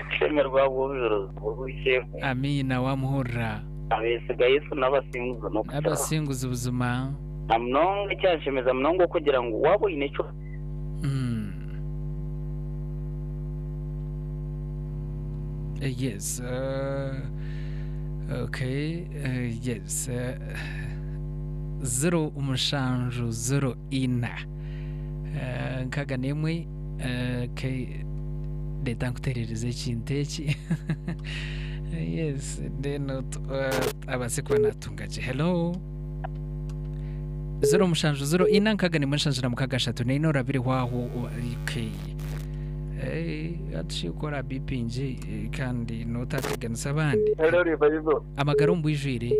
Kushemererwa ahabw'obujurizi bw'ow'eishe-emwe. Amiina wamuhurira. Abeesiga Yesu n'abasinguzi n'okukiraho. N'abasinguzi buzima. Na munonga ekyanshemeza munonga okugira ngu waaba oine eki Yes. Okay. Yes. 0704. 61. Okay. Reka nkuteerereze ekintu eki. Yes. Then abaase kuba naatunga gye. Hello. 0704 61 76 34 orabire aho. Okay. Hati shi ku oraabipingi kandi nootateganisa abandi. Hello, Revival. Amagara omu bwijwire.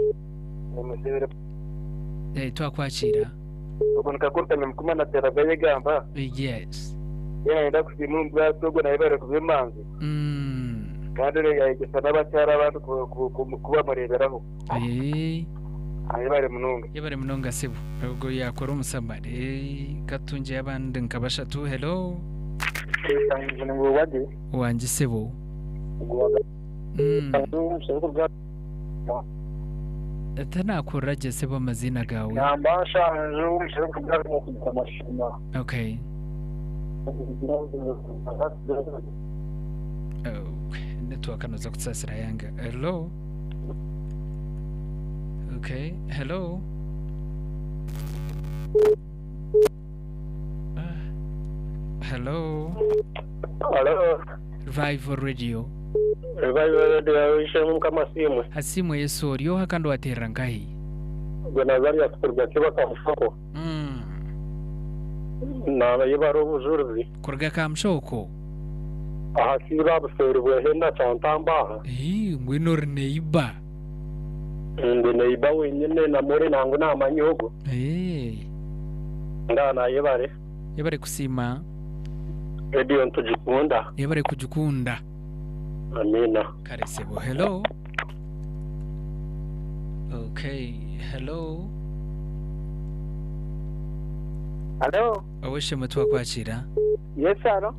Twakwakiira. Ogwo nikakurutanya mukuma na teraga yegamba. Yes. Yena nenda kusiima omu bwatu ogwo naye bari kuba emanzi. Kandi yayegyesa n'abakyara abantu kubamureeberaho. Yebare munonga. Yebare munonga sebo. Ogwo yakora omusamari. Katungye abandi nka bashatu. Hello. Wangi sebo. Tanakurra gye sebo amaziina gaawe. Okay. Oh, network noza kutusasira yanga. Hello. Okay, hello. Hello. Hello. Revival Radio. Revival Radio ishemu mukama simwe. Hasimwe Yesu oryoha kandi waterera nkahi. Gwe Nazaria kuruga kiba kamushoko. Naba yebara obujurizi. Kuruga kamushoko. Aha siba buseri bwehenda chantambaha. Ngwino ori neiba. Ndi neiba wenyine namuri nangu namanyogo. Ngana yebare. Yebare kusiima. Radio ntugikunda. Yebare kugikunda. Amiina. Kare sebo. Hello. Okay, hello. Halo, Oweshemwe twakwakira. yes halo.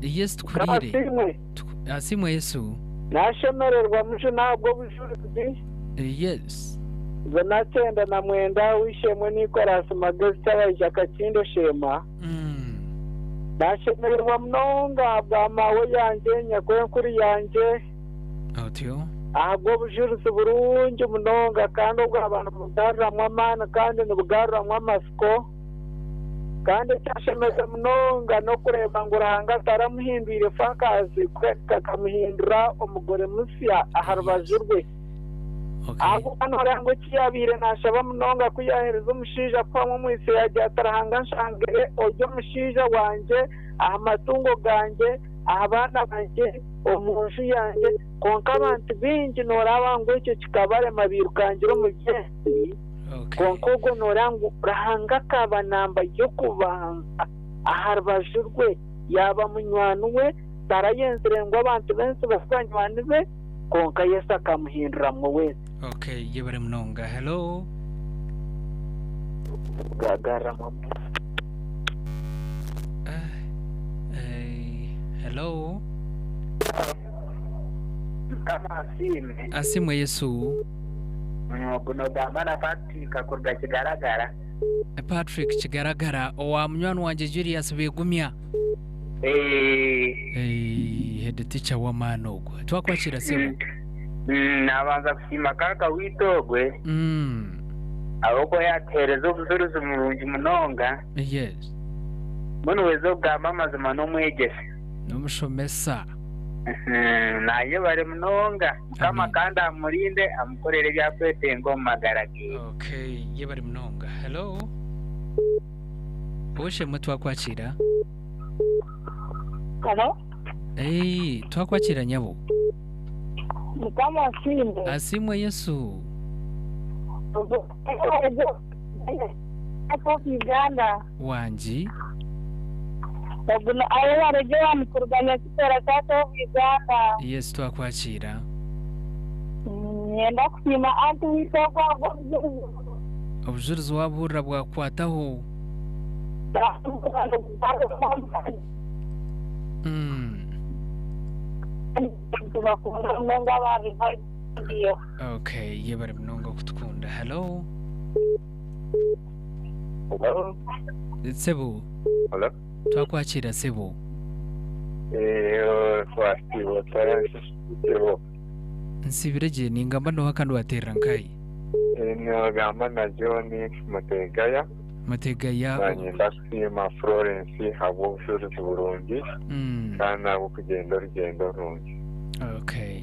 Yes tukurire. Asiimwe. Asiimwe Yesu. Nashemererwa musho ntabwo bujurizi. Yes. Zana 99 wishemwe Nicholas Magezi Kyabaija Kakindo Shema. Nashemererwa munonga bwa mawe yangye nyakwenkuru yangye. Otyo. Ahabw'obujurizi burungi munonga kandi obwo abantu nibugaruramu amaani kandi nibugaruramu amatsiko. Kandi ekyashemeza munonga n'okureeba ngu Ruhanga taramuhindwire fakazi kureka akamuhindura omugore musya aha rubaju rwe. Ahabw'okuba nooreeba ngu eki yaabaire naashaba munonga ku yaaheereza omushaija kuhwamu omwitsyo yaagira ati, Ruhanga nshangire ori omushaija wangye, aha matungo gangye, aha baana bangye, omu nju yangye. Kwonka abantu baingi nooreeba ngu ekyo kikabarema bairukangira omuri ensi. Kwonka ogwo nooreeba ngu Ruhanga akaba namba y'okubanza aha rubaju rwe, yaaba munywani we, tarayenzire ngu abantu b'ensi babe banywani be, kwonka Yesu akamuhinduramu ow'ensi. Okay, yebare munonga. Hello. Gagarramu. Hello. Mukama asiimwe. Asiimwe Yesu. Ogu nogamba na Patrick kuruga Kigaragara. Patrick Kigaragara owa munywani wangye Julius Begumya. Head teacher w'amaani ogwo. Twakwakira sebo. Nabanza kusiima kaaka waitu ogwe ahabw'okuba yaatuheereza obujurizi burungi munonga. Yes. Mbwenu weza okugamba amazima n'omwegyesa. N'omushomesa. Nayebare munonga. Mukama kandi amurinde amukorere ebi akwetenga omu magara ge. Okay, yebare munonga. Hello. Ow'eishe-emwe twakwakira. Hello. Hey, twakwakira nyabo. Mukama asiimwe. Asiimwe Yesu. Of Uganda. Wangi. Ogu ayebare Joan kuruga Nyakitera Church of Uganda. Yes, twakwakira. Niinyenda kusiima anti waitu ogu ahabw'obujurizi. Obujurizi wabuhurira bwakukwataho. Nitubakunda munonga aba Revival Radio. Okay, yebare munonga okutukunda. Hello. Hello. Sebo. Hello. Twakwakira sebo. Eh, twasiiba sebo. Nsibire gye ningamba noha kandi waterera nkahi? Eh, nogamba na John Mutegaya. Mutegaya. Nanye ndakusiima Florence ahabw'obujurizi burungi kandi ahabw'okugyenda orugyendo rurungi. Okay.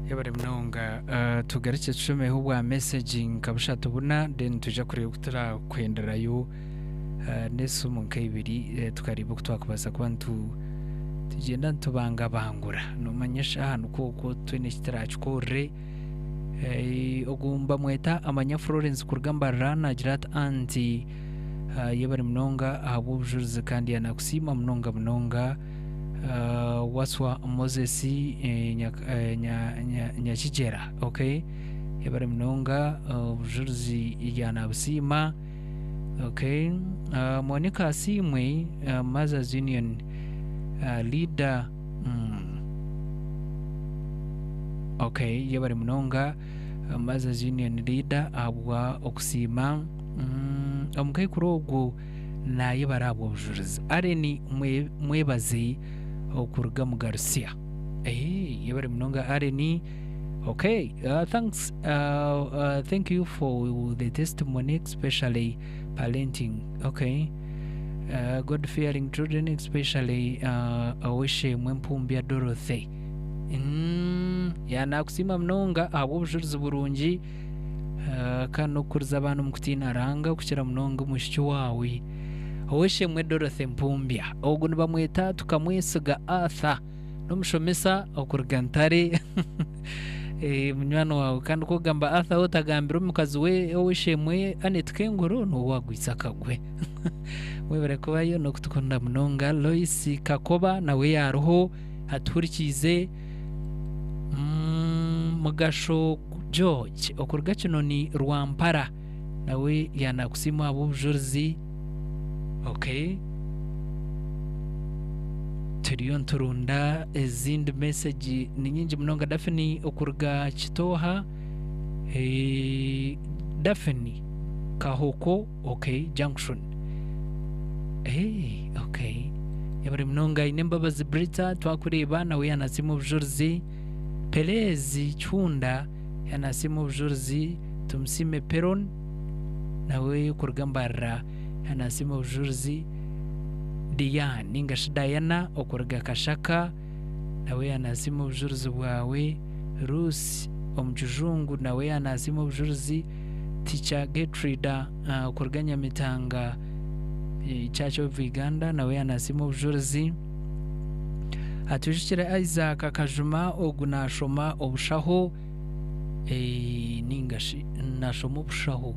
Yebare munonga. Uh, tugarukye tushomeho obwa message nka bushatu buna then twija kureeba oku turakwenderayo uh, n'esimu nka ibiri eh, tukareeba oku twakubaasa kuba nitu tugyenda nitubangabangura. Noomanya eshaaha nikwo okwo twine eki turaakikorere. Eh, ogu nibamweta Amanya Florence kuruga Mbarara naagira ati Aunty ah, yebare munonga ahabw'obujurizi kandi yanakusiima munonga munonga. Ah, Waswa Moses eh, Nyak- eh, Nya- Nya- Nyakigyera okay yebare munonga obujurizi yanabusiima. Okay ah, Monica Asiimwe ah, Mothers Union ah, leader mm. Okay, yebare munonga Mothers Union leader ahabwa okusiima mm, omukaikuru ogu nayebara ahabw'obujurizi. Allen Mwebaze okuruga Mugarusiya. Eeh, yebare munonga Allen. Okay, thanks, thank you for the testimony especially parenting. Okay. God fearing children especially ow'eishe-emwe Mpumbya Dorothy. Mm, ya nakusiima munonga ahabw'obujurizi burungi ah, kandi n'okukuriza abaana omu kutiina Ruhanga kukira munonga omwishiki waawe. Ow'eishe-emwe Dorothy Mpumbya ogu nibamweta Tukamwesiga Arthur n'omushomesa okuruga Ntare Eh, munywani waawe kandi ku okugamba Arthur otagambire omukazi we ow'eishe-emwe Annet Kenguru niwe waagwitse akagwe. Mwebare kubayo n'okutukunda munonga. Lois Kakoba nawe yaariho. atuhurikiize. Mugasho George okuruga Kinoni Rwampara nawe yaanakusiima ahabw'obujurizi. Okay. Turiyo niturunda ezindi message ni nyingi munonga. Daphne okuruga Kitooha, eh, Daphne Kahoko, okay, Junction. Hey, okay. Yabari munonga aine embabazi Brita twakureeba nawe yanasiima obujurizi. Perezi Kihunda yanasiima obujurizi. Tumusiime Peron nawe kuruga Mbarara yanasiima obujurizi. Diane ninga shi Diana okuruga Kashaka nawe yanasiima obujurizi bwawe. Ruth omukijungu nawe yanasiima obujurizi. Teacher Getrida okuruga Nyamitanga Church of Uganda nawe yanasiima obujurizi. Atwijukire Isaac Kajuma ogu nashoma obushaho ninga shi nashoma obushaho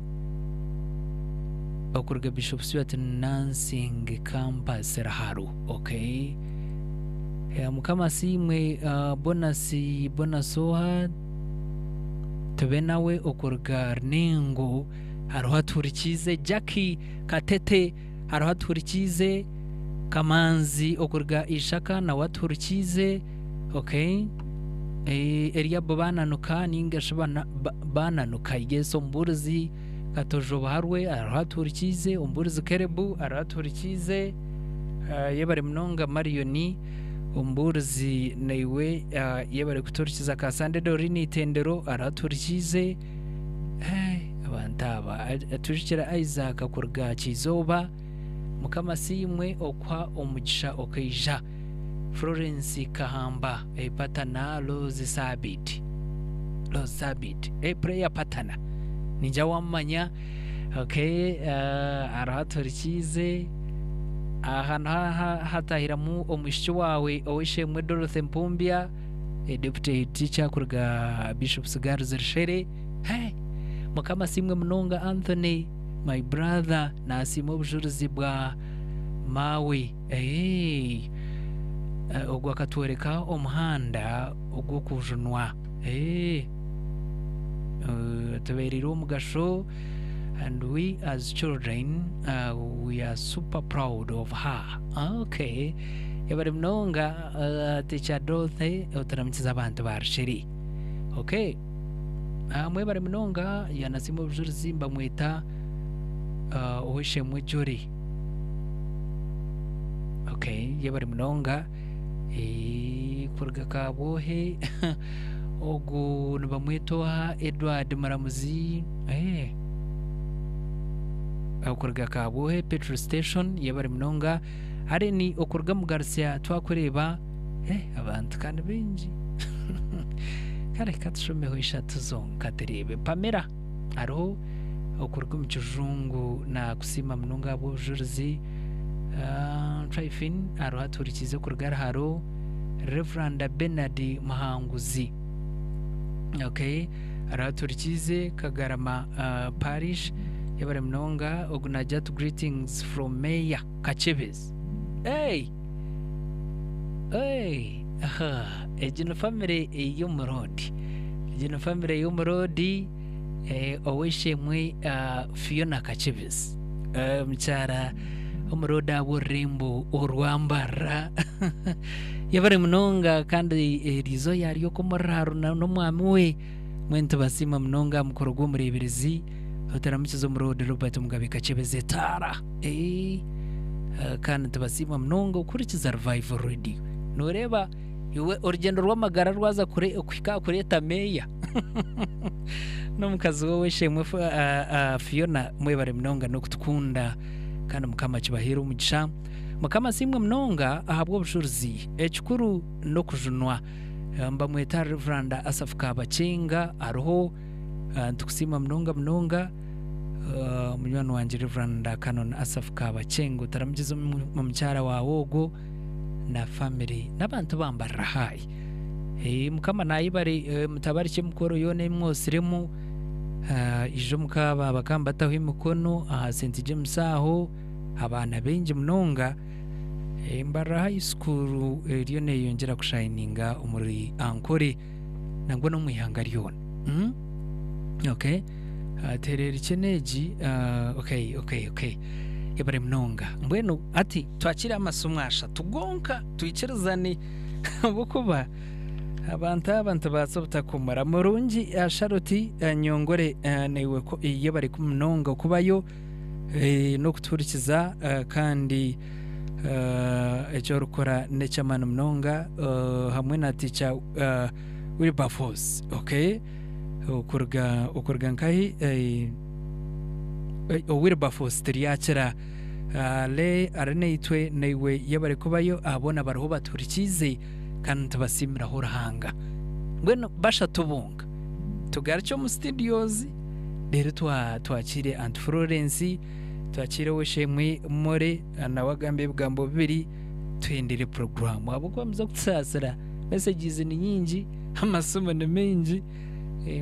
okuruga Bishop Stuart Nursing Campus Ruharu. Okay. Mukama asiimwe bonasi bonasoha tube nawe okuruga Runengo hariho atuhurikiize Jackie Katete hariho atuhurikiize Kamanzi okuruga Ishaka nawe atuhurikiize okay Eliabu bananuka ninga shi bananuka yes omubuurizi Katojo Buharwe hariho atuhurikiize omubuurizi Kerebu hariho atuhurikiize yebare munonga Marion omubuurizi naiwe yebare kutuhurikiza Kasande Doreen Itendero hariho atuhurikiize abantu aba atwijukira Isaac kuruga Kizooba Mukama asiimwe okuha omugisha okaija Florence Kahamba epatana Rose Sabiti Rose Sabiti prayer patana ningira wamumanya okay hariho atuhurikiize aha niho hatahiramu omwishiki waawe ow'eishe-emwe Dorothy Mpumbya deputy head teacher kuruga Bishops Girls Rushere hey Mukama asiimwe munonga Anthony my brother nasiima obujurizi bwa maawe hey ogwo akatworeka omuhanda ogw'okujunwa hey tubereire omugasho and we as children we are super proud of her okay yebare munonga teacher Dorothy oturamukize abantu ba Rushere okay mwebare munonga yanasiima obujurizi mbamweta ow'eishe-emwe Jolly okay yebare munonga kuruga Kabwohe ogu nibamweta oha Edward Muramuzi okuruga Kabwohe petrol station yebare munonga Allen okuruga Mugarutsya twakureeba abantu ka nibaingi kare katushomeho ishatu zonka tureebe Pamela hariho okuruga omu kijungu nakusiima munonga ahabw'obujurizi Tryphine hariho atuhurikiize okuruga Ruharo Rev. Bernard Muhanguzi okay hariho atuhurikiize Kagarama Parish yebare munonga ogu nagira ati greetings from Mayor Kakyebezi hey! Hey! Aha! Egi ni famire y'omuroodi egi ni famire y'omuroodi ow'eishe-emwe Fiona Kakyebezi omukyara omuroodi ahabw'orurembo orwa Mbarara yebare munonga kandi eriizooba yaari okw'omuri n'omwami we mbwenu tubasiima munonga aha mukoro gw'omureeberezi otaramukize omuroodi Robert Mugabe Kakyebezi etaara kandi nitubasiima munonga okuhurikiza Revival Radio nooreeba iwe orugyendo rw'amagara rwaza kuhika aha kureeta meeya n'omukazi we ow'eishe-emwe Fiona mwebare munonga n'okutukunda kandi Mukama akibaheere omugisha. Mukama asiimwe munonga ahabw'obujurizi. Ekikuru n'okujunwa. Nibamweta Rev. Asaph Kabakinga ariho nitukusiima munonga munonga munywani wangye Rev. Canon Asaph Kabakinga otaramugize omukyara waawe ogwo na family n'abantu bambarira haayi. Mukama nayebare mutabarikye emikoro yoona ei mwosiremu ija omuka bakaba nibataho emikono aha St James aho abaana baingi munonga. Mbarara High School eriyo neyongyera kushayininga omuri Ankole nangwa n'omu ihanga ryona. Mm? Okay. Tereera ekyena egi. Okay, okay, okay. Yebare munonga. Mbwenu hati twakire amasomo ashatu gonka twikirizane ahabw'okuba abantu aba nitubaasa obutakumara. Murungi Charlotte Nyongore naiwe yebare munonga okubayo n'okutuhurikiza kandi eki orikukora n'eky'amaani munonga hamwe na ticha Wilberforce. Okay. Okuruga okuruga nkahi Wilberforce tiryakira Ale ari naitwe naiwe yebare kubayo aha boona bariho batuhurikiize kandi nitubasiimiraho Ruhanga. Mbwenu bashatu bonka tugarukye omu studios reero twakiire Aunt Florence, twakiire ow'eishe-emwe More nawe agambe ebigambo bibiri tuhendere puroguraamu ahabw'okuba muze kutusaasira messages ni nyingi, amasimu ni maingi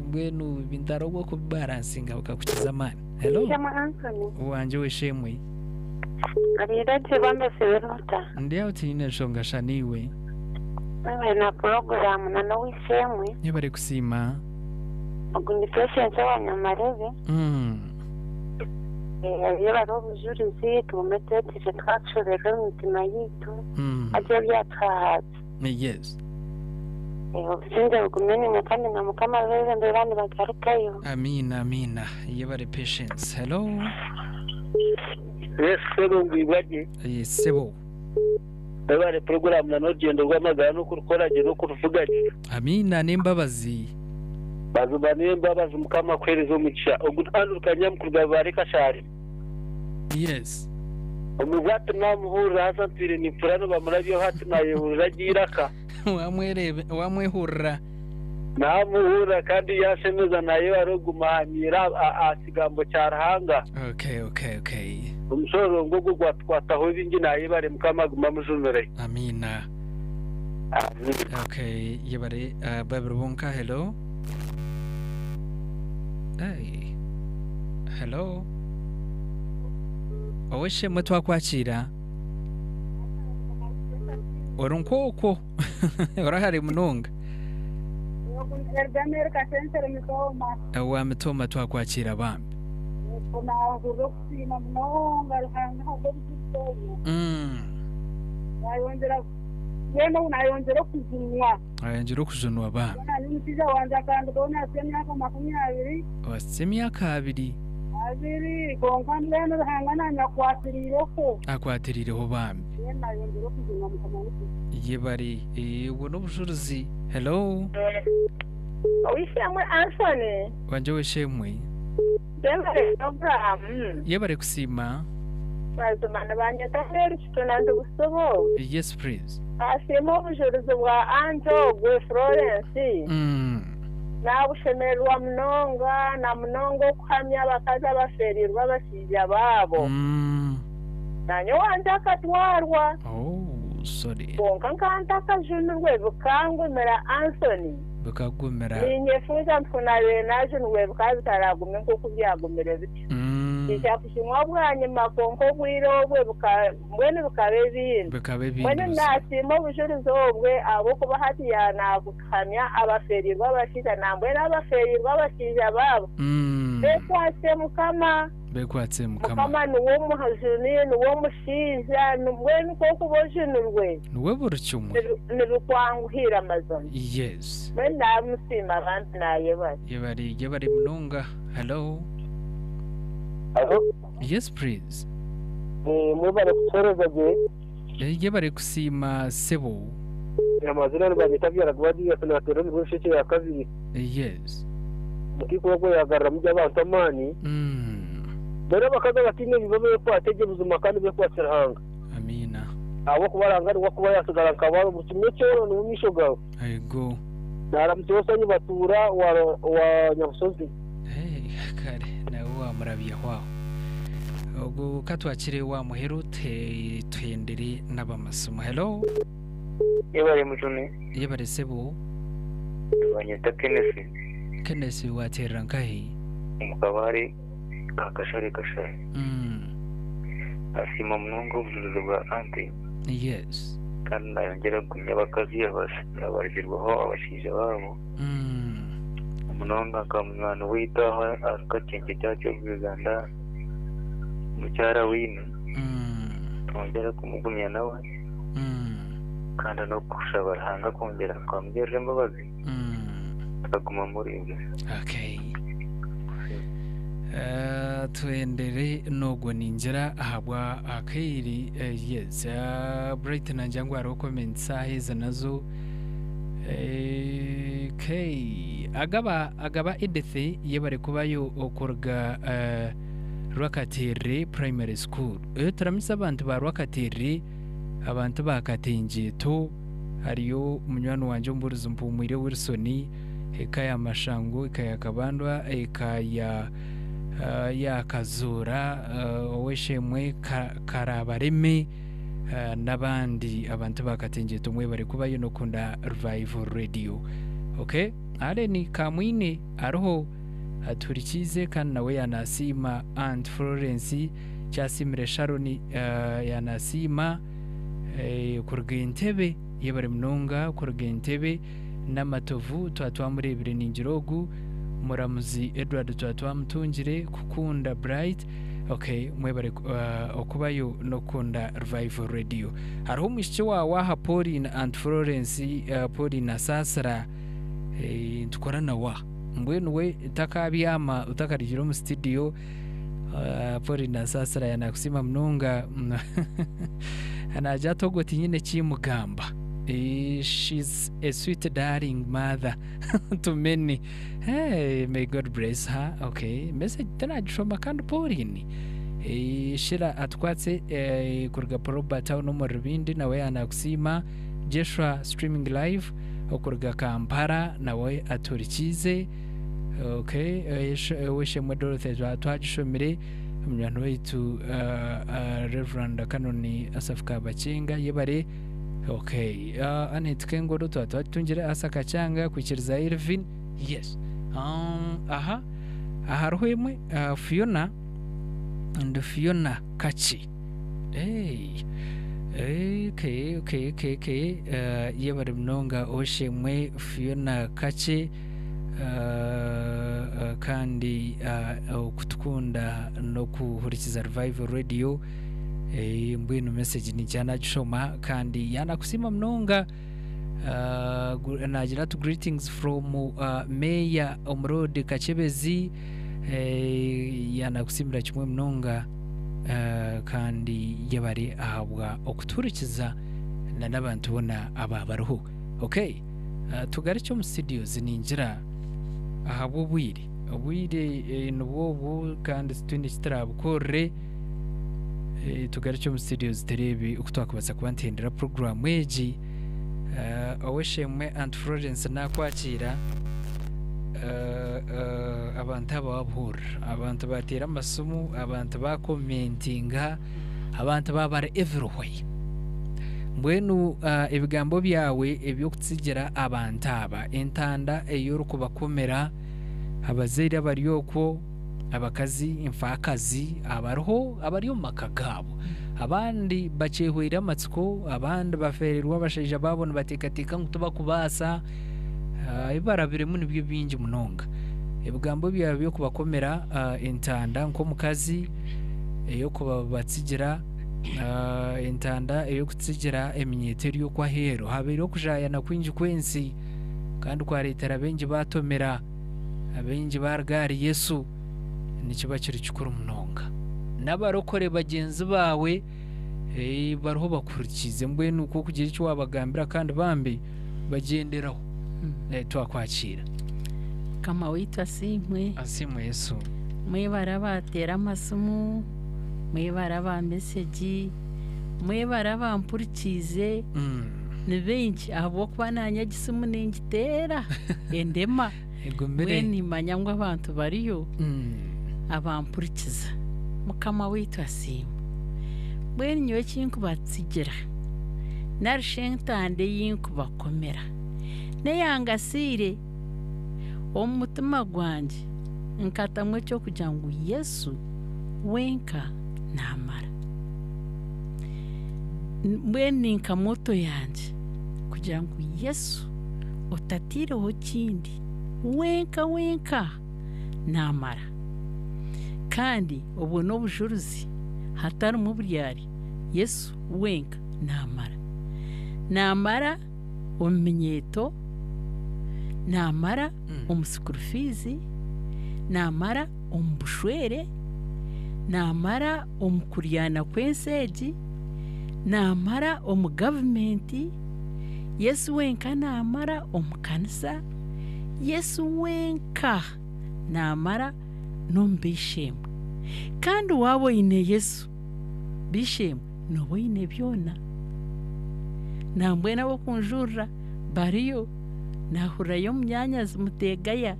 mbwenu ebintu hariho obu orikubibaransinga bikakukiza amaani. Hello? Ow'eishe-emwe Anthony. Wangye ow'eishe-emwe. Oriire gye bambe ota? Ndi aho tihaine nshonga sha naiwe. Mwebare na puroguraamu na n'ow'eishe-emwe. Yebare kusiima. Ogu ni Patience owa Nyamarebe. Yebare obujurizi tugume twetiise twakushoberwa omu mitima yaitu haza ebyatuhahaza. Yes. Obusingye bugume naimwe kandi na Mukama abeebembere baaba nibagarukayo. Amiina amiina. Yebare Patience. Hello. Yes sebo ngwibwa gye. Yes sebo. Webare puroguramu na n'orugyendo rw'amagara n'okurukora gye n'okuruvuga gye. Amiina n'embabazi. Mazima n'embabazi Mukama akuhereze omugisha. Ogu ni Andrew Kanyamu kuruga Bibale Kashari. Yes. Omuzi hati namuhurira haza ntwire nimpurira nibamurabyaho hati nayehurira gye eiraka. Wamwehurira. Namuhurira kandi yanshemeza nayebare okuguma ahamiire aha kigambo kya Ruhanga. Okay, okay, okay. Omushororongo ogwo gwatukwataho bingi nayebare Mukama agume amujunire. Amiina. Amiina. Okay, yebare babiri bonka hello. Hey. Hello. Oweshemwe twakwakiira. Ori nk'okwo orahare munonga. Owa Mitooma twakwakiira bambi. Ayongyera okujunwa bambi. Owahitsya emyaka abiri. Akwatiriireho bambi. Yebare obwo n'obujurizi. Hello. Ow'eishe-emwe Anthony. Wangye ow'eishe-emwe. Yebare Abraham. Yebare kusiima. Mazima nibanyeta Mary Kituna ndi Busobo. Yes please. Nasiima obujurizi bwa aunt ogwe Florence. Nabushemererwa munonga na munonga okuhamya abakazi abaferirwe abashaija baabo. Nanye owangye akatwarwa. Oh sorry. Kwonka nkaba ntakajunirwe bikangumira Anthony. Bikagumira. Ninyefuuza nti ku naabaire naajunirwe bikaba bitaragume nk'oku byagumire bityo. Nkaija kujunwa bwanyima kwonka obwire obwe mbwenu bikaba ebindi. Bikaba ebindi Mbwenu buzima. naasiima obujurizi obwe ahabw'okuba hati yaanaakuhamya abafeereirwe abashaija nambwenu abafeereirwe abashaija baabo. Beekwatse Mukama. Bekwatse Mukama. Mukama niwe omujuni, niwe omushaija, mbwenu ku orikuba ojunirwe, Niwe buri kimwe. nibikwanguhira mazima. Yes. Mbwenu namusiima bambi nayebare. Yebare yebare munonga. Hello. Hello. Yes please. Mwebare kutuhereza gye. Yebare kusiima sebo. Amazina nibanyeta Byaragaba Julius nateera omuri Rushekye ya kabiri. Yes. Omukiiko ogwo yaagaruramu gye abantu amaani. Mbwenu abakazi abataine bibi beekwate gye buzima kandi beekwatse Ruhanga. Amiina. Ahabw'okuba Ruhanga niwe arikuba yaatsigara nka baro buri kimwe kyona niwe omu maisho gaawe. Ego. Naaramutsa Osanyu Batuura owa Nyabusozi. Kare nawe waamurabyaho aho. Ogwo ka twakire wa muheru tuhendere n'abamasomo. Hello. Yebare Mujuni. Yebare sebo. Nibanyeta Kenneth. Kenneth waterera nkahi? Omu Kabale ka Kashare Kashare. Nasiima munonga obujurizi bwa Aunty. Yes. Kandi nayongyera kugumya abakazi abarugirweho abashaija baabo. Munonga nka munywani waitu aho ahari Kakyekye Church of Uganda, mukyara Winnie. Twongyere kumugumya nawe. Kandi n'okushaba Ruhanga kwongyera akamugirira embabazi akaguma amurinzire. Okay. Eh, twendere n'ogwo ningira ahabwa akairi eh, yes uh, Bright nangira ngu hariho comments aha ezi nazo Eh, okay agaba agaba Edith yebare kubayo okuruga eh, Rwakaterere Primary School eh, turamisa abantu ba Rwakaterere abantu ba Katengyeto hariyo munywani wangye omubuurizi Mpumwire Wilson eka ya Mashango eka ya Kabandwa eka ya ya Kazoora ow'eishe-emwe Karabareme n'abandi abantu ba Katengyeto mwebare kubayo n'okukunda Revival Radio. Okay, Allen Kamwine ariho atuhurikiize kandi nawe yanasiima Aunt Florence Kyasiimire Sharon yanasiima kuruga Entebbe yebare munonga kuruga Entebbe Namatovu twaba twamureebire ningira ogu Muramuzi Edward twaba twamutungire Kukunda Bright ok mwebare okubayo n'okukunda Revival Radio. Hariho omwishiki waawe aha Pauline Aunt Florence Pauline Asaasira nitukora nawe aha mbwenu we takabyama otakarugire omu studio Pauline Asaasira yanakusiima munonga naagira ati ogwo tinyine kimugamba she's a sweet darling mother to many hey, may God bless her okay message tinagishoma kandi Pauline Sheila atukwatse kuruga Proba town omu Rubindi nawe yanakusiima Joshua streaming live okuruga Kampala nawe aturikiize Okay, ow'eishe-emwe Dorothy twagishomire, munywani waitu Reverand Canon Asaph Kabakinga yebare. Okay, Annet Kengoro twaba twagitungire, Asa Kakyanga kwikiriza Elvin, yes. Aha, hariho emwe Fiona and Fiona Kaki. Hey. Okay, okay, okay, okay. Yebare munonga ow'eishe-emwe Fiona Kaki. Kandi okutukunda n'okuhurikiza Revival Radio mbwenu message niija nagishoma kandi yanakusiima munonga nagira ati greetings from Mayor Omurodi Kakyebezi yanakusiimira kimwe munonga kandi yebare ahabwa okutuhurikiza na n'abantu boona ababariho. Okay. Tugarukye omu studios ningira ahabw'obwire. Obwire nibwo obu kandi titwine eki turabukorere. Tugarukye omu studios tureebe oku twakubaasa kuba nituhindura puroguraamu egi. Ow'eishe-emwe Aunt Florence naakwakiira. Abantu aba waabuhurira. Abantu baateera amasimu, abantu baakomentinga, abantu baaba bari everywhere. Mbwenu ebigambo byawe eby'okutsigira abantu aba, entanda ei orikubakomera, abazaire abari okwo, abakazi enfaakazi abariho abari omu maka gaabo. Abandi bakyehweire amatsiko, abandi bafeereirwe abashaija baabo nibateekateeka ngu tibakubaasa, ebi barabiremu nibyo bingi munonga. Ebigambo byawe by'okubakomera entanda nk'omukazi ey'okubatsigira Entanda ey'okutsigira eminyeeto eri okwo aheeru. Habaire okujaayana kwingi kw'ensi kandi kwareetera baingi baatomera, abaingi baaruga ahari Yesu. Nikiba kiri kikuru munonga. N'abarokore bagyenzi baawe bariho bakuhurikiize mbwenu ku orikugira eki waabagambira kandi bambi bagyenderaho. Twakwakiira. Mukama waitu asiimwe. Asiimwe Yesu. Mwebare abaateera amasimu, mwebare aba mesegi, mwebare abampurikiize, ni baingi ahabw'okuba naanye egi simu ningiteera endema. Egumire. Mbwenu nimanya ngu abantu bariyo abampurikiza. Mukama waitu asiimwe. Mbwenu nyowe eki nkubatsigira nari shi entanda ei nkubakomera n'eyangasiire. Omu mutima gwangye nkatamu eky'okugira ngu Yesu wenka naamara. Mbwenu ni nka moto yangye kugira ngu Yesu otataireho kindi wenka wenka naamara. Kandi obwo n'obujurizi hatarimu buryarya, Yesu wenka naamara. Naamara omu minyeeto, naamara omu school fees, naamara omu bushwere, naamara omu kuryana kw'ensi egi, naamara omu gavumenti, Yesu wenka naamara omu kanisa, Yesu wenka naamara n'omu b'eishe-emwe. Kandi waaba oine Yesu, b'eishe-emwe nooba oine byona. Nambwenu ab'okunjurira bariyo, naahurirayo munyaanyazi Muteegaya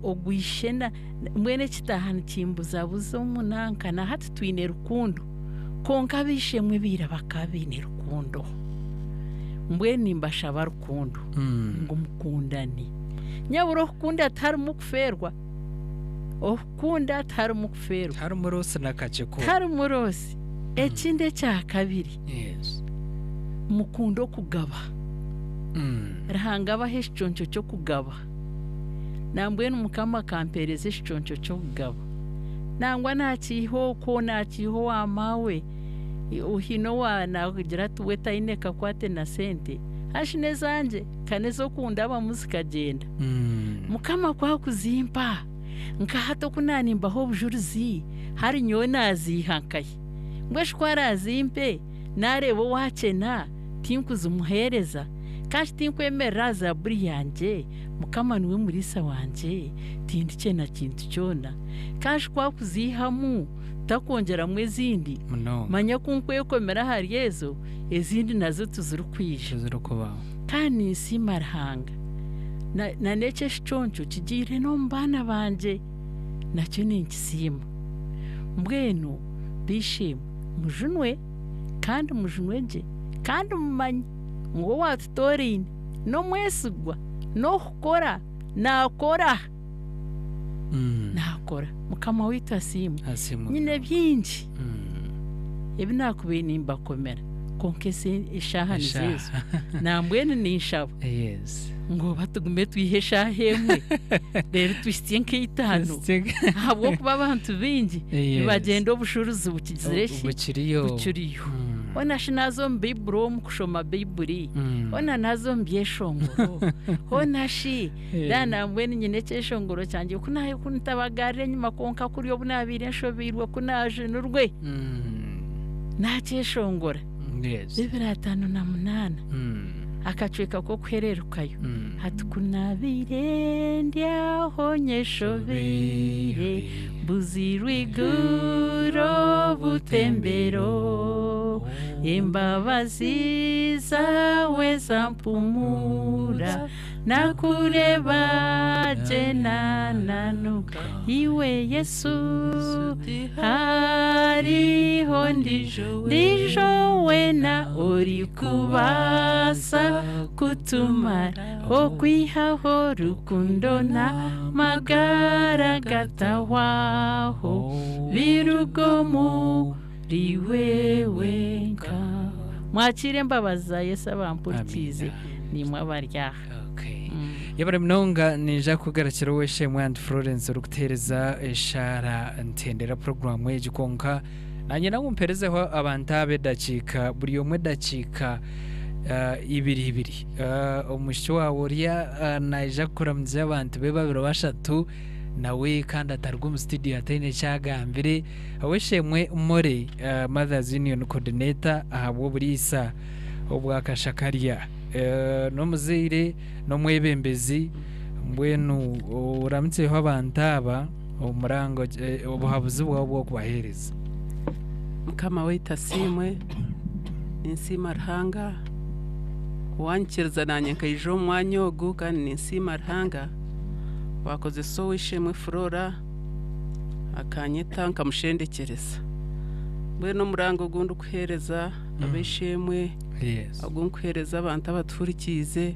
ogwishena mbwenu ekitaaha nikimbuzabuza omu nanka na hati twine rukundo kwonka ab'eishe-emwe baira bakaba baine rukundo. Mbwenu nimbashaba rukundo ngu mukundane. Nyabura okukunda tiharimu kufeerwa, okukunda tiharimu kufeerwa. Tiharimu roosi na kakye koona. Tiharimu roosi. Ekindi ekya kabiri, mukunde okugaba. Ruhanga abahe ekiconco ky'okugaba. Nambwenu Mukama akampeereza ekiconco ky'okugaba. Nangwa naakiiha okwo, naakiiha owa maawe, haine owa naagira ati we taine kakwate na sente, hashi n'ezangye ka n'ez'okundabamu zikagyenda. Mukama ku akuzimpa, nka hati oku naanimbaha obujurizi, hari nyowe naaziiha nkahi? Mbwenu shi ku araazimpe, naareeba owaakyena, tinkuzimuheereza? Kandi tinkwemerera aha zaaburi yangye, Mukama niwe muriisa wangye, tindikyena kintu kyona. Kandi shi ku akuziihamu, takwongyeramu ezindi? Munonga. Manya ku nkwekomera ahari ezo, ezindi nazo tizirikwija. Tizirikubaho. Kandi ninsiima Ruhanga. Na na n'eki ekiconco kigiire n'omu baana bangye, nakyo ninkisiima. Mbwenu b'eishe-emwe, mujunwe kandi mujunwe gye, kandi mumanye ngu owaatutooraine n'omwesigwa, n'okukora naakora. Naakora. Mukama waitu asiimwe. Asiimwe Nyine munonga. bingi ebi naakubaire nimbakomera, kwonka ese- eshaaha nizo Eshaaha. ezo. Nambwenu ninshaba Yes. ngu oba tugume twihe eshaaha emwe reero tuhitsye nk'eitaano Tuhitsye ahabw'okuba abantu baingi Yes. nibagyenda obushuruzi bukigizire ki? Bukiriyo. Bukiriyo. Hoona shi naaza omu Baiburi omu kushoma Baiburi, hoona naaza omu byeshongoro, hoona shi Eh. nambwenu nyine ekyeshongoro kyangye ku naahi ku ntabagarira enyima kwonka kuri obu naabaire nshobeirwe ku naajunirwe naakyeshongora. Yes. 2058 akacweka k'okuhererukayo hati ku naabaire ndi aho nyeshobeire mbuzirwe iguru obutembero embabazi zaawe zampumura nakureeba gye naananuka iwe Yesu hariho ndijo weena orikubaasa kutumara okwihaho rukundo n'amagara gatahwaho biruga omuriwe wenka. Mwakiire embabazi za Yesu abampurikiize naimwe abari aha. Yebare munonga ninja kugarukira ow'eishe-emwe Aunt Florence orikutuheereza eshaara ntendera puroguraamu egi kwonka nanye nawe mperezeho abantu aba edakiika buri omwe edakiika ibiri ibiri. Omwishiki waawe orya naija kukuramukiza abantu be babiri bashatu nawe kandi ataruga omu studio ataine eki agambire. Ow'eishe-emwe Molly Mothers Union Coordinator ahabw'oburiisa obwa Kashakarya n'omuzaire n'omwebembezi mbwenu oramukyeho abantu aba omurango obuhabuzi bwawe obw'okubaheereza. Mukama waitu asiimwe, ninsiima Ruhanga owanyikiriza naanye nkaija omu mwanya ogu kandi ninsiima Ruhanga owakozesa ow'eishe-emwe Flora akanyeta nkamushendekyereza. Mbwenu omurango ogu ndikuheereza ab'eishe-emwe, ogu ndikuheereza abantu abatuhurikiize,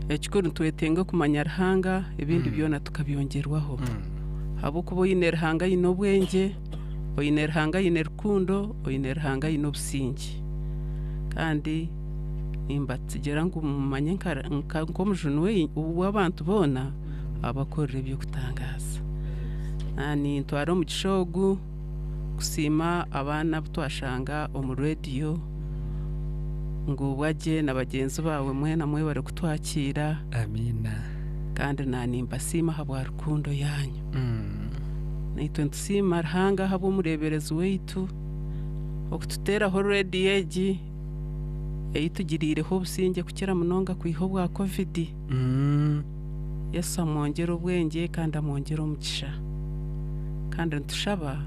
ekikuru nitwetenga okumanya Ruhanga ebindi byona tukabyongyerwaho. Ahabw'okuba oine Ruhanga aine obwengye, Oine Ruhanga aine rukundo, oine Ruhanga aine obusingye. Kandi nimbatsigira ngu mumanye nk'omujuni w'abantu boona abakorera eby'okutangaaza. Nintwara omugisha ogu kusiima abaana abu twashanga omu rediyo ngu bwagye na bagyenzi baawe mwena mwebare kutwakiira. Amiina. Kandi naanimbasiima ahabwa rukundo yaanyu. Naitwe nitusiima Ruhanga ahabw'omureeberezi waitu okututeeraho rediyo egi ei tugiriireho obusingye kukira munonga kwiha obwa Covid. Yesu amwongyere obwengye kandi amwongyere omugisha. Kandi nitushaba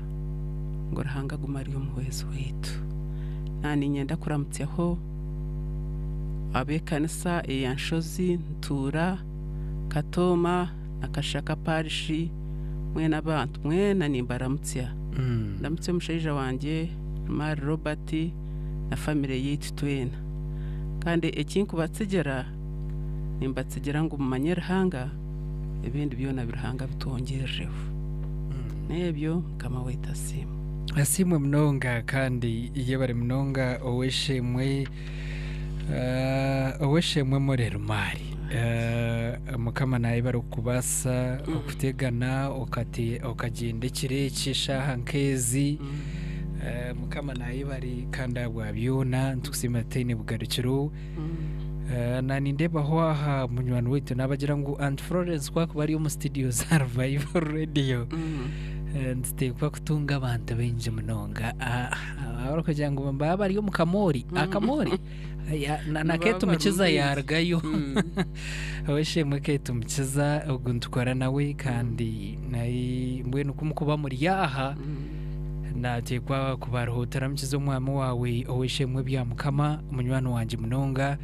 ngu Ruhanga agume ari omuhwezi waitu. Naaniinyenda kuramutsyaho ab'ekanisa eya Nshozi, Ntuura, Katooma na Kashaka Parish mwena abantu mwena nimbaramutsya. Ndamutsye omushaija wangye Rumari Robert na famire yaitu twena. Kandi eki nkubatsigira, nimbatsigira ngu mumanye Ruhanga, ebindi byona Ruhanga abitwongyerereho. N'ebyo Mukama waitu asiimwe. Asiimwe munonga kandi yebare munonga ow'eishe-emwe ow'eishe-emwe Mure Rumari. Mukama nayebare okukubaasa okutegana okagyenda ekiro eki eshaaha nk'ezi. Mukama nayebare kandi ahabwa byona nitukusiima tutaine bugarukiro. Na nindeebaho aha munywani waitu naabagira ngu Aunt Florence ku akuba ari omu studio za Revival Radio nituteekwa kutunga abantu baingi munonga abarikugira ngu baba bari omu kamoori akamoori na Ketu Mukiza yaarugayo ow'eishe-emwe Ketu Mukiza ogu nitukora nawe kandi mbwenu ku mukuba muri aha naateekwa kubaruhuutira mukize omwami waawe ow'eishe-emwe Byamukama munywani wangye munonga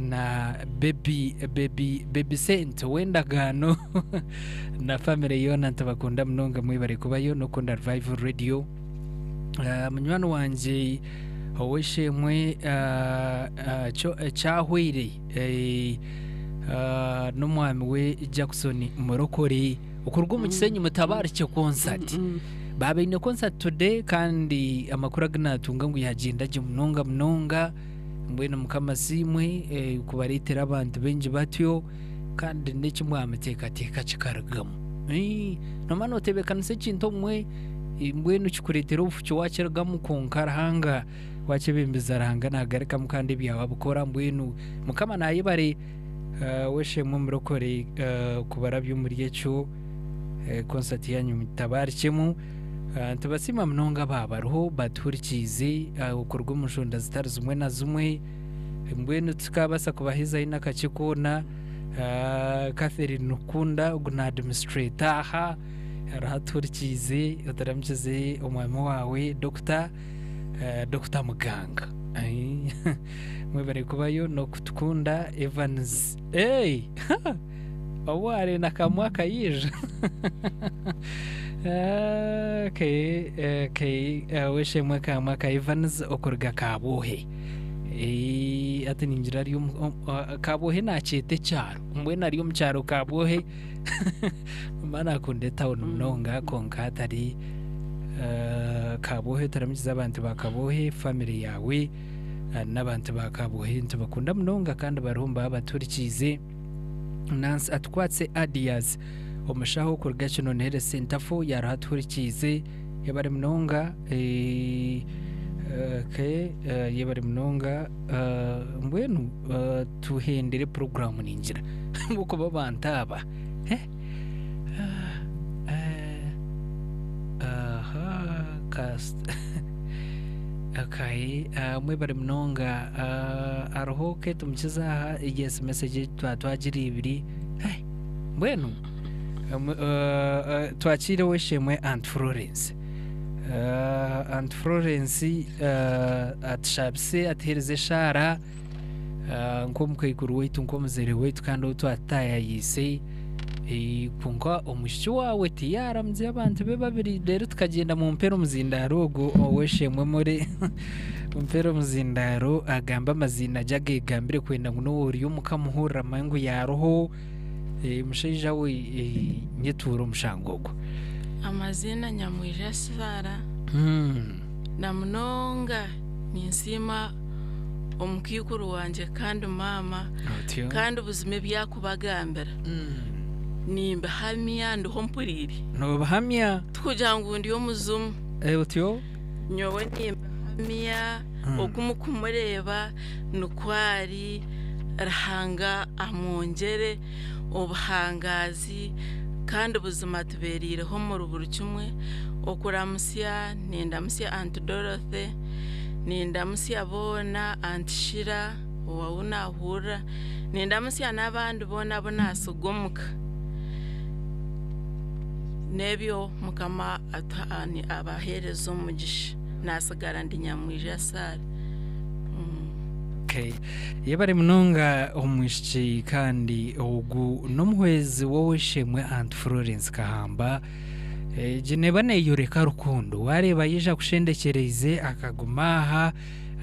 na Baby Baby Baby Sente ow'endagaano na famire yoona nitubakunda munonga mwebare kubayo n'okukunda Revival Radio. Munywani wangye ow'eishe-emwe Kyahweire n'omwami we Jackson Murokore okuruga omu Kisenyi Mutabarukye concert. Baabaine concert today kandi amakuru agu naatunga ngu yaagyenda gye munonga munonga. Mbwenu Mukama asiimwe kubareetera abantu baingi batyo kandi n'eki mwamuteekateeka kikarugamu. Noomanya nootebeekanisa ekintu obumwe mbwenu kikureetera obufuki waakirugamu kwonka Ruhanga waakyebembeza Ruhanga naagarukamu kandi ebyawe abikora mbwenu Mukama naayebare w'eishe-emwe murokore kubarabya omuri ekyo. Concert yanyu mutabaarikyemu. Nitubasiima munonga aba bariho batuhurikiize okuruga omu nshonda zitari zimwe na zimwe. Mbwenu titukabaasa kubahezayo n'akakye koona. Catherine Rukunda ogu na administrator aha ariho atuhurikiize oturamukize omwami waawe Doctor, Doctor Muganga. Mwebare kubayo n'okutukunda Evans. Hey! Obu arenda kamwe akaija. Okay, okay. Ow'eishe-emwe kamwe aka Evans okuruga Kabwohe. Eh, hati ningira ari omu, omu, Kabwohe naakyeta ekyaro. Mbwenu ari omu kyaro Kabwohe. Mba naakunda etawuni munonga kwonka hatari eh, Kabwohe turamukize abantu ba Kabwohe, famire yaawe n'abantu ba Kabwohe nitubakunda munonga kandi bariho nibaba batuhurikiize. Nancy Atukwatse Adias, omushaho kuruga Kinoni Health Centre 4 yaaruho atuhurikiize. Yebare munonga eh, okay, eh, yebare munonga eh, mbwenu eh, tuhendere puroguraamu ningira ahabw'okuba abantu aba eh, ah, eh, aha, cast Okay, uh, mwebare munonga uh, hariho Kate Mukiza aha yes message twa twagireebire hey, mbwenu um, uh, uh, twakiire ow'eishe-emwe Aunt Florence uh, Aunt Florence uh, atushabise atuheereze eshaara uh, nk'omukaikuru waitu nk'omuzaire waitu kandi ou twataayayiise eh, kwonka omwishiki waawe tiyaaramuzya abantu be babiri reero tukagyenda mumpera omuzindaaro ogwo ow'eishe-emwe muri mumpera omuzindaaro agambe amaziina gye ageegambire kwenda ngu n'owu ori omuka amuhurire amanye ngu yaaruho eh, mushaija we eh, nyetuura omushango ogwo. Amaziina Nyamwija Sarah na munonga ninsiima omukaikuru wangye kandi maama kandi buzima ebi arikubagambira nimbihamya ndiho mpuriire. Noobihamya? Tikugira ngu ndi omuzimu. Otyo? Nyowe nimbihamya oku murikumureeba nikwo ari, Ruhanga amwongyere obuhangaazi kandi buzima atubeereireho omuri buri kimwe. Okuramutsya, nindamutsya Aunt Dorothy, nindamutsya boona, Aunt Sheila ou naahurira, nindamutsya n'abandi boona abu naatsiga omuka. N'ebyo Mukama abaheereze omugisha. Naatsigara ndi Nyamwija Sarah. Okay. Yebare munonga omwishiki kandi ogu n'omuhwezi w'ow'eishe-emwe Aunt Florence Kahamba. Egi neeba neeyoreka rukundo. Waareeba yaija akushendekyereize akaguma aha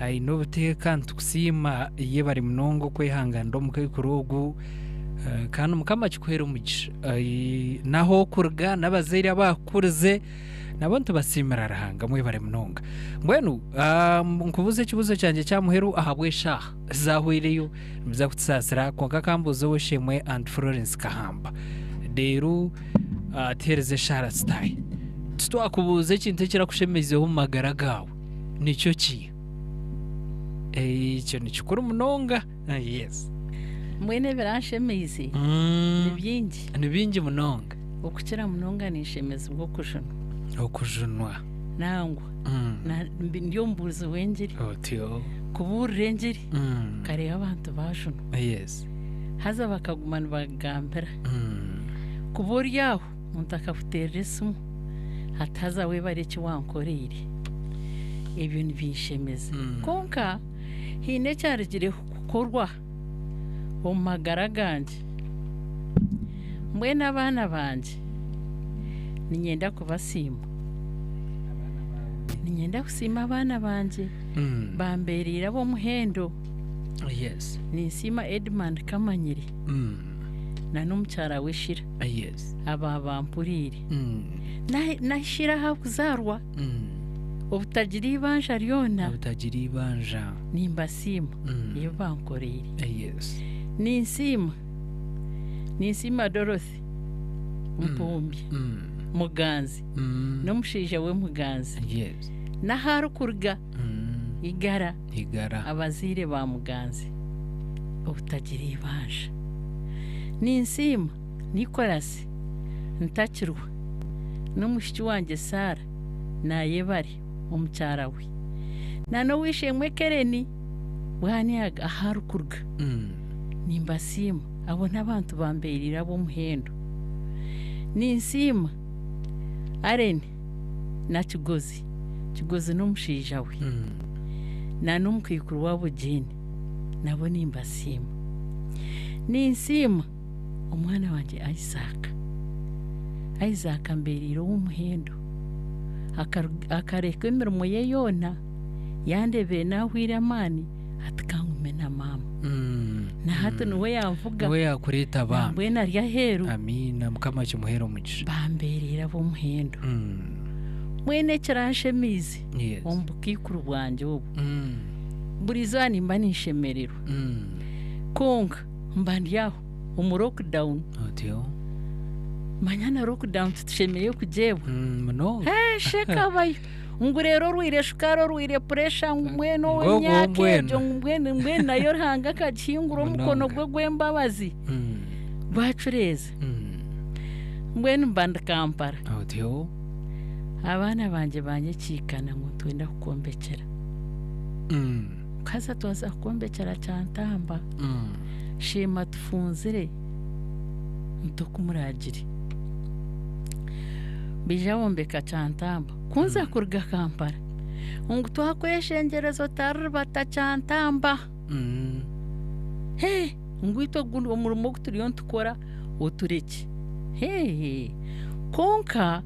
aine obuteeka nitukusiima yebare munonga okwehanganira omukaikuru ogu kandi Mukama akikuheere omugisha. N'ahu orikuruga n'abazaire abakukurize nabo nitubasiimira Ruhanga mwebare munonga. Mbwenu nkubuuze ekibuuzo kyangye kya muheru ahabw'eshaaha zahweireyo nimuza kutusaasira kwonka kambuuze ow'eishe-emwe Aunt Florence Kahamba reero atuheereze eshaara zitaahe. Titwakubuuza ekintu ekirakushemeizeho omu magara gaawe nikyo ki? Ekyo ni kikuru munonga. Yes. Mbwenu ebiranshemeize ni bingi. Ni bingi munonga. Okukira munonga ninshemezibwa okujunwa. Okujunwa. Nangwa ndi omubuurizi w'engiri. Otyo. Kubuurira engiri nkareeba abantu baajunwa. Yes. Haza bakaguma nibagambira. Kuba ori aho omuntu akakuteerera esimu ati haza webare eki wankoreire. Ebyo nibinshemeza. Kwonka haine ekyarugireho kukorwa omu magara gangye. Mbwenu abaana bangye niinyenda kubasiima. Niinyenda kusiima abaana bangye bambeereire ab'omuhendo. Ninsiima Edmund Kamanyire na n'omukyara we Shira aba bampuriire. Na Shira ahakuzaarwa obutagira eibanja ryona. Obutagira eibanja. Nimbasiima ebi bankoreire. Ninsiima, ninsiima Dorothy Mpumbya Muganzi n'omushaija we Muganzi n'ahu arikuruga Igara abazaire ba Muganzi obutagira eibanja. Ninsiima Nicholas Ntakirwa n'omwishiki wangye Sarah Nayebare omukyara we na n'ow'eishe-emwe Kellen Bwaniaga ahu arikuruga. Nimbasiima abo n'abantu bambeereire ab'omuhendo. Ninsiima Allen na Kigozi, Kigozi n'omushaija we na n'omukaikuru waabo Jane nabo nimbasiima. Ninsiima omwana wangye Isaac. Isaac ambeereire ow'omuhendo. Akareka emirimo ye yoona yandeebire naahwaire amaani ati ka ngume na maama. Na hati niwe yanvuga. Niwe yaakureeta bambi. Mbwenu ari aheeru. Amiina Mukama akimuheere omugisha. Bambeereire ab'omuhendo. Mbwenu ekiranshemeize omu bukaikuru bwangye obu, buri izooba nimba ninshemererwa. Kwonka mba ndi aho omu lockdown. Otyo. Manya na lockdown titushemereire kugyebwa. Munonga. Shekabayo. Ngu reero orwaire shukaari, orwaire puresha, ngu mbwenu Ngu ogwo ow'emyaka mbwenu. egyo, ngu mbwenu mbwenu nayo Ruhanga akagihingura omukono Munonga. gwe gw'embabazi gwacureeza. Mbwenu mba ndi Kampala. Otyo. Abaana bangye banyekiikana ngu nitwenda kukwombekyera. Haza twaza kukwombekyera Kyantamba. Sheema tufunzire nti oku muraagire. Baija bombeka Kyantamba. Ku nza kuruga Kampala, ngu twakweshengyereza otariribata Kyantamba. Hee, ngu itwe ogu omurimo ogu turiyo nitukora oturekye. Hee, kwonka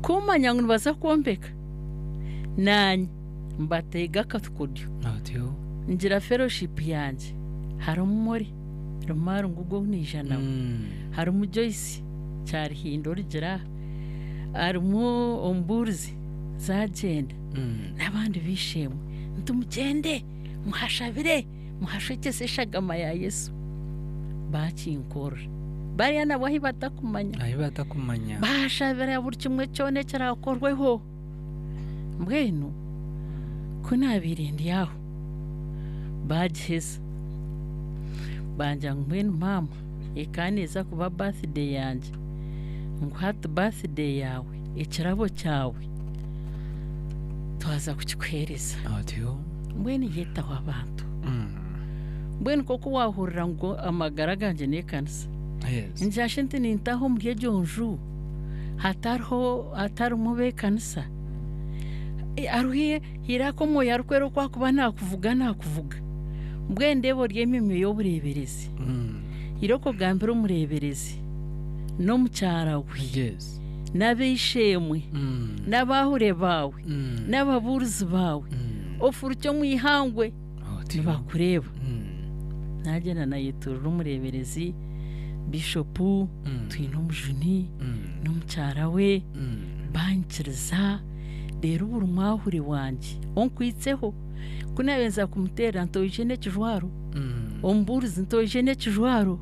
ku omanya ngu nibaza kwombeka, naanye mbateega akakodyo. Otyo. Ngira fellowship yangye harimu Molly Rumari ngugu ou naija nawe, harimu Joyce Kyarihinda origira aha. Harimu omubuurizi zaagyenda n'abandi b'eishe-emwe nti mugyende muhashabire muhashwekyese eshagama ya Yesu. Baakinkorera. Bariya nabo ahi batakumanya. Ahi batakumanya. Baashabira buri kimwe kyona ekiraakorweho. Mbwenu ku naabaire ndi aho, baagiheza bangira ngu mbwenu maama ekaba neeza kuba birthday yangye, ngu hati birthday yaawe ekirabo kyawe twaza kukikuheereza. Otyo. Mbwenu yetaho abantu. Mbwenu nk'oku waahurira ngu amagara gangye n'ekanisa, Yes. ngira shi nti nintaaha omuri egyo nju hatariho hatarimu b'ekanisa? Hariho eiraka Omwoyo Arikwera oku arikuba naakuvuga naakuvuga. Mbwenu ndeeba ori emimwe y'obureeberezi. Irooko ogambire omureeberezi n'omukyara we Yes. n'ab'eishe-emwe n'abaahure baawe n'ababuurizi baawe ofurukye omu ihangwe nibakureeba. Naagyenda naayetuurira omureeberezi, bishopu, twine omujuni n'omukyara we, banyikiriza, reero buri mwahure wangye onkwitseho, ku naabaire nza kumuteerera nti oije n'ekijwaro, omubuurizi nti oije n'ekijwaro,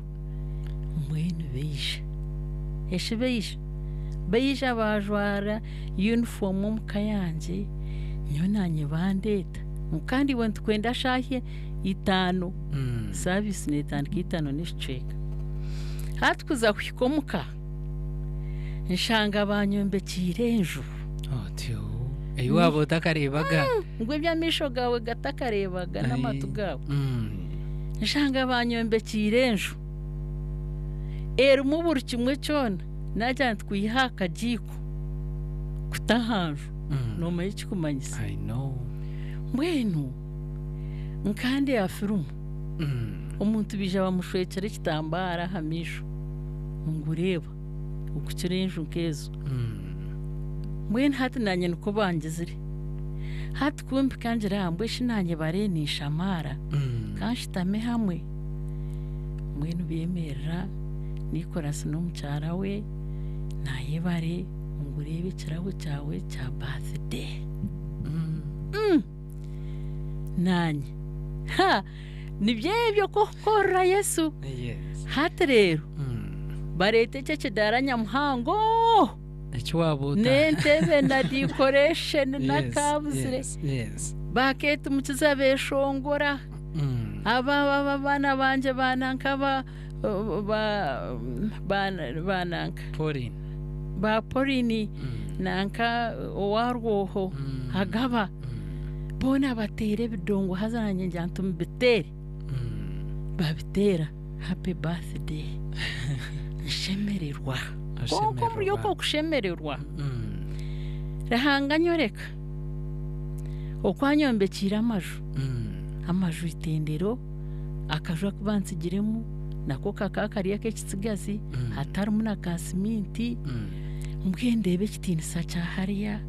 mbwenu baija. Eshi baija? Baija baajwara yunifoomu omu ka yangye, nyowe naanye bandeeta ngu kandi iwe nitukwenda shaaha itaano, saaviisi neetandika itaano n'ekicweka. Hati kuza kuhika omuka, nshanga baanyombekiire enju. Otyo, ei waaba otakareebaga. Ngu ebi amaisho gaawe gatakareebaga n'amatu gaawe. Nshanga baanyombekiire enju erimu buri kimwe kyona, naagira nti kwiha aha kagiiko kuta aha nju, noomanya ekikumanyisa? I know. Mbwenu nkandeeba firimu, omuntu baija bamushwekyera ekitambaara aha maisho ngu reeba okukira enju nk'ezo. Mbwenu hati naanye nikwo bangizire. Hati ku mpika ngira aha mbwenu shi naanye bariyo ninshamaara, ka nshutame hamwe. Mbwenu beemerera, Nicholas n'omukyara we, naayebare ngu reeba ekirabo kyawe kya birthday. Naanye, ha! Nibyo ebyo kw'okukorera Yesu. Hati reero bareeta ekyo ekidaara nyamuhango Eki waabuuta. n'entebe na decoration n'akabuzire. Yes, yes. Bakeetumukiza beeshongora. Aba aba abaana bangye ba nanka ba ba ba ba nanka. Pauline. Ba Pauline nanka owa Rwoho Agaba. Boona bateera ebidongo haza naanye ngira nti mubiteere. Babiteera happy birthday. Nshemererwa. Kwonka omuri okwo kushemererwa, Ruhanga anyoreka oku anyombekyeire amaju. Amaju itendero, akaju aku bantsigiremu nako kakaba kari ak'ekitsigazi hatarimu na ka siminti. Mbwenu ndeeba ekitiinisa kya hariya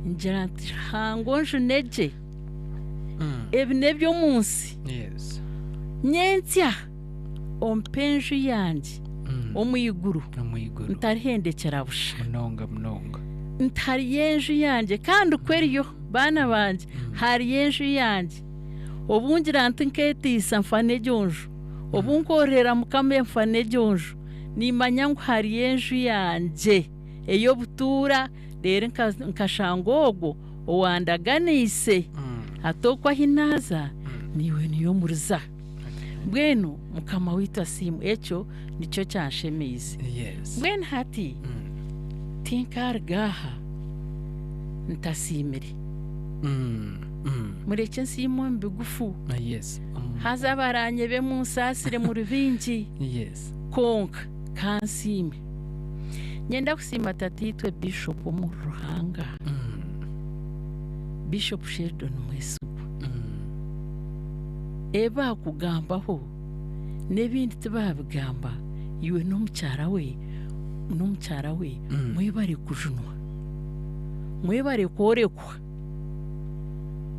ngira nti Ruhanga onjune gye, ebi n'eby'omu nsi. Nyentsya ompe enju yangye omu iguru ntarihendekyera busha. Munonga munonga. Nti hariyo enju yangye kandi ku eriyo baana bangye hariyo enju yangye. Obu ngira nti nkeeteisa nfa n'egyo nju, obu nkoororera Mukama nfa n'egyo nju, nimmanya ngu hariyo enju yangye ey'obutuura reero nkashanga ogwo owandaganiise. Hati okwo ahi naaza naiwe niyo muriza. Mbwenu Mukama waitu asiimwe, ekyo nikyo kyanshemeize. Mbwenu hati tinkaaruga aha ntasiimire. Murekye nsiime omu bigufu. Haza abaraanyebe munsaasire muri baingi. Kwonka ka nsiime. Niinyenda kusiima tataitwe Bishop omuri Ruhanga, Bishop Sheldon Mwesigwa. Ebi baakugambaho n'ebindi tibaabigamba, iwe n'omukyara we n'omukyara we mwebare kujunwa, mwebare kworekwa,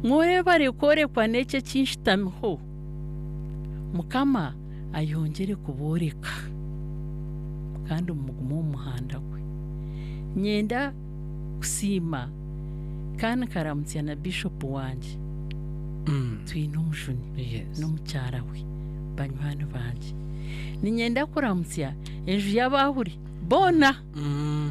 mwebare kworekwa n'eki ekinshutamiho. Mukama ayongyere kubooreka kandi mugume omu muhanda gwe. Niinyenda. kusiima kandi nkaramutsya na Bishopu wangye Twinomujuni n'omukyara we banywani bangye. Niinyenda kuramutsya enju y'abaahuri boona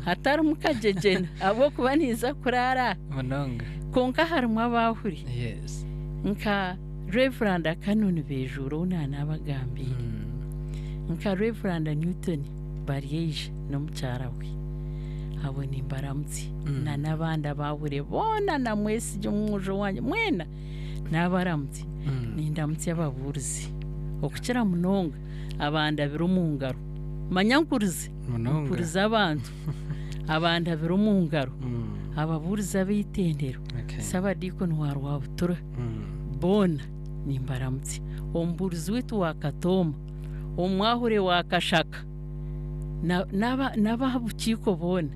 hatarimu kagyegyena ahabw'okuba ninza kuraara Munonga. Kwonka harimu abaahuri Yes. nka Reveranda Canon Bejuura ou naanabagambiire, nka Reveranda Newton Baryeija n'omukyara we. Abo nimbaramutsya na n'abandi abaahuri boona na Mwesigye omwojo wangye mwena naabaramutsya. Nindamutsya ababuurizi okukira munonga abandabire omu ngaro. Manya nkurize, Munonga. nkurize abantu abandabire omu ngaro, ababuurizi ab'eitendero, Okay. Saabadiikoni wa Rwabutura, boona nimbaramutsya. Omubuurizi waitu wa Katooma, omwahure wa Kashaka, na- n'aba- n'ab'aha bukiiko boona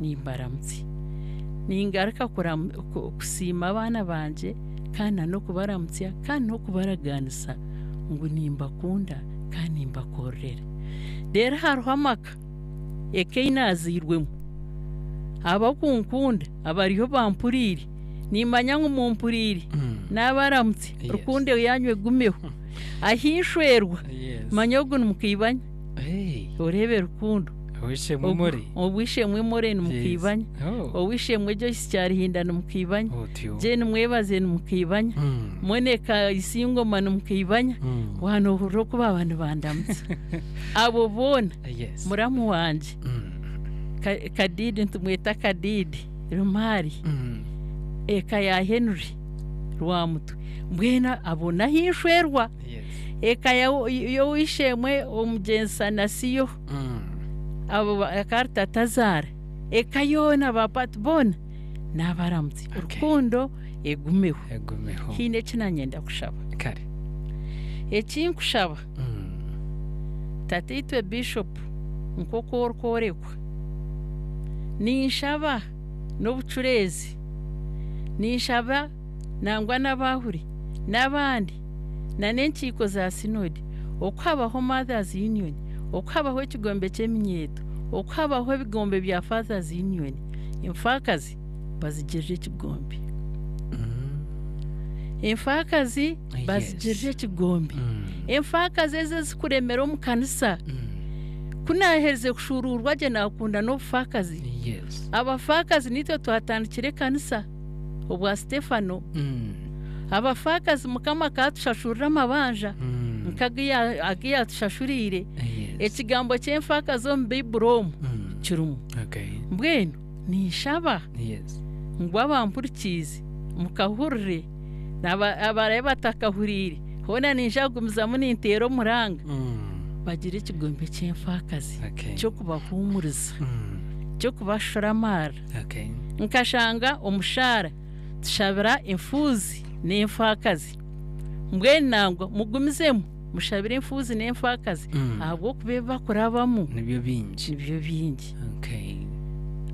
nimbaramutsya. Ningaruka kuramu- ku- kusiima abaana bangye kandi na n'okubaramutsya kandi n'okubaragaanisa ngu nimbakunda kandi nimbakorera. Reero hariho amaka eka ei naazairwemu, abarikunkunda abariyo bampuriire, niimanya ngu mumpuriire, naabaramutsya, rukundo yaanyu egumeho. Ahi nshwerwa, manya ogu ni mukaibanya, oreebe rukundo. Ow'eishe-emwe More. Ow'eishe-emwe More ni mukaibanya. Ow'eishe-emwe Joyce Kyarihinda ni mukaibanya. Jane Mwebaze ni mukaibanya. Monica Isingoma ni mukaibanya. Waaba noohurira oku baaba nibandamutsa. Abo boona, muramu wangye, Kadiidi nitumweta Kadiidi Rumari, eka ya Henry Rwamutwe, mbwenu abo n'ahu nshwerwa. Eka y'ow'eishe-emwe omugyenzi Sanasiyo, abo akaba ari tatazaara, eka yoona ba Pat boona naabaramutsa. Rukundo egumeho. Egumeho. Haine eki naanyenda kushaba. Kare. Eki nkushaba, Tataitwe Bishop nk'oku orikworekwa, ninshaba n'obucureezi, ninshaba nangwa n'abaahuri n'abandi n'enkiiko za Synod, oku habaho Mothers Union, oku habaho ekigombe ky'eminyeeto, oku habaho ebigombe bya Fathers Union, enfaakazi bazigirire ekigombe. Enfaakazi bazigirire ekigombe. Enfaakazi ezi ezikuremera omu kanisa, ku naaherize kushuuruurwa gye naakunda n'obufaakazi. Abafaakazi niitwe twatandikire ekanisa obwa Stefano. Abafaakazi Mukama akatushashurira amabanja nk'agu ya- agu yaatushashuriire. Ekigambo ky'enfaakazi omu Baiburi omu kirimu. Mbwenu ninshaba ngu abampurikiize mukahurire n'aba- abaraabe batakahuriire hoona niinyija kugumizamu ninteera omuranga bagire ekigombe ky'enfaakazi ky'okubahuumuriza, ky'okubashura amaara. Nkashanga omushaara tushabira enfuuzi n'enfaakazi. Mbwenu nangwa mugumizemu mushabire enfuuzi n'enfaakazi ahabw'okuba ebi barikurabamu Nibyo bingi. nibyo bingi. Okay.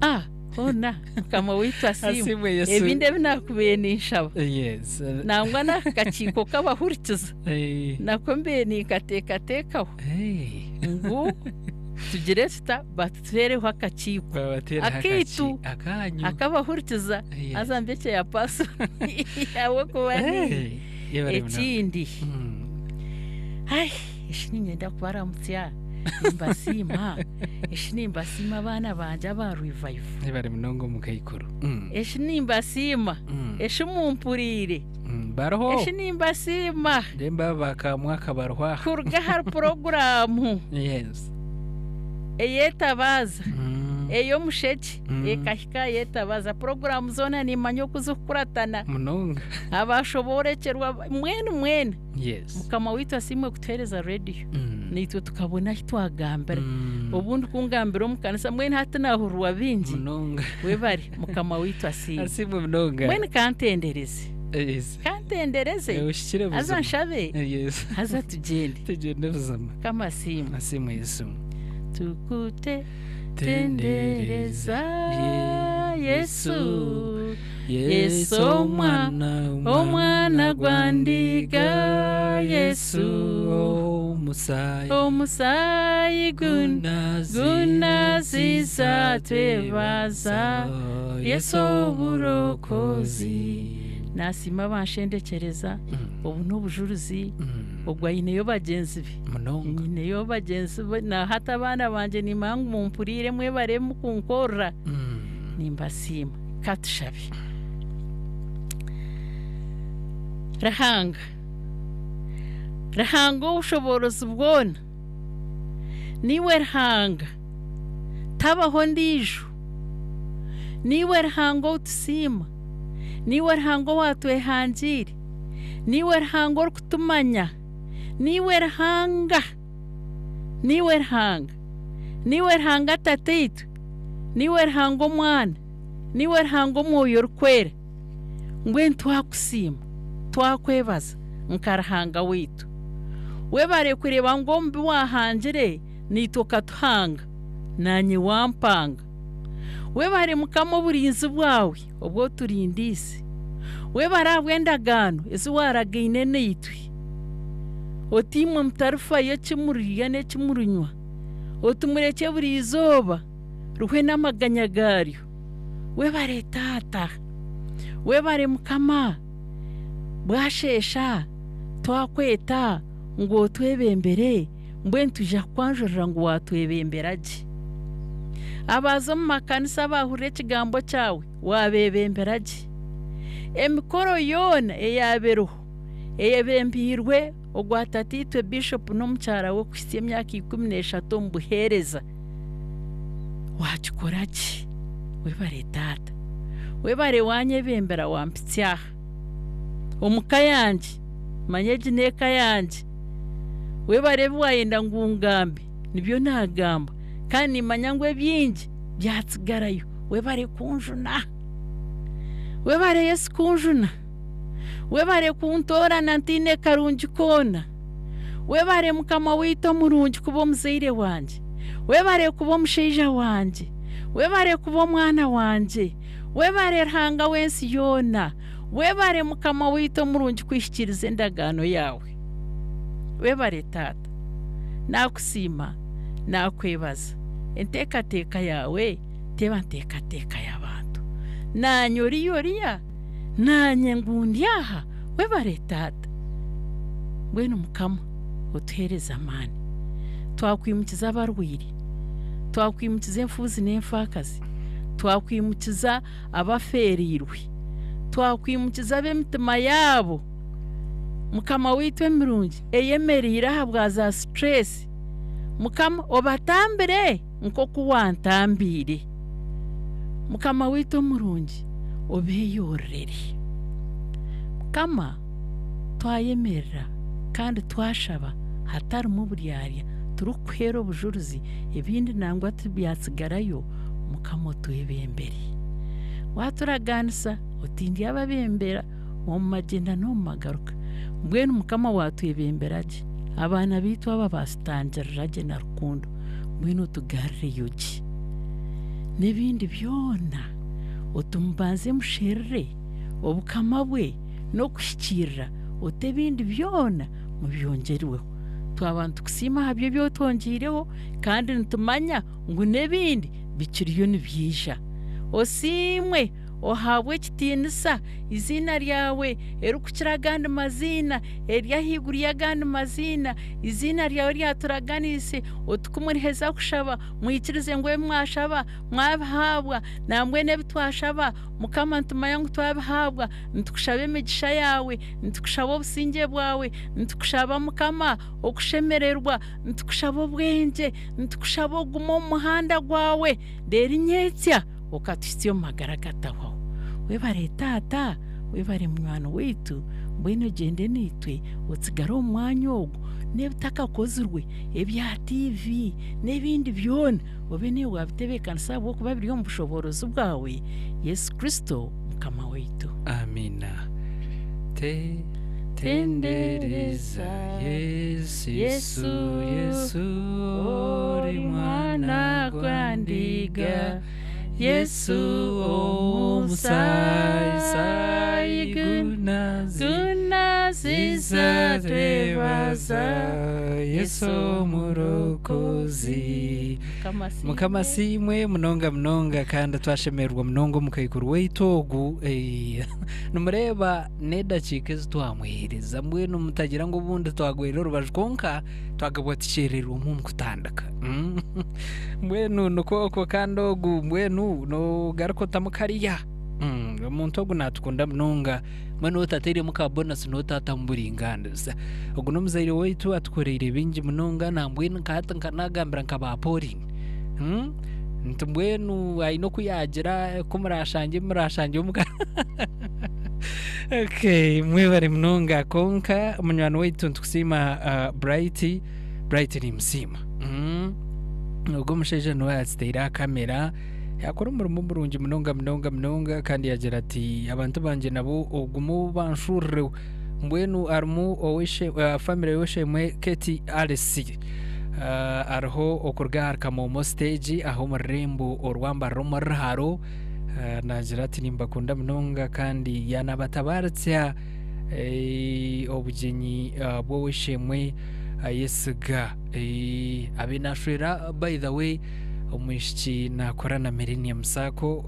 Ah, hoona Mukama waitu asiimwe. Asiimwe Yesu. Ebindi ebi naakubaire ninshaba Yes. nangwa n'aka kakiiko k'abahurikiza Eh. nako mbaire ninkateekateekaho Hey. ngu tugire tuta batuteereho akakiiko Babateereho akaitu akaki- akanyu. akabahurikiza Yes. haza mbe ekya paso ahabw'okuba ni Hey, yebare munonga. ekindi ai eshi niinyenda kubaramutsya nimbasiima eshi nimbasiima abaana bangye aba revive Yebare munonga omukaikuru. Eshi nimbasiima eshi mumpuriire Bariho. Eshi nimbasiima. Remba bakamwaka bariho aha. Kuruga ahari puroguraamu Yes. ey'etabaaza ey'omushekye ekahika aha y'etabaaza. Puroguraamu zoona niimanya oku zirikukuratana. Munonga. Abaashoboorekyerwa mbwenu mwena. Yes. Mukama waitu asiimwe kutuheereza rediyo. Naitwe tukabona ahu twagambira. Obundi ku ngambira omu kanisa mbwenu hati naahurirwa baingi. Munonga. Webare Mukama waitu asiimwe. Asiimwe munonga. Mbwenu kantendereze. Yes. Kantendereze. Eh, oshikire Haza buzima. nshabe. Yes. Haza tugyende. Tugyende buzima. Mukama asiimwe. Asiimwe Yesu. Tukute tendereza Yesu. Yesu omwana omwana gwa ndiga Yesu omusaayi omusaayi gunaziza twebaza Yesu oburokozi. Nasiima abanshendekyereza obu n'obujurizi ogwo aineyo bagyenzi be nyineyo bagyenzi be na hati abaana bangye nimanya ngu mumpuriire mwebare mukunkorera nimbasiima. Katushabe. Ruhanga, Ruhanga ow'obushoboorozi bwona, niiwe Ruhanga, tabaho ondiijo, niiwe Ruhanga ou tusiima, niiwe Ruhanga owaatwehangiire, niiwe Ruhanga orikutumanya, niiwe Ruhanga, niiwe Ruhanga, niiwe Ruhanga Tataitwe, niiwe Ruhanga Omwana, niiwe Ruhanga Omwoyo Orikwera. Mbwenu twakusiima, twakwebaza nka Ruhanga waitu. Webare kureeba ngu omu bi waahangire naitwe okatuhanga, naanye wampanga. Webare Mukama oburinzi bwawe obu oturindiise. Webare ahabw'endagaano ezi waaragaine naitwe. Oti imwe mutarifayo eki murirya n'eki murinywa, oti murekye buri izooba rihwe n'amaganya gaaryo. Webare Taata, webare Mukama, bwasheesha twakweta ngu otwebembere, mbwenu twija kukwanjurira ngu waatwebembera gye. Abaaza omu makanisa abaahurira ekigambo kyawe, waabeebembera gye. Emikoro yoona eyaabaireho eyebembeirwe ogwa tataitwe Bishop n'omukyara we kuhitsya emyaka 13 omu buheereza, waakikora gye. Webare taata. Webare waanyebembera wampitsya aha. Omu ka yangye, manya egi n'eka yangye. Webare ebi waayenda ngu ngambe nibyo naagamba kandi niimanya ngu ebingi byatsigarayo. Webare kunjuna. Webare Yesu kunjuna. Webare kuntoorana ntaine karungi koona. Webare Mukama waitu omurungi kuba omuzaire wangye. Webare kuba omushaija wangye. Webare kuba omwana wangye. Webare Ruhanga w'ensi yoona. Webare Mukama waitu omurungi kuhikiiriza endagaano yaawe. Webare Taata. Naakusiima, naakwebaza. Enteekateeka yaawe teeba nteekateeka y'abantu. Naanye oriya oriya, naanye ngu ndi aha, webare Taata. Mbwenu Mukama otuheereze amaani. Twakwimukiza abarwaire, twakwimukiza enfuuzi n'enfaakazi, twakwimukiza abafeereirwe, twakwimukiza ab'emitima yaabo Mukama waitu emirungi eyemereire ahabwa za stress. Mukama obatambire nk'oku wantambiire. Mukama waitu omurungi obeeyororere. Mukama twayemerera kandi twashaba hatarimu buryarya turikukuheera obujurizi ebindi nangwa tibyatsigarayo Mukama otwebembere. Waaturaganisa oti ndyababembera omu magyenda n'omu magaruka. Mbwenu Mukama waatwebembera gye, abaana baitu aba baatutangirira gye na rukundo, mbwenu otugarurireyo gye. N'ebindi byona oti mubanze musherure obukama bwe n'okuhikiirira, oti ebindi byona mubyongyerweho. Twaba nitukusiima ahabw'ebi ebi otwongyeireho kandi nitumanya ngu n'ebindi bikiriyo nibyija. Osiimwe! Ohaabwe ekitiinisa, eiziina ryawe eririkukira agandi maziina, eriri ahaiguru y'agandi maziina, eiziina ryawe eryaturaganiise, oti ku muriheza kushaba, mwikirize ngu ebi mwashaba mwabihaabwa, nambwenu ebi twashaba, Mukama nitumanya ngu twabihaabwa, nitukushaba emigisha yaawe, nitukushaba obusingye bwawe, nitukushaba Mukama okushemererwa, nitukushaba obwengye, nitukushaba ogume omu muhanda gwawe, reero nyentsya okatuhitsya omu magara agatahwaho. Webare taata, webare munywani waitu, mbwenu ogyende naitwe otsigare omu mwanya ogu n'ebitakakozirwe ebya TV n'ebindi byona obe naiwe waabitebeekanisa ahabw'okuba biri omu bushoboorozi bwawe, Yesu Kristo Mukama waitu. Amiina. Te Tendereza Yesu, Yesu, Yesu, ori mwana gwa ndiga, Yesu omusaayi. Nitwebaza Yesu omurokozi. Mukama asiimwe munonga munonga kandi twashemererwa munonga omukaikuru waitu ogu. Eh, nimureeba n'edakiika ezi twamuheereza mbwenu mutagira ngu obundi twagwera orubaju kwonka twagabwa tukyererwemu omu kutandika. Mbwenu nikwo okwo kandi ogu mbwenu noogaruka otamu kariya. Omuntu ogu naatukunda munonga. Mbwenu otateiremu ka bonus nootatamu buringaaniza. Ogu n'omuzaire waitu atukoreire bingi munonga nambwenu nka hati nka naagambira nka ba Pauline. Nti mbwenu aine oku yaagira ku muraashangye muraashangye omuka. Okay, mwebare munonga kwonka munywani waitu nitukusiima Bright, Bright nimusiima. Ogu omushaija niwe yaakiteire aha kamera. Yaakora omurimo murungi munonga munonga munonga kandi yaagira ati, Abantu bangye nabo ogume obanshurure. Mbwenu harimu ow'eishe famire y'ow'eishe-emwe Katie Alice ariho okuruga ahari Kamomo stage aha omu rurembo orwa Mbarara omuri Ruharo. Naagira ati nimbakunda munonga kandi yaanabatabaaritsya obugyenyi bw'ow'eishe-emwe Ayesiga. Abe naashwera by the way Omwishiki naakora na Millennium Sacco,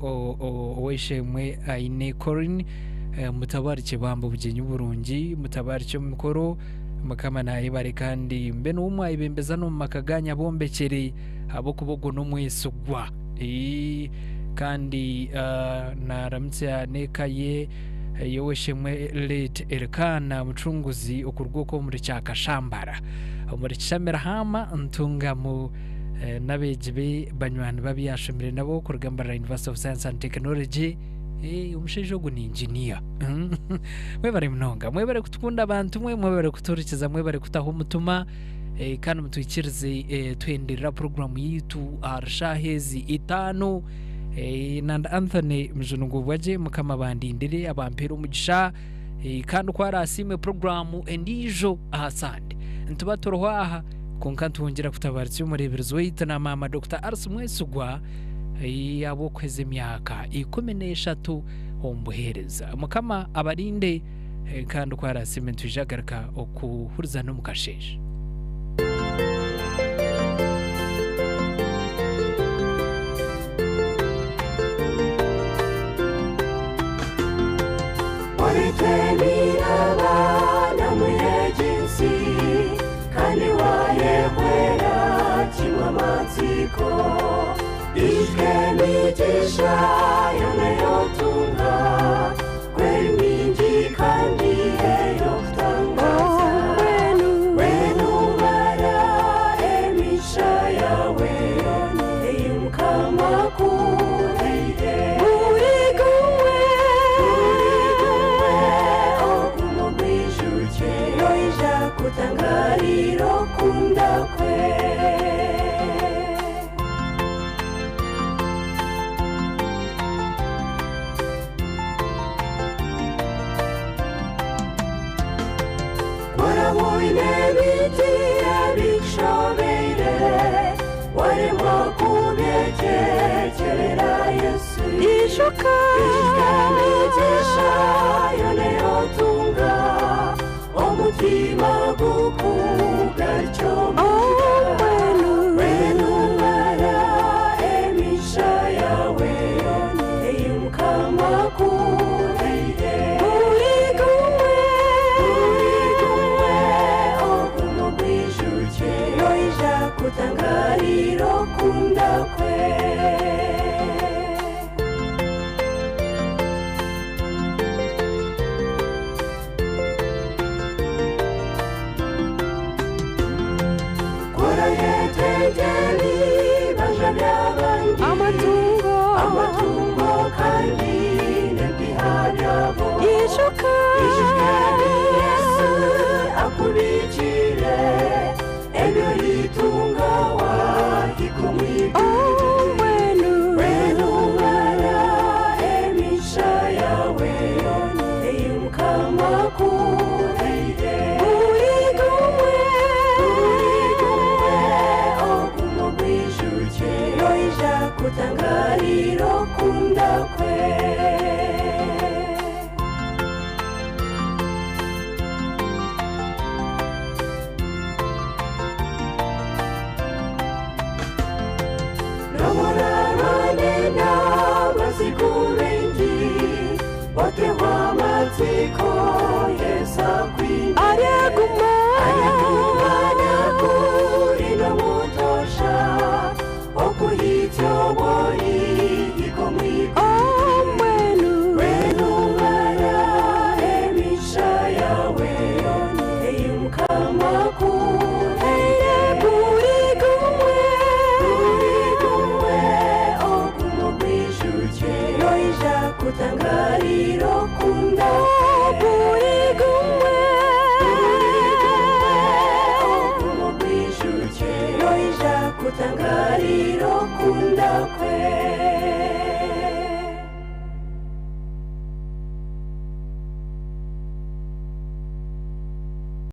ow'eishe-emwe aine Corin. Mutabarikye bambi obugyenyi burungi, mutabarikye omu mikoro, Mukama naayebare kandi mbe niwe mwayebembeza n'omu maka gaanyu abombekyere ahabw'okuba ogwo n'omwesigwa. Kandi naaramutsya n'eka ye y'ow'eishe-emwe late Elikana Mucunguzi okuruga okwo omuri Kyakashambara omuri Kishamira-Haama Ntungamo. N'abeegi be banywani be abu yaashomire nabo kuruga Mbarara University of Science and Technology. Omushaija ogu ni inginiya. Mwebare munonga, mwebare kutukunda abantu mwe, mwebare kutuhurikiza, mwebare kutaho omutima kandi mutwikirize tuhenderera puroguraamu yaitu ahari shaaha ezi itaano. Nanda Anthony Mujuni Ngubwagye, Mukama abandindire, abampeere omugisha. Kandi ku araasiime puroguraamu endiijo aha Sande, nituba turiho aha. Kwonka nitwongyera kutabaaritsya omureeberezi waitu na maama Dokita Alice Mwesigwa ahabw'okuheza emyaka 13 omu buheereza. Mukama abarinde kandi ku araasiime nitwija kugaruka okuhurizana omu kasheeshe. Kandi waayehwera kimwe amatsiko, ijuka emigisha yoona ei otunga, ku eri mingi kandi ey'okutangaaza. Mbwenu bara emigisha yaawe ei Mukama akuhaire. Buri gumwe ogume ogwijukye. Noija kutangaarira okukunda kwe. Ku oraabe oine ebintu ebikushobeire, waremwa kubyetekyerera Yesu. Ijuka emigisha yoona ei otunga. Omutima gukugarukye omugira. Mbwenu bara emigisha yaawe ei Mukama akuhaire. Buri gumwe ogume ogwijukye, noija kutangaarira okukunda kwe. Ku orayetenga ebibanja by'abandi, amatungo, amatungo kandi n'ebiha byabo, ijuka, ijuka ebi Yesu akubikiire, ebi oritunga waahika omu iguru. Mbwenu bara emigisha yaawe ei Mukama akuhaire. Buri gumwe, buri gumwe ogume ogwijukye, noija kutangaarira okukunda kwe. Naatangaarira okukunda kwe.